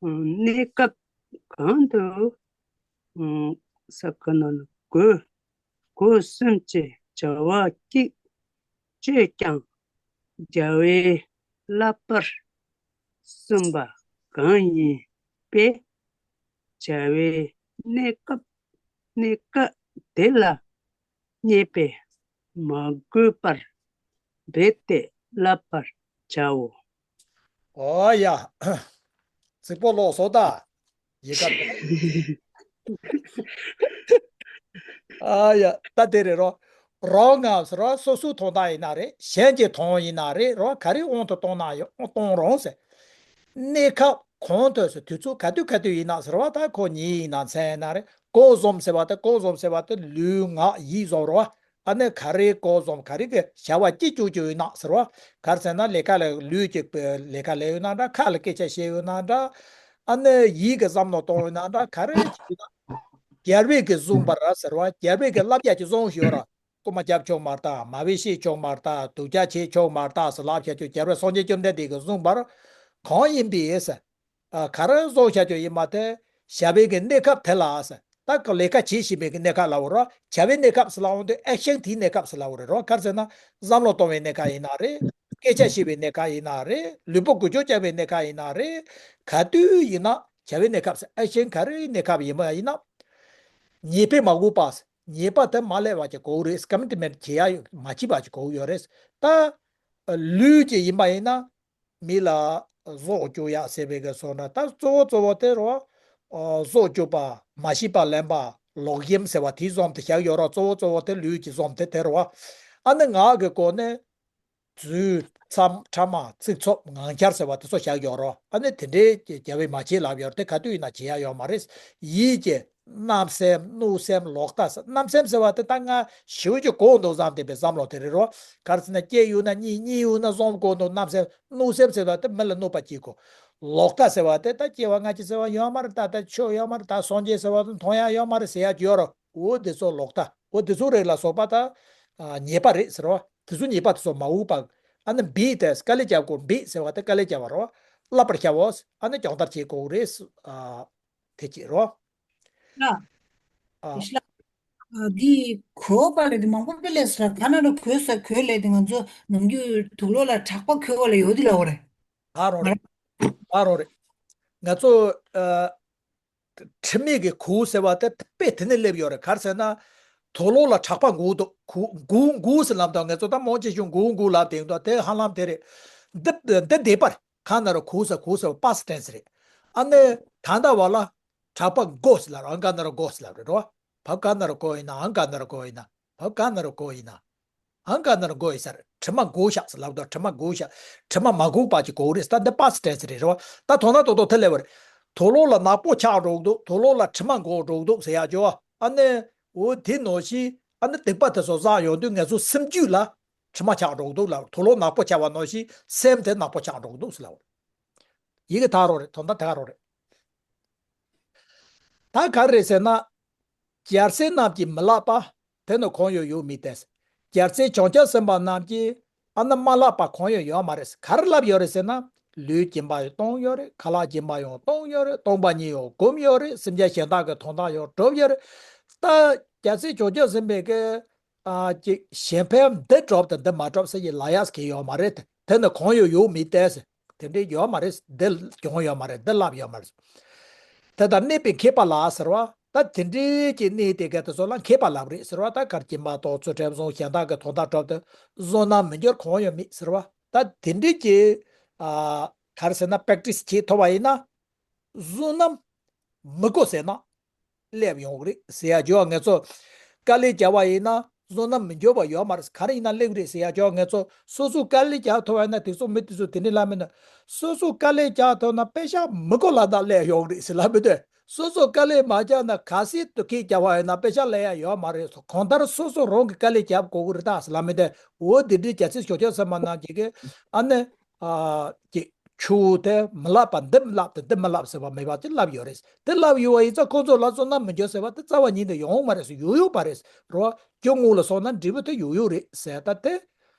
གནས་སྐབས་གང་དུ་ས་ཁ་ན་ལ་དགོས། སྒོ་གསུམ་གྱི་བྱ་བ་གཅིག་སྤྱོད་ཀྱང་། རྒྱལ་བའི་བསླབ་པར་གསུངས་པ་གང་ཡིན་པས། བྱ་བའི་གནས་སྐབས་གནས་སྐབས་དེ་ལ་བསྙད་པས་མ་གོས་པར་འབད་དེ་བསླབ་པར་བྱའོ། ཨོ་ཡ། རྫིག་པོ་ལོག་སོང་ད། ཡི་ག་ཨ་ཡ། ད་དེ་རེད་རོ། རང་ངམ་ཟེར་རོ། སོ་སོའི་དོན་དག་ཡིན་ན་རེད། གཞན་གྱི་དོན་ཡིན་ན་རེད་རོ། ག་རེ་དབང་དུ་གཏོང་ན་ཡང་གཏོང་རུང་ཟེར། གནས་སྐབས་གང་དུ་ཟེར་དུས་ཚོད་ག་དུས་ག་དུས་ཡིན་ན་ཟེར་བ། ད་ཁོ་ཉིད་ཡིན་ན་མཚན་ཡིན་ན་རེད། གང་བཟུམ་ཟེར་བ་དེ་གང་བཟུམ་ཟེར་བ་དེ་ལུས་ངག་ཡིད་བཟུམ་རེད་བ། ཨ་ནི་ག་རེ་གང་བཟུམ་ག་རེ་གི་བྱ་བ་ཅི་བཅུག་བཅུག་ཡོད་ན་ཟེར་བ། ག་རེ་ཟེར་ན་ལས་ཀ་ལས་ལུས་ཀྱི་ལས་ཀ་ལས་ཡོད་ན་འདྲ། ཁ་ལ་སྐད་ཆ་བཤད་ཡོད་ན་འདྲ། ཨ་ནི་ཡིད་ཀྱི་བསམ་བློ་གཏོང་ཡོད་ན་འདྲ། ག་རེ་བྱེད་ཡོད་ན། རྒྱལ་བས་ཀྱིས་བཟུང་བར་ཟེར་བ། རྒྱལ་བས་ཀྱིས་བསླབ་བྱ་ཅིག་བཟུང་ཡོད་ར། རྐུ་མ་རྒྱབ་ཆོག་མ་རེད་ད། མ་བི་ཤེས་ཆོག་མ་རེད་ད། སྡུག་ཅག་བྱེད་ཆོག་མ་རེད་ད་ཟེར་ལབ་བྱ་ཆོག་རྒྱལ་བས་སངས་རྒྱས་བཅོམ་ལྡན་འདས་ཀྱིས་བཟུང་བར་གང་ཡིན་པའི་ཟེར། ཨ། ག་རེ་བཟོ་བྱ་ཆོག་ཡིན་མ་དེ། བྱ་བའི་གི་གནས་སྐབས་དེ་ལ་ཟེར། ད་ག་ལས་ཀ་བྱེད་བཞིན་པའི་གི་གནས་སྐབས་ལ་འོ་རོ། བྱ་བའི་གནས་སྐབས་སུ་ལ་འོང་དུས་ཨེག་ཤན་དེའི་གནས་སྐབས་སུ་ལ་འོ་རེད་རོ། ག་རེ་ཟེར་ན་བསམ་བློ་གཏོང་བའི་གནས་སྐབས་ཡིན་ན་རེད། སྐད་ཆ་བཤད་པའི་གནས་སྐབས་ཡིན་ན་རེད། ལུས་པོ་འགུལ་སྐྱོད་རྐྱབ་པའི་གནས་སྐབས་ཡིན་ན་རེད། ག་དུས་ཡིན་ན་བྱ་བའི་གནས་སྐབས་སུ་ཨེག་ཤན་ག་རེའི་གནས་སྐབས་ཡིན་པ་ཡིན་ན། ཉེས་པས་མ་གོས་པ། ཉེས་པ་དེ་མ་སླེབས་པ་ཅིག་དགོས་རེད། ཀ་མི་ཊི་མེན་ཊི་བྱེད་ཡ་མ་བྱས་པ་ཅིག་དགོས་ཡོད་རེད། ད་ལུས་ཀྱི་ཡིན་པ་ཡིན་ན། མི་ལ་སྲོག་གཅོད་ཡ་ཟེར་བའི་གི་སོགས་ན། ད་གཙོ་བོ་གཙོ་བོ་དེ་རོ། ཨ། སྲོག་གཅོད་པ། མ་ཤེས་པ་ལེན་པ། ལོག་གཡེམ་ཟེར་བ་དེའི་བཟུམ་དེ་བཞག་ཡོད་རོ། གཙོ་བོ་གཙོ་བོ་དེ་ལུས་ཀྱི་བཟུམ་དེ་དེ་རོ། ཨ་ནི་ངག་གི་སྐོར་ནས། རྫུས། མཚམས། ཕྲ་མ། ཚིག་རྩུབ། ངང་འཁྱལ་ཟེར་བ་དེ་ཚོ་བཞག་ཡོད་རོ། ཨ་ནི་དེ་འདྲའི་རྒྱལ་བས་མ་བྱེད་ལབ་ཡོད་རེད། དེ་ག་དུས་ཡིན་ན་བྱེད་ཡ་ཡོད་མ་རེད། ཡིད་ཀྱི། བརྣབ་སེམས། གནོད་སེམས། ལོག་ལྟ་ཟེར། བརྣབ་སེམས་ཟེར་བ་དེ་ད་ང་ཞེ་པོ་ཅིག་གོ་འདུག་བསམ་བསྡད་པའི་བསམ་བློ་དེ་རེད་རོ། ག་རེ་ཟེར་ན་སྐྱེས་ཡོད་ན་གཉིད། གཉིད་ཡོད་ན་བཟུང་གོ་འདུག་བརྣབ་སེམས། གནོད་སེམས་ཟེར་བ་དེ་མི་ལ་གནོད་པ་བྱེད་གོ། ལོག་ལྟ་ཟེར་བ་དེ་ད་སྐྱེ་བ་སྔ་ཕྱི་ཟེར་བ་ཡོད་མ་རེད། ད་ལྟ་ཆོས་ཡོད་མ་རེད། ད་སངས་རྒྱས་ཟེར་བ་དེ་མཐོང་ཡ་ཡོད་མ་རེད་ཟེར་ཡ་ཡོད་རོ། འོ་དེ་ཚོ་ལོག་ལྟ། འོ་དེ་ཚོ་རིགས་ལ་སོགས་པ་ད། ཨ། ཉེས་པ་རེད་ཟེར་བ། དེ་ཚོ་ཉེས་པ་དེ་ཚོ་མ་འོས་པ། ཨ་ནི་འབད་དེ་དཀའ་ལས་རྒྱབ་དགོས། འབད་ཟེར་བ་དེ་དཀའ་ལས་རྒྱབ་པ་རོ། བསླབ་པར་བྱའོ། ཨ་ནི་སྦྱོང་བརྡར་བྱེད་དགོས་རེད། ཨ། དེ་བྱེད་རོ། ལགས། ཨ། ལགས། ཨ། འདི་གོ་བ་ལས་དེ་མང་པོ་དཔེ་ལས་སུ་ར་ག་ན་ར་གོས་ས་གོས་ལས་དེ་ང་ཚོ་ནམ་རྒྱུན་དུག་ལོག་ལ་གྲགས་པ་གོས་པ་ལ་ཡོད་དེ་ལ་འོ་རེད། ཨ་རོ་རེད། ཨ་རོ་རེད། ང་ཚོ། ཨ། དྲི་མེད་ཀྱི་གོས་ཟེར་བ་དེ་དཔེ་དེ་ནས་སླེབས་ཡོད་རེད། ག་རེ་ཟེར་ན། དུག་ལོག་ལ་གྲགས་པ་འགོས་འདུག་གོས་འགོས་འགོས་ཟེར་ལབ་དང་ང་ཚོ་ད་མང་ཆེ་ཤོས་འགོས་འགོས་ལབ་དེ་འདུག་དེ་ཧ་ལམ་དེ་རེད། འདི་འདི་འདས་པར་ག་ན་ར་གོས་ཟེར། གོས་ཟེར་བ་པ་སི་ཊེན་སི་རེད། ཨ་ནི་ད་ལྟ་བ་ལ་གྲགས་པ་འགོས་ཟེར་ལབ་རེད། ཨང་ག་ན་ར་འགོས་ཟེར་ལབ་རེད་རོ། བབ་ག་ན་ར་གོས་ཡིན་ན། ཨང་ག་ན་ར་གོས་ཡིན་ན། བབ་ག་ན་ར་གོས་ཡིན་ན། ཨང་ག་ན་ར་གོས་ཡིན་ས་རེད། དྲི་མ་འགོས་ཤག་ཟེར་ལབ་དང་། དྲི་མ་འགོས་ཤག་དྲི་མ་མ་འགོས་པ་ཅིག་གོས་རེད་ཟེར། ད་འདི་པ་སི་ཊེན་སི་རེད་རོ། ད་དོན་དག་ཏོག་ཏོག་དེ་ལས་བར། དུག་ལོག་ལ་ནག་པོ་ཆགས་འགྲོ་གི་འདུག་དུག་ལོག་ལ་དྲི་མ་འགོས་འགྲོ་གི་འདུག་ཟེར་ཡ་ཅོ། ཨ་ནི། འོ་དེ་ནང་བཞིན་ཨ་ནི་སྡིག་པ་དེ་ཚོ་བསགས་ཡོང་དུས་ང་ཚོ་སེམས་རྒྱུད་ལ་དྲི་མ་ཆགས་འགྲོ་གི་འདུག་ལ། དུག་ལོག་ནག་པོ་ཆགས་པ་ནང་བཞིན་སེམས་དེ་ནག་པོ་ཆགས་འགྲོ་གི་འདུག་ཟེར་ལབ། ཡི་གེ་དག་རོགས་རེད། དོན་དག་དག་རོགས་རེད། ད་ག་རེ་རེད་ཟེར་ན། རྒྱལ་སྲས་རྣམས་ཀྱིས་མི་བསླབ་པ། དེ་ནི་གང་ཡང་ཡོད་མི་སྟེ། རྒྱལ་སྲས་བྱང་ཆུབ་སེམས་དཔའ་རྣམས་ཀྱིས་ཨ་ནི་མ་བསླབ་པ་གང་ཡང་ཡོད་མ་རེད། ག་རེ་བསླབ་ཡོད་རེད་ཟེར་ན། ལུས་སྦྱིན་པ་ཡང་བཏང་ཡོད་རེད། ཁ་ལག་སྦྱིན་པ་ཡང་བཏང་ཡོད་རེད། བཏུང་བ་ཉིད་ཡང་བསྒོམས་ཡོད་རེད། སེམས་ཅན་གཞན་དག་གི་དོན་དག་ཡང་བསྒྲུབས་ཡོད་རེད། ད་རྒྱལ་སྲས་བྱང་ཆུབ་སེམས་དཔའི་གི། ཨ། ཅིག་གཞན་ཕན་འདི་སྒྲུབ་དང་འདི་མ་སྒྲུབ་ཟེར་གྱི་ལབ་ཡག་གི་ཡོད་མ་རེད། དེ་ནི་གང་ཡང་ཡོད་མི་སྟེ། དེ་འདྲའི་ཡོད་མ་རེད། འདི་གྱོང་ཡོད་མ་རེད། འདི་ལབ་ཡོད་མ་རེད། དེ་ལྟར་གནས་པའི་མཁས་པ་ལ་ཟེར་བ། ད་དེ་འདྲའི་གི་གནས་དེ་ག་དེ་ཚོ་ལ་མཁས་པ་ལབ་རེད་ཟེར་བ། ད་གར་སྦྱིན་པ་དང་ཚུལ་ཁྲིམས་བསྲུང་། གཞན་དག་གི་དོན་དག་སྒྲུབ་སྟེ་བཟོད་ནམ་མི་འགྱུར་གང་ཡང་མེད་ཟེར་བ། ད་དེ་འདྲའི་གི། ཨ། ག་རེ་ཟེར་ན་པེག་ཊི་སི་བྱེད་ཐུབ་པ་ཡིན་ན། བཟོད་ནམ་མི་དགོས་ཟེར་ན། སླེབས་ཡོང་གི་རེད་ཟེར་ཡ་ཅོ། ང་ཚོ་དཀའ་ལས་བརྒྱབ་པ་ཡིན་ན་བཟོད་ནམ་མི་འགྱུར་བ་ཡོད་མ་རེད། ག་རེ་ཡིན་ན་སླེབས་རེད་ཟེར་ཡ་ཅོ། ང་ཚོ་སོ་སོ་དཀའ་ལས་བརྒྱབ་ཐུབ་པ་ཡིན་ན། དེ་ཚོ་མི་དེ་ཚོ་དེ་འདྲ་ལབ་མིན་ན། སོ་སོ་དཀའ་ལས་བརྒྱབ་ཐུབ་ན་པེ་ཤག་མི་དགོས་ལབ་ན་སླེབས་ཡོང་གི་རེད་ཟེར་ལབ་མི་འདུག་སོ་སོ་དཀའ་ལས་མ་བརྒྱབ་ན་གལ་སྲིད་དུ་ཁྱེད་བརྒྱབ་པ་ཡིན་ན་པེ་ཤག་སླེབས་ཡ་ཡོད་མ་རེད། གང་ལྟར་སོ་སོ་རང་གི་དཀའ་ལས་བརྒྱབ་དགོས་ཀྱི་རེད་ད་ཟེར་ལབ་མི་འདུག་འོ་དེ་འདྲའི་རྒྱལ་སྲས་བྱང་ཆུབ་སེམས་དཔའ་རྣམས་ཀྱིས་གི་ཨ་ནི། ཨ། ཀྱི་ཆུ་དེ་མི་བསླབ་པ་འདི་མི་བསླབ་དང་འདི་མི་བསླབ་ཟེར་བ་མེད་པ་ཅིག་བསླབ་ཡོད་རེད། དེ་བསླབ་ཡོད་པ་ཡིན་ཙང་ཁོ་ཚོ་ལ་བསོད་ནམས་མི་འགྱུར་ཟེར་བ་དེ་རྩ་བ་ཉིད་ནས་ཡོང་མ་རེད་ཟེར། ཡོང་ཡོད་པ་རེད་རོ། རྒྱུ་དངོས་ལ་སོང་ན་འབྲས་བུ་དེ་ཡོང་ཡོད་རེད་ཟེར། ད་དེ་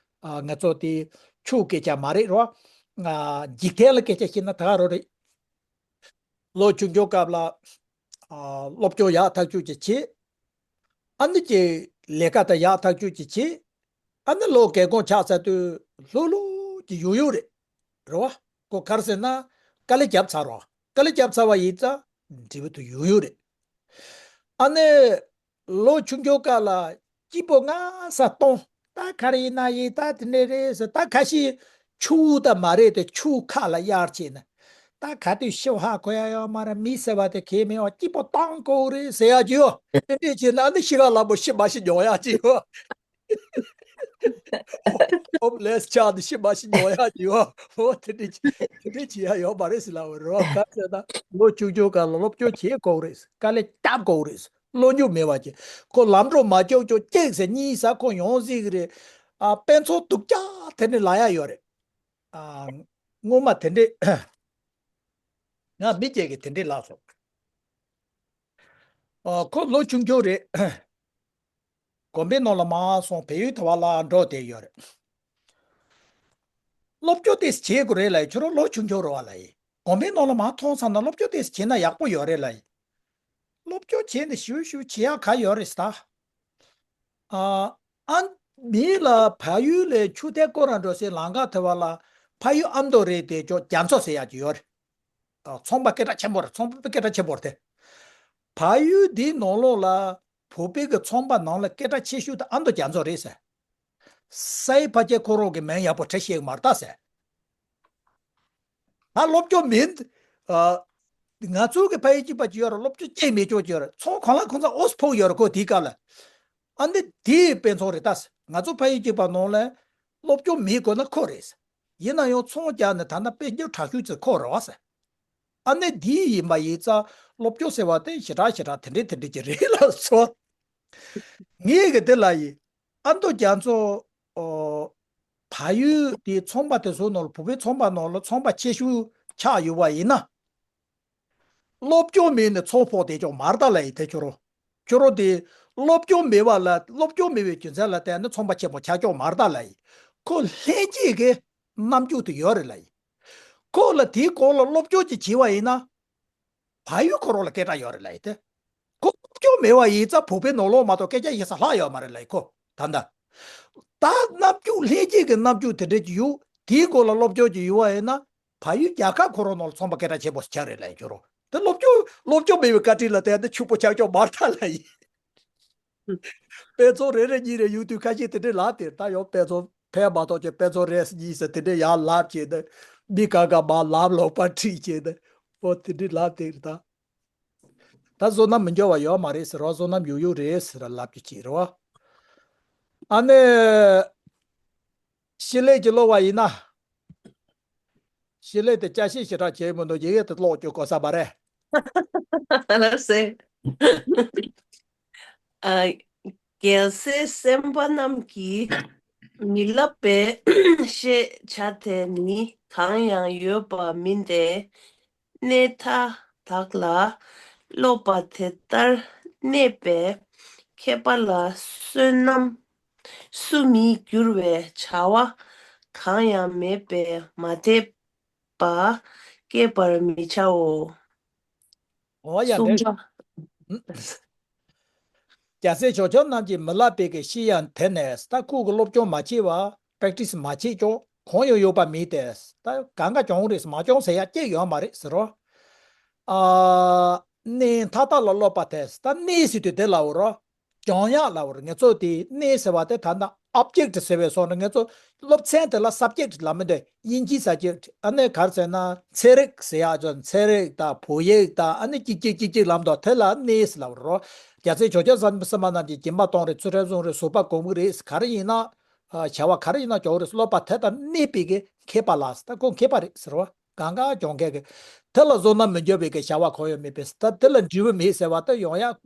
ང་ཚོ་དེ་ཆུ་སྐད་ཆ་མ་རེད་རོ། འཇིག་རྟེན་ལ་སྐད་ཆ་བཤད་ན་ད་ག་རོ་རེད། ལོ་ཆུང་ཆུང་སྐབས་ལ་སློབ་སྦྱོང་ཡག་ཐག་ཆོད་ཅིག་བྱེད། ཨ་ནི་ཀྱི་ལས་ཀ་དང་ཡག་ཐག་ཆོད་ཀྱི་བྱེད། ཨ་ནི་ལོ་རྒས་གོང་ཆགས་ཚར་དུས་ལྷོད་ལྷོད་ཀྱི་ཡོང་ཡོད་རེད། རེད་བ། ཁོ་ག་རེ་ཟེར་ན་དཀའ་ལས་བརྒྱབ་ཚར་བ། དཀའ་ལས་བརྒྱབ་ཚར་བ་ཡིན་ཙང་འབྲས་བུ་དེ་ཡོང་ཡོད་རེད། ཨ་ནི་ལོ་ཆུང་ཆུང་སྐབས་ལ་སྐྱིད་པོ་སྔ་ས་གཏོང་། ད་ག་རེ་ཡིན་ན་ཡིན། ད་དེ་འདྲ་རེད་ཟེར། ད་ཁ་ཤས་ཆུ་ད་མ་རེད་དེ་ཆུ་ཁ་ལ་གཡར་བྱས་ནས། ད་ག་དུས་ཤི་བ་ཧ་གོ་ཡ་ཡོད་མ་རེད། མི་ཟེར་བ་དེ་གལ་མེད་པ་སྐྱིད་པོ་བཏང་དགོས་རེད་ཟེར་ཡ་ཅིག་ཡོད། དེ་འདྲས་བྱས་ན་ནི་ཤི་ག་ལ་མོ་ཤི་མ་ཤི་མྱོང་ཡ་ཅིག་ཡོད། ཨོབ་ལེས་ཆགས་ཏེ་ཤི་མ་ཤི་ཉོ་ཡག་ཡོད། འོ་དེ་འདྲ་བྱེད་དེ་འདྲ་བྱེད་ཡག་ཡོད་མ་རེད་ཟེར་ལབ་པ་རེད་བ། ག་ཟེར་ན་ལོ་ཆུང་ཆུང་སྒང་ལ་སློབ་སྦྱོང་བྱེད་དགོས་རེད། དཀའ་ལས་རྒྱབ་དགོས་རེད། བློ་སྙོམས་མེད་པ་བྱེད། ཁོ་ལམ་འགྲོ་མ་ལྕོག་ལྕོག་གཅིག་ཟེར་གཉིས་ཟེར་ཁོ་ཡོང་སྲིད་གི་རེད། ཨ་དཔེ་མཚོན་སྡུག་ཅག་དེ་འདྲ་ལབ་ཡག་ཡོད་རེད། ཨ་སྔོན་མ་དེ་འདྲས་ང་མི་སྐྱེ་གི་དེ་འདྲས་ལབ་སོང་། ཨ་ཁོ་ལོ་ཆུང་ཆུང་རེད། དགོན་པའི་ནང་ལ་མར་སོང་བལ་ཡུལ་དེ་བ་ལ་འགྲོ་བསྡད་ཡོད་རེད། སློབ་སྦྱོང་དེ་བྱེད་དགོས་རེད་ལབ་ཡིན། ཁྱོད་རང་ལོ་ཆུང་ཆུང་རེད་བ་ལབ་ཡིན། དགོན་པའི་ནང་ལ་མར་མཐོང་ཚར་ན་སློབ་སྦྱོང་དེ་བྱེད་ན་ཡག་པོ་ཡོད་རེད་ལབ་ཡིན། སློབ་སྦྱོང་བྱས་ནས་ཞུ་ཞུ་བྱེད་ཡག་ག་ཡོད་རེད་ཟེར་ད། ཨ་ཨ་མི་ལ་བལ་ཡུལ་ལ་ཆུ་ཐིགས་སྐོར་ར་འགྲོ་སའི་ལམ་ཁ་དེ་བ་ལ་ཕ་ཡུལ་ཨ་མདོ་རེད་དེ་ཅོ་རྒྱ་མཚོ་ཟེར་ཡག་ཅིག་ཡོད་རེད། ཨ་ཚོང་པ་སྐད་གྲགས་ཆེན་པོ་རེད། ཚོང་པ་སྐད་གྲགས་ཆེན་པོ་རེད་དེ། བལ་ཡུལ་འདིའི་ནང་ལོགས་ལ་བོད་པའི་གི་ཚོང་པ་ནང་ལ་སྐད་གྲགས་ཆེ་ཤོས་དེ་ཨ་མདོ་རྒྱ་མཚོ་རེད་ཟེར། སའི་ཕ་ཁྱེད་ཁོ་རང་གི་མིང་ཡག་པོ་བྲི་ཤེས་ཀྱི་མ་རེད་ད་ཟེར། ད་སློབ་སྦྱོང་མིན། ཨ། ང་ཚོ་གི་ཕ་ཡུལ་གཅིག་པ་ཅིག་ཡོད་རེད། སློབ་སྦྱོང་སྐྱེས་མེད་ཅོག་ཅིག་ཡོད་རེད། ཚོང་གང་ལ་གང་འཚམ་ཨོས་ཕོག་ཡོད་རེད་ཁོ་དེའི་སྐབས་ལ། ཨ་ནི་དེའི་དཔེ་མཚོན་རེད་ད། ང་ཚོ་ཕ་ཡུལ་གཅིག་པ་ནང་ལ་སློབ་སྦྱོང་མེད་དགོས་ན་ཁོ་རེད། ཡིན་ན་ཡང་ཚོང་རྒྱག་ནས་ད་ལྟ་དཔལ་འབྱོར་དྲག་ཤོས་ཅིག་ཁོ་རེད་བ་ཟེར། ཨ་ནི་དེའི་ཡིན་པ་ཡིན་ཙང་སློབ་སྦྱོང་ཟེར་བ་དེ་ཞེ་དྲག་ཞེ་དྲག་དེ་འདྲས་དེ་འདྲས་ཅིག་རེད་ལགས་སོ། ངས་གི་དེ་ལ་ཡིན། ཨ་མདོ་རྒྱ་མཚོ། ཨོ། བལ་ཡུལ་དེའི་ཚོང་པ་དེ་ཚོའི་ནང་ལ་བོད་པའི་ཚོང་པ་ནང་ལ་ཚོང་པ་ཆེ་ཤོས་ཆགས་ཡོད་པ་ཡིན་ན། སློབ་སྦྱོང་མེད་ནས་ཚོང་ཕོག་བསྡད་ཆོག་མ་རེད་ད་ལབ་ཡིན་དེ་ཁྱོད་རང་། ཁྱོད་རང་དེ་སློབ་སྦྱོང་མེད་པ་ལ་སློབ་སྦྱོང་མེད་པའི་རྒྱུ་མཚན་ལ་བརྟེན་ནས་ཚོང་པ་ཆེན་པོ་ཆགས་ཆོག་མ་རེད་ད་ལབ་ཡིན། ཁོ་ལྷན་སྐྱེས་ཀྱི་རྣམ་འགྱུར་དེ་ཡོད་རེད་ལབ་ཡིན། ཁོ་ལ་དེའི་སྐོར་ལ་སློབ་སྦྱོང་ཅིག་བྱས་པ་ཡིན་ན། བལ་ཡུལ་ཁོ་རང་ལ་སྐད་གྲགས་ཡོད་རེད་ལབ་ཡིན་ཏེ། ཁོ་སློབ་སྦྱོང་མེད་པ་ཡིན་ཙང་བོད་པའི་ནང་ལོགས་མ་གཏོགས་སྐད་ཆ་བཤད་ས་ལྷག་ཡོད་མ་རེད་ལབ་ཡིན་ཁོ། ད་ལྟ། ད་རྣམ་འགྱུར་ལྷན་སྐྱེས་ཀྱི་རྣམ་འགྱུར་དེ་འདྲ་ཅིག་ཡོད། དེའི་སྐོར་ལ་སློབ་སྦྱོང་ཅིག་ཡོད་པ་ཡིན་ན། བལ་ཡུལ་རྒྱལ་ཁབ་ཁོ་རང་ནང་ལ་ཚོང་པ་སྐད་གྲགས་ཆེན་པོ་ཞིག་ཆགས་རེད་ལབ་ཡིན་ཁྱོད་རང་། དེ་སློབ་སྦྱོང་སློབ་སྦྱོང་མེད་པའི་བཀའ་དྲིན་ལ་བརྟེན་ནས་ཕྱུག་པོ་ཆགས་ཆོག་མ་རེད་ད་ལབ་ཡིན། དཔེ་མཚོན་རེ་རེ་གཉིས་རེ་ཡོད་དུས་ཁ་ཤས་དེ་འདྲས་ལབ་དེ་ད་ཡང་དཔེ་མཚོན་ཕལ་མ་ཐོགས་ཀྱི་དཔེ་མཚོན་རེ་གཉིས་ཟེར་དེ་འདྲས་ཡར་ལབ་བྱས་ནས་མི་གང་ག་མར་ལབ་ལོག་པ་ཁྲིད་བྱས་ནས་ཨོ་དེ་འདྲས་ལབ་དེ་རེད་ད། ད་བསོད་ནམས་མི་འགྱོ་བ་ཡོད་མ་རེད་ཟེར་བ། བསོད་ནམས་ཡོད་ཡོད་རེད་ཟེར་ལབ་ཀྱི་བྱས་རེད་བ། ཨ་ནི། ཤེས་ལེགས་ཀྱི་ཀློག་པ་ཡིན་ན། ཤེས་ལེགས་དེ་བསྐྱར་ཞིབ་ཞེ་དྲག་བྱས་མི་འདུག་ཡི་གེ་དེ་ཀློག་རྒྱུ་དགོས་ས་མ་རེད། ལགས་སེ། ཨ། རྒྱལ་སྲས་སེམས་དཔའ་རྣམས་ཀྱིས་མི་བསླབ་པའི་ཤེས་བྱ་དེ་ནི་གང་ཡང་ཡོད་པ་མིན་ཏེ། གནས་མཐའ་དག་ལ་སློབ་པ་དེ་ལྟར་གནས་པའི་མཁས་པ་ལ་བསོད་ནམས་སུ་མི་འགྱུར་བའི་བྱ་བ་གང་ཡང་མེད་པས་མ་དད་པ་སྐྱེད་པར་མི་བྱའོ། འོ་ཡ་གསུམ་ལེགས། པ། རྒྱལ་སྲས་ཇོ་ཇོ་རྣམས་ཀྱིས་མི་བསླབ་པའི་གི་ཤེས་ཡང་དེ་ནས་ད་ཁོ་གི་སློབ་སྦྱོང་མ་བྱས་པ་པྲེག་ཊི་སི་མ་བྱས་ཀྱོག་གང་ཡང་ཡོད་པ་མེད་དེ། ད་གང་ག་གྱོང་རེད་མ་གྱོང་ཟེར་ཡ་སྐྱེ་ཡོད་མ་རེད་ཟེར་རོ། ཨ། གནས་མཐའ་དག་ལ་སློབ་པ་དེ་ད་གནས་ཟེར་དུས་དེ་ལ་འོ་རོ། སྦྱང་ཡག་ལབ་པ་རེད། ངེད་ཚོ་དེ་གནས་ཟེར་བ་དེ་ད་ལྟ་ཨོབ་ཇེག་ཊི་ཟེར་བའི་སོགས་ནི་ངེད་ཚོ་སློབ་ཚན་དེ་ལ་སབ་ཇེག་ཊི་ལབ་མི་འདུག་དབྱིན་ཇིའི་སབ་ཇེག་ཊི། ཨ་ནི་ག་རེ་ཟེར་ན་ཚན་རིག་ཟེར་ཡག་ཚོ་ཚན་རིག་དང་བོད་ཡིག་དང་ཨ་ནི་གཅིག་གཅིག་གཅིག་གཅིག་ལབ་འདུག་དེ་ལ་གནས་ཟེར་ལབ་པ་རེད་རོ། རྒྱལ་སྲས་ཇོ་ཇོ་སེམས་དཔའ་རྣམས་ཀྱིས་སྦྱིན་པ་གཏོང་རེད། ཚུལ་ཁྲིམས་སྲུང་རེད། བཟོད་པ་སྒོམ་གྱི་རེད། ག་རེ་ཡིན་ན། བྱ་བ་ག་རེ་ཡིན་ན་སྦྱོང་རེད། སློབ་པ་དེ་ལྟར་གནས་པའི་གི་མཁས་པ་ལ་ཟེར། ད་ཁོ་མཁས་པ་རེད་ཟེར་བ། གང་ག་སྦྱོང་མཁན་གྱི། དེ་ལ་བསོད་ནམས་མི་འགྱུར་བའི་གི་བྱ་བ་གང་ཡང་མེད་པས། ད་དེ་ལ་འབྲས་བུ་མེད་ཟེར་བ་དེ་ཡོང་ཡག་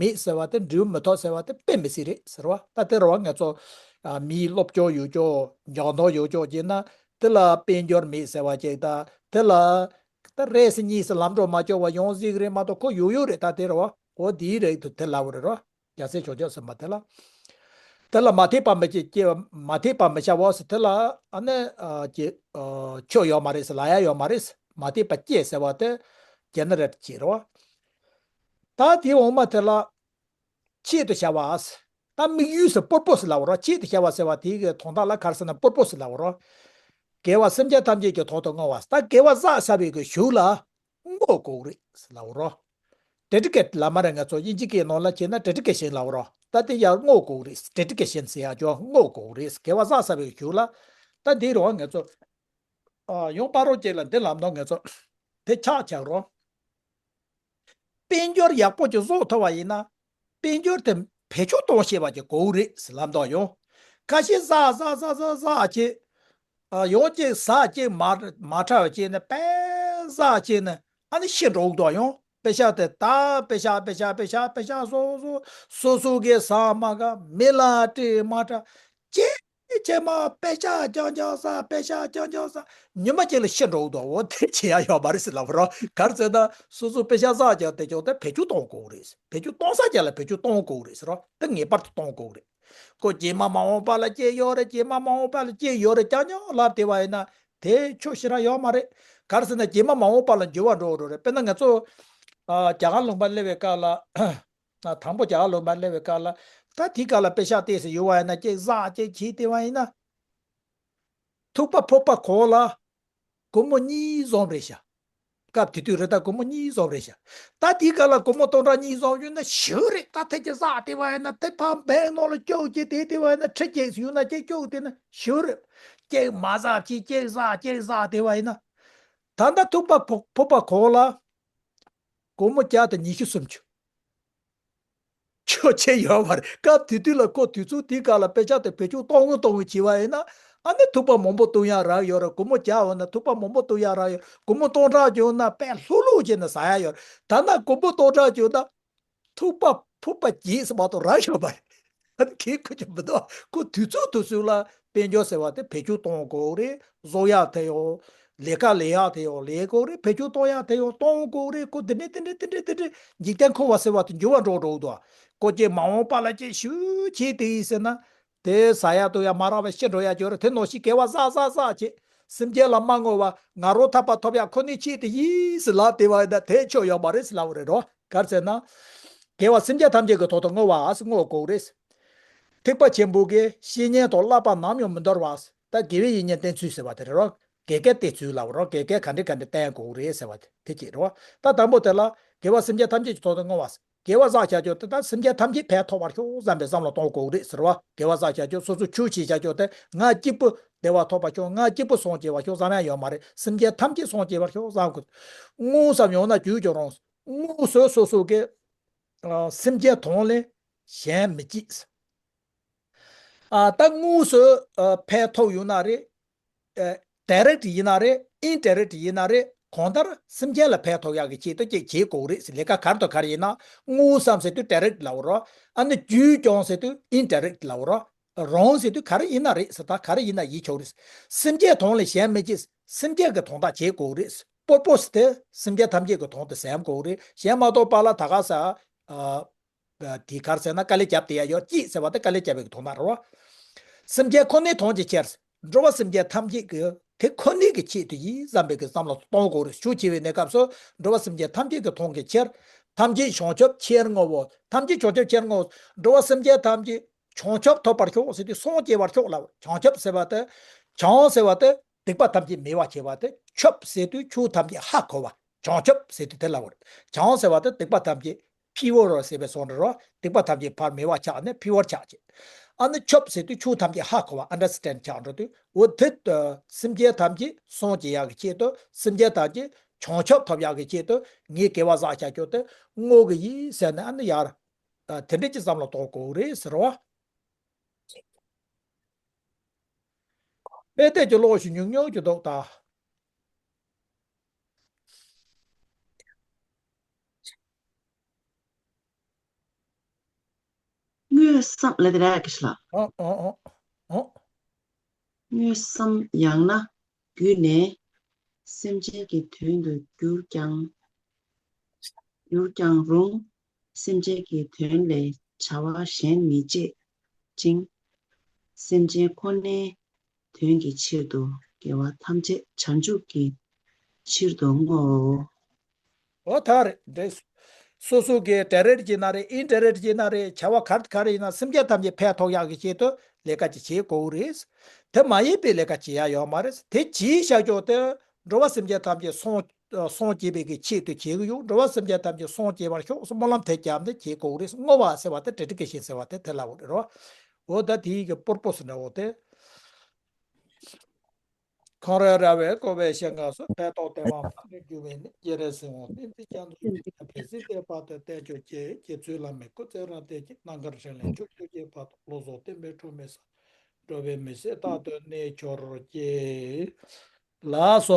མེད་ཟེར་བ་དེ། འབྲས་བུ་མི་ཐོབ་ཟེར་བ་དེ་དཔེ་མི་སྲིད་རེད་ཟེར་བ། ད་དེ་རེད་བ། ངེད་ཚོ་མིའི་སློབ་སྦྱོང་ཡོད་ཅོག་སྦྱང་དོན་ཡོད་ཅོག་བྱས་ན་དེ་ལ་དཔལ་འབྱོར་མེད་ཟེར་བ་ཅིག་དང་། དེ་ལ་ད་རེས་གཉིས་སུ་ལམ་འགྲོ་མ་ལྕོག་པ་ཡོང་སྲིད་གི་རེད་མ་གཏོགས་ཁོ་ཡོད་ཡོད་རེད། ད་དེ་རེད་བ། འོ་དེའི་རིགས་དེ་དེ་ལབ་པ་རེད་རོ། རྒྱལ་སྲས་ཇོ་ཇོ་སེམས་དཔའ་དེ་ལ། དེ་ལ་མ་དད་པ་མི་སྐྱེ་སྐྱེ་མ་དད་པ་མི་བྱའོ་ཟེར། དེ་ལ་ཨ་ནི་ཨ་ཀྱེ་ཨ་ཆོས་ཡོད་མ་རེད་ཟེར། ལབ་ཡག་ཡོད་མ་རེད། མ་དད་པ་སྐྱེ་ཟེར་བ་དེ་ཇེ་ནེ་རལ་ཅིག་རེད་བ། ད་དེའི་འོག་མ་དེ་ལ་ཆེད་དུ་བྱ་བ་ཟེར། ད་དམིགས་ཡུལ་ཟེར། པར་པོ་སི་ལབ་པ་རེད། ཆེད་དུ་བྱ་བ་ཟེར་བ་དེའི་གི་དོན་དག་ལ་ག་རེ་ཟེར་ན་པར་པོ་སི་ལབ་པ་རེད། དགེ་བ་སེམས་ཅན་ཐམས་ཅད་ཀྱི་དོན་དུ་བསྔོ་བ་ཟེར། ད་དགེ་བ་བསགས་ཚར་བའི་གི་གཞུག་ལ། བསྔོ་དགོས་རེད་ཟེར་ལབ་པ་རོ། ཌེ་ཌི་ཀེ་ཊི་ལབ་མ་རེད། ང་ཚོ་དབྱིན་ཇི་སྐད་ནང་ལ་བྱས་ན་ཌེ་ཌི་ཀེ་ཤན་ལབ་པ་རོ། ད་དེ་ཡར་བསྔོ་དགོས་རེད། ཌེ་ཌི་ཀེ་ཤན་ཟེར་ཡག་ཅོ་བསྔོ་དགོས་རེད། དགེ་བ་བསགས་ཚར་བའི་གཞུག་ལ། ད་འདི་རུ་ང་ཚོ་ཨ་ཡང་ཕ་རོལ་ཅིག་ལ་འདི་ལབ་མདོག་ང་ཚོ་དེ་ཆགས་ཆགས་རོ། དཔལ་འབྱོར་ཡག་པོ་ཅིག་བཟོ་ཐུབ་པ་ཡིན་ན། དཔལ་འབྱོར་དེ་བེད་སྤྱོད་གཏོང་ཤེས་པ་ཅིག་དགོས་རེད་ཟེར་ལབ་མདོག་ཡོང་། ཁ་ཤས་ཟག་ཟག་ཟག་ཟག་ཟག་བྱས། ཨ། ཡང་གཅིག་ཟག་གཅིག་མ་མ་ཁྲ་བ་བྱས་ནས་དཔེ་ཟག་བྱས་ནས་ཨ་ནི་ཤི་འགྲོ་གི་འདུག་ཡང་། པེ་ཤག་དེ་ད་པེ་ཤག་པེ་ཤག་པེ་ཤག་པེ་ཤག་སོ་སོ་སོ་སོ་གི་ཟག་མ་ག་མི་ལ་སྤྲད་མ་ཁྲ་ཅེ་ཅེ་མ་པེ་ཤག་རྐྱང་རྐྱང་ཟག་པེ་ཤག་རྐྱང་རྐྱང་ཟག་ཉི་མ་གཅིག་ལ་ཤི་འགྲོ་གི་འདུག་འོ་དེ་བྱེད་ཡ་ཡོད་མ་རེད་ཟེར་ལབ་རོགས། ག་རེ་ཟེར་ན་སོ་སོ་པེ་ཤག་ཟག་ཀྱང་དེ་ཀྱང་དེ་བེད་སྤྱོད་གཏོང་དགོས་རེད། བེད་སྤྱོད་གཏོང་ས་ཀྱང་ལ་བེད་སྤྱོད་གཏོང་དགོས་རེད་ཟེར་རོགས། དེ་ངེས་པར་དུ་གཏོང་དགོས་རེད། ཁོ་རྗེས་མ་མ་འོངས་པ་ལ་སྐྱེས་ཡོད་རེད། རྗེས་མ་མ་འོངས་པ་ལ་སྐྱེས་ཡོད་རེད། རྐྱང་རྐྱང་ལབ་བསྡད་པ་ཡིན་ན་དེ་ཆོག་ཤེས་ར་ཡོད་མ་རེད། ག་རེ་ཟེར་ན་རྗེས་མ་མ་འོངས་པ་ལ་འགྱུར་བ་འགྲོ་འགྲོ་རེད། དཔེར་ན་ང་ཚོ་ཨ། རྒྱ་གར་ལུང་པ་སླེབས་པའི་སྐབས་ལ། ཨ། དང་པོ་རྒྱ་གར་ལུང་པ་སླེབས་པའི་སྐབས་ལ། ད་དེའི་སྐབས་ལ་པེ་ཤག་ཏོག་ཙམ་ཡོད་པ་ཡིན་ན་ཅིག་ཟག་ཅིག་བྱས་བསྡད་པ་ཡིན་ན། ཐུག་པ་ཕོར་པ་གང་ལ་སྒོར་མོ་གཉིས་འཛོམས་རེད་ཤག་སྐབས་དེ་དུས་རེད། ད་སྒོར་མོ་གཉིས་འཛོམས་རེད་ཤག་ད་དེའི་སྐབས་ལ་སྒོར་མོ་སྟོང་ཕྲག་གཉིས་འཛོམས་ཡོད་ན་ཞེ་པོ་རེད། ད་ཐེངས་གཅིག་ཟག་བསྡད་པ་ཡིན་ན་དེ་ཕར་བེང་ནང་ལ་བཅུག་བྱས་བསྡད་བསྡད་པ་ཡིན་ན་ཁྲི་གཅིག་ཡོད་ན་གཅིག་བཅུག་བསྡད་ན་ཞེ་པོ་རེད། གཅིག་མ་ཟག་གཅིག་གཅིག་ཟག་གཅིག་ཟག་བསྡད་པ་ཡིན་ན། ད་ལྟ་ཐུག་པ་ཕོར་ཕོར་པ་གང་ལ་སྒོར་མོ་བརྒྱ་དང་ཉི་ཤུ་སུམ་ཅུ། ཆོག་ཆེ་ཡོད་པ་རེད། སྐབས་དེ་དུས་ལ་ཁོ་དུས་ཚོད་དེའི་སྐབས་ལ་པེ་ཤག་དེ་བེད་སྤྱོད་གཏོང་གི་གཏོང་གི་བྱས་པ་ཡིན་ན། ཨ་ནི་ཐུག་པ་མང་པོ་བཏུང་ཡག་རག་ཡོད་རེད། སྒོར་མོ་བརྒྱ་འོང་ན་ཐུག་པ་མང་པོ་བཏུང་ཡག་རག་ཡོད། སྒོར་མོ་སྟོང་ཕྲག་བྱུང་ན་དཔེ་ལྷུག་ལྷུག་བྱས་ནས་ཟ་ཡག་ཡོད་རེད། ད་ནི་སྒོར་མོ་སྟོང་ཕྲག་བྱུང་ན་ཐུག་པ་ཕོར་པ་གཅིག་ཙམ་མ་གཏོགས་རག་ཡོད་མ་རེད། ཨ་ནི་ཁྱེད་ཁོ་ཅིག་མི་འདུག་ཁོ་དུས་ཚོད་དུས་ཚོད་ལ་དཔལ་འབྱོར་ཟེར་བ་དེ་བེད་སྤྱོད་གཏོང་དགོས་རེད། བཟོ་ཡག་དེ་ཡང་ལས་ཀ་ལས་ཡག་དེ་ཡང་ལས་དགོས་རེད། བེད་སྤྱོད་གཏོང་ཡག་དེ་ཡང་གཏོང་དགོས་རེད། ཁོ་དེ་འདྲས་དེ་འདྲས་དེ་འདྲས་དེ་འདྲས་འཇིག་རྟེན་འཁོར་བ་ཟེར་བ་དེ་འགྱུར་བ་འགྲོ་འགྲོ་འདུག་ཁོ་ཅིག་མ་འོངས་པ་ལ་ཅིག་ཞུ་བྱེད་དེ་ཡིན་ཟེར་ན། དེ་ཟ་ཡག་འཐུང་ཡག་མ་རག་པ་ཤི་འགྲོ་ཡག་ཅིག་ཡོད་རེད། དེ་ནང་བཞིན་དགེ་བ་བསགས་བསགས་བསགས་བྱེད། སེམས་ཅན་ལ་མ་བསྔོ་བ་ང་རང་ཐར་པ་ཐོབ་ཡག་ཁོ་ནའི་ཆེད་དུ་ཡིན་ཟེར་ལབ་བསྡད་པ་ཡིན་ན་དེ་ཆོག་ཡོད་མ་རེད་ཟེར་ལབ་པ་རེད་རོ། ག་རེ་ཟེར་ན། དགེ་བ་སེམས་ཅན་ཐམས་ཅད་ཀྱི་དོན་དུ་བསྔོ་བ་ཟེར་བསྔོ་དགོས་རེད། ཐེག་པ་ཆེན་པོ་གི་བཤེས་གཉེན་དང་བསླབ་པ་ནམ་ཡང་མི་འདོར་བ། ད་དགེ་བའི་བཤེས་གཉེན་བསྟེན་ཚུལ་ཟེར་བ་དེ་རེད་རོ། དགེ་རྒན་བསྟེན་ཚུལ་ལབ་རོ། དགེ་རྒན་ག་འདྲས་ག་འདྲས་བསྟེན་དགོས་རེད་ཟེར་བ་དེ་དེ་གཅིག་རེད་བ། ད་དང་པོ་དེ་ལ་དགེ་བ་སེམས་ཅན་ཐམས་ཅད་ཀྱི་དོན་དུ་བསྔོ་བ། དགེ་བ་བསགས་བྱ་རྒྱུ་དེ་དག་སེམས་ཅན་ཐམས་ཅད་ཕན་ཐོགས་པར་ཤོག་བསམ་པའི་བསམ་བློ་གཏོང་དགོས་རེད་ཟེར་བ། དགེ་བ་བསགས་བྱ་རྒྱུ་སོ་སོ་ཆོས་བྱེད་བྱ་རྒྱུ་དེ་ང་གཅིག་པུ་བདེ་བ་ཐོབ་པར་ཤོག་ང་གཅིག་པུ་སངས་རྒྱས་པར་ཤོག་བསམ་ཡ་ཡོད་མ་རེད། སེམས་ཅན་ཐམས་ཅད་སངས་རྒྱས་པར་ཤོག་བསམ་དགོས། དངོས་སམ་ཡང་ན་བྱུས་ཀྱང་རུང་། དངོས་སུ་སོ་སོ་གི་ཨ། སེམས་ཅན་དོན་ལས་གཞན་མི་བྱེད། ཨ། ད་དངོས་སུ་ཨ། ཕན་ཐོགས་ཡོད་ན་རེད། ཨ། ཌའི་རེག་ཊི་ཡིན་ན་རེད། ཨིན་ཌའི་རེག་ཊི་ཡིན་ན་རེད། གང་ལྟར་སེམས་ཅན་ལ་ཕན་ཐོགས་ཡག་གི་ཆེད་དུ་ཅིག་བྱེད་དགོས་རེད། ལས་ཀ་ག་རེ་དང་ག་རེ་ཡིན་ན། དངོས་སམ་ཟེར་དུས་ཌའི་རེག་ཊི་ལབ་རོ། ཨ་ནི་བྱུས་ཀྱང་ཟེར་དུས་ཨིན་ཌའི་རེག་ཊི་ལབ་རོ། རང་ཟེར་དུས་ག་རེ་ཡིན་ན་རེད་ཟེར། ད་ག་རེ་ཡིན་ན་ཡིན་ཆོག་རེད། སེམས་ཅན་དོན་ལས་གཞན་མི་བྱེད། སེམས་ཅན་གྱི་དོན་དག་བྱེད་དགོས་རེད། པར་པོ་སི་དེ་སེམས་ཅན་ཐམས་ཅད་ཀྱི་དོན་དུ་བསམ་དགོས་རེད། གཞན་མ་གཏོགས་པ་ལ་ད་ག་ས། ཨ། དེ་ག་རེ་ཟེར་ན་དཀའ་ལས་བརྒྱབ་བསྡད་ཡ་ཡོད་ཅིག་ཟེར་བ་དེ་དཀའ་ལས་བརྒྱབ་པའི་དོན་དག་རེད་བ། སེམས་ཅན་ཁོ་ནའི་དོན་གྱི་ཕྱིར། འགྲོ་བ་སེམས་ཅན་ཐམས་ཅད་ཀྱི་དེ་ཁོ་ནའི་གི་ཆེད་དུ་ཡིན་བསམ་པའི་གི་བསམ་བློ་གཏོང་དགོས་རེད། ཞུ་བྱེད་པའི་གནས་སྐབས་སུ་འགྲོ་བ་སེམས་ཅན་ཐམས་ཅད་ཀྱི་དོན་གྱི་ཕྱིར། ཐམས་ཅད་བྱང་ཆུབ་ཕྱིར་བསྔོའོ། ཐམས་ཅད་བྱང་ཆུབ་ཕྱིར་བསྔོའོ། འགྲོ་བ་སེམས་ཅན་ཐམས་ཅད་བྱང་ཆུབ་ཐོབ་པར་ཤོག་ཟེར་དུས་སངས་རྒྱས་པར་ཤོག་ལབ། བྱང་ཆུབ་ཟེར་བ་དེ། བྱང་ཟེར་བ་དེ་སྡིག་པ་ཐམས་ཅད་མེད་པར་བྱེད་པ་དེ། ཆུབ་ཟེར་དུས་ཆོས་ཐམས་ཅད་ཧ་གོ་བ། བྱང་ཆུབ་ཟེར་དུས་དེ་ལ་བར། བྱང་ཟེར་བ་དེ་སྡིག་པ་ཐམས་ཅད་ཕྱི་བོར་ཟེར་བའི་སོགས་འདྲ་རོ། སྡིག་པ་ཐམས་ཅད་ཕར་མེད་པར་ཆགས་ནས་ཕྱི་བོར་ཆགས་བྱེད། ཨ་ནི་ཆུབ་ཟེར་དུས་ཆོས་ཐམས་ཅད་ཧ་གོ་བ། ཨན་ཌར་སི་ཊེན་ཌ་ཆགས་འགྲོ་དུས། འོ་དེ་སེམས་ཅན་ཐམས་ཅད་སངས་རྒྱས་ཡག་གི་ཆེད་དུ། སེམས་ཅན་ཐམས་ཅད་བྱང་ཆུབ་ཐོབ་ཡག་གི་ཆེད་དུ་ངས་དགེ་བ་བསགས་བྱ་རྒྱུ་དེ་བསྔོ་གི་ཡིན་ཟེར་ནས་ཨ་ནི་ཡར། ཨ། དེ་འདྲས་ཀྱི་བསམ་བློ་གཏོང་དགོས་རེད་ཟེར་བ། དཔེ་དེབ་ཀྱི་ཀློག་ཞུ་ཉུང་ཉུང་ཅིག་འདུག་ད། དངོས་སམ་ལ་དེ་ར་ཀི་ཤི་ལ། ཨོ་ཨོ་ཨོ་ཨོ། དངོས་སམ་ཡང་ན་བརྒྱུད་ནས་སེམས་ཅན་གྱི་དོན་དུ་གྱུར་ཀྱང་། གྱུར་ཀྱང་རུང་། སེམས་ཅན་གྱི་དོན་ལས་བྱ་བ་གཞན་མི་བྱེད་ཅིང་། སེམས་ཅན་ཁོ་ནའི་དོན་གྱི་ཕྱིར་དུ་དགེ་བ་ཐམས་ཅད་བྱང་ཆུབ་ཀྱི་ཕྱིར་དུ་བསྔོའོ། འོ་ད་རེད་འདྲེ། སོ་སོ་གི་ཌའི་རེག་ཊི་ཡིན་ན་རེད། ཨིན་ཌའི་རེག་ཊི་ཡིན་ན་རེད། བྱ་བ་ག་རེ་ག་རེ་ཡིན་ན་སེམས་ཅན་ཐམས་ཅད་ཕན་ཐོགས་ཡག་གི་ཆེད་དུ་ལས་ཀ་ཅིག་བྱེད་དགོས་རེད། དེ་མ་ཡིན་པའི་ལས་ཀ་བྱེད་ཡ་ཡོད་མ་རེད། དེ་བྱས་བཞག་ཀྱོག་དེ་འགྲོ་བ་སེམས་ཅན་ཐམས་ཅད་སངས་སངས་རྒྱས་པའི་གི་ཆེད་དུ་བྱེད་གི་ཡོད། འགྲོ་བ་སེམས་ཅན་ཐམས་ཅད་སངས་རྒྱས་པར་ཤོག་སྨོན་ལམ་དེ་བརྒྱབ་ནས་བྱེད་དགོས་རེད། བསྔོ་བ་ཟེར་བ་དེ་བྲི་བྲི་གི་ཤིང་ཟེར་བ་དེ་དེ་ལ་འོ་རེད་རོ། འོ་ད་དེའི་གི་པར་པོ་སི་འདྲ་བོ་དེ། ཁོང་ར་ར་བས་བསྐོར་བའི་ཞིང་ཁམས་སུ། ཕན་འདོགས་དལ་བ་མ་ལུས་རྒྱུ་བའི་གནས། སྤྱན་རས་གཟིགས་དབང་བསྟན་འཛིན་རྒྱ་མཚོ་ཆེ། ཕན་སྲིད་ལྟའི་བར་དུ་བསྟན་བཅོས་རྒྱས། རྗེ་བཙུན་བླ་མའི་སྐུ་ཚེ་རབ་བརྟན་ཅིང་། རྣམ་དཀར་འཕྲིན་ལས་ཕྱོགས་བཅུར་རྒྱས་པར་ཤོག། བློ་བཟང་བསྟན་པའི་སྒྲོན་མེ་སར། འགྲོ་བའི་མི་ཚེ་རྟག་ཏུ་གནས་གྱུར་ཅིག་ལགས་སོ།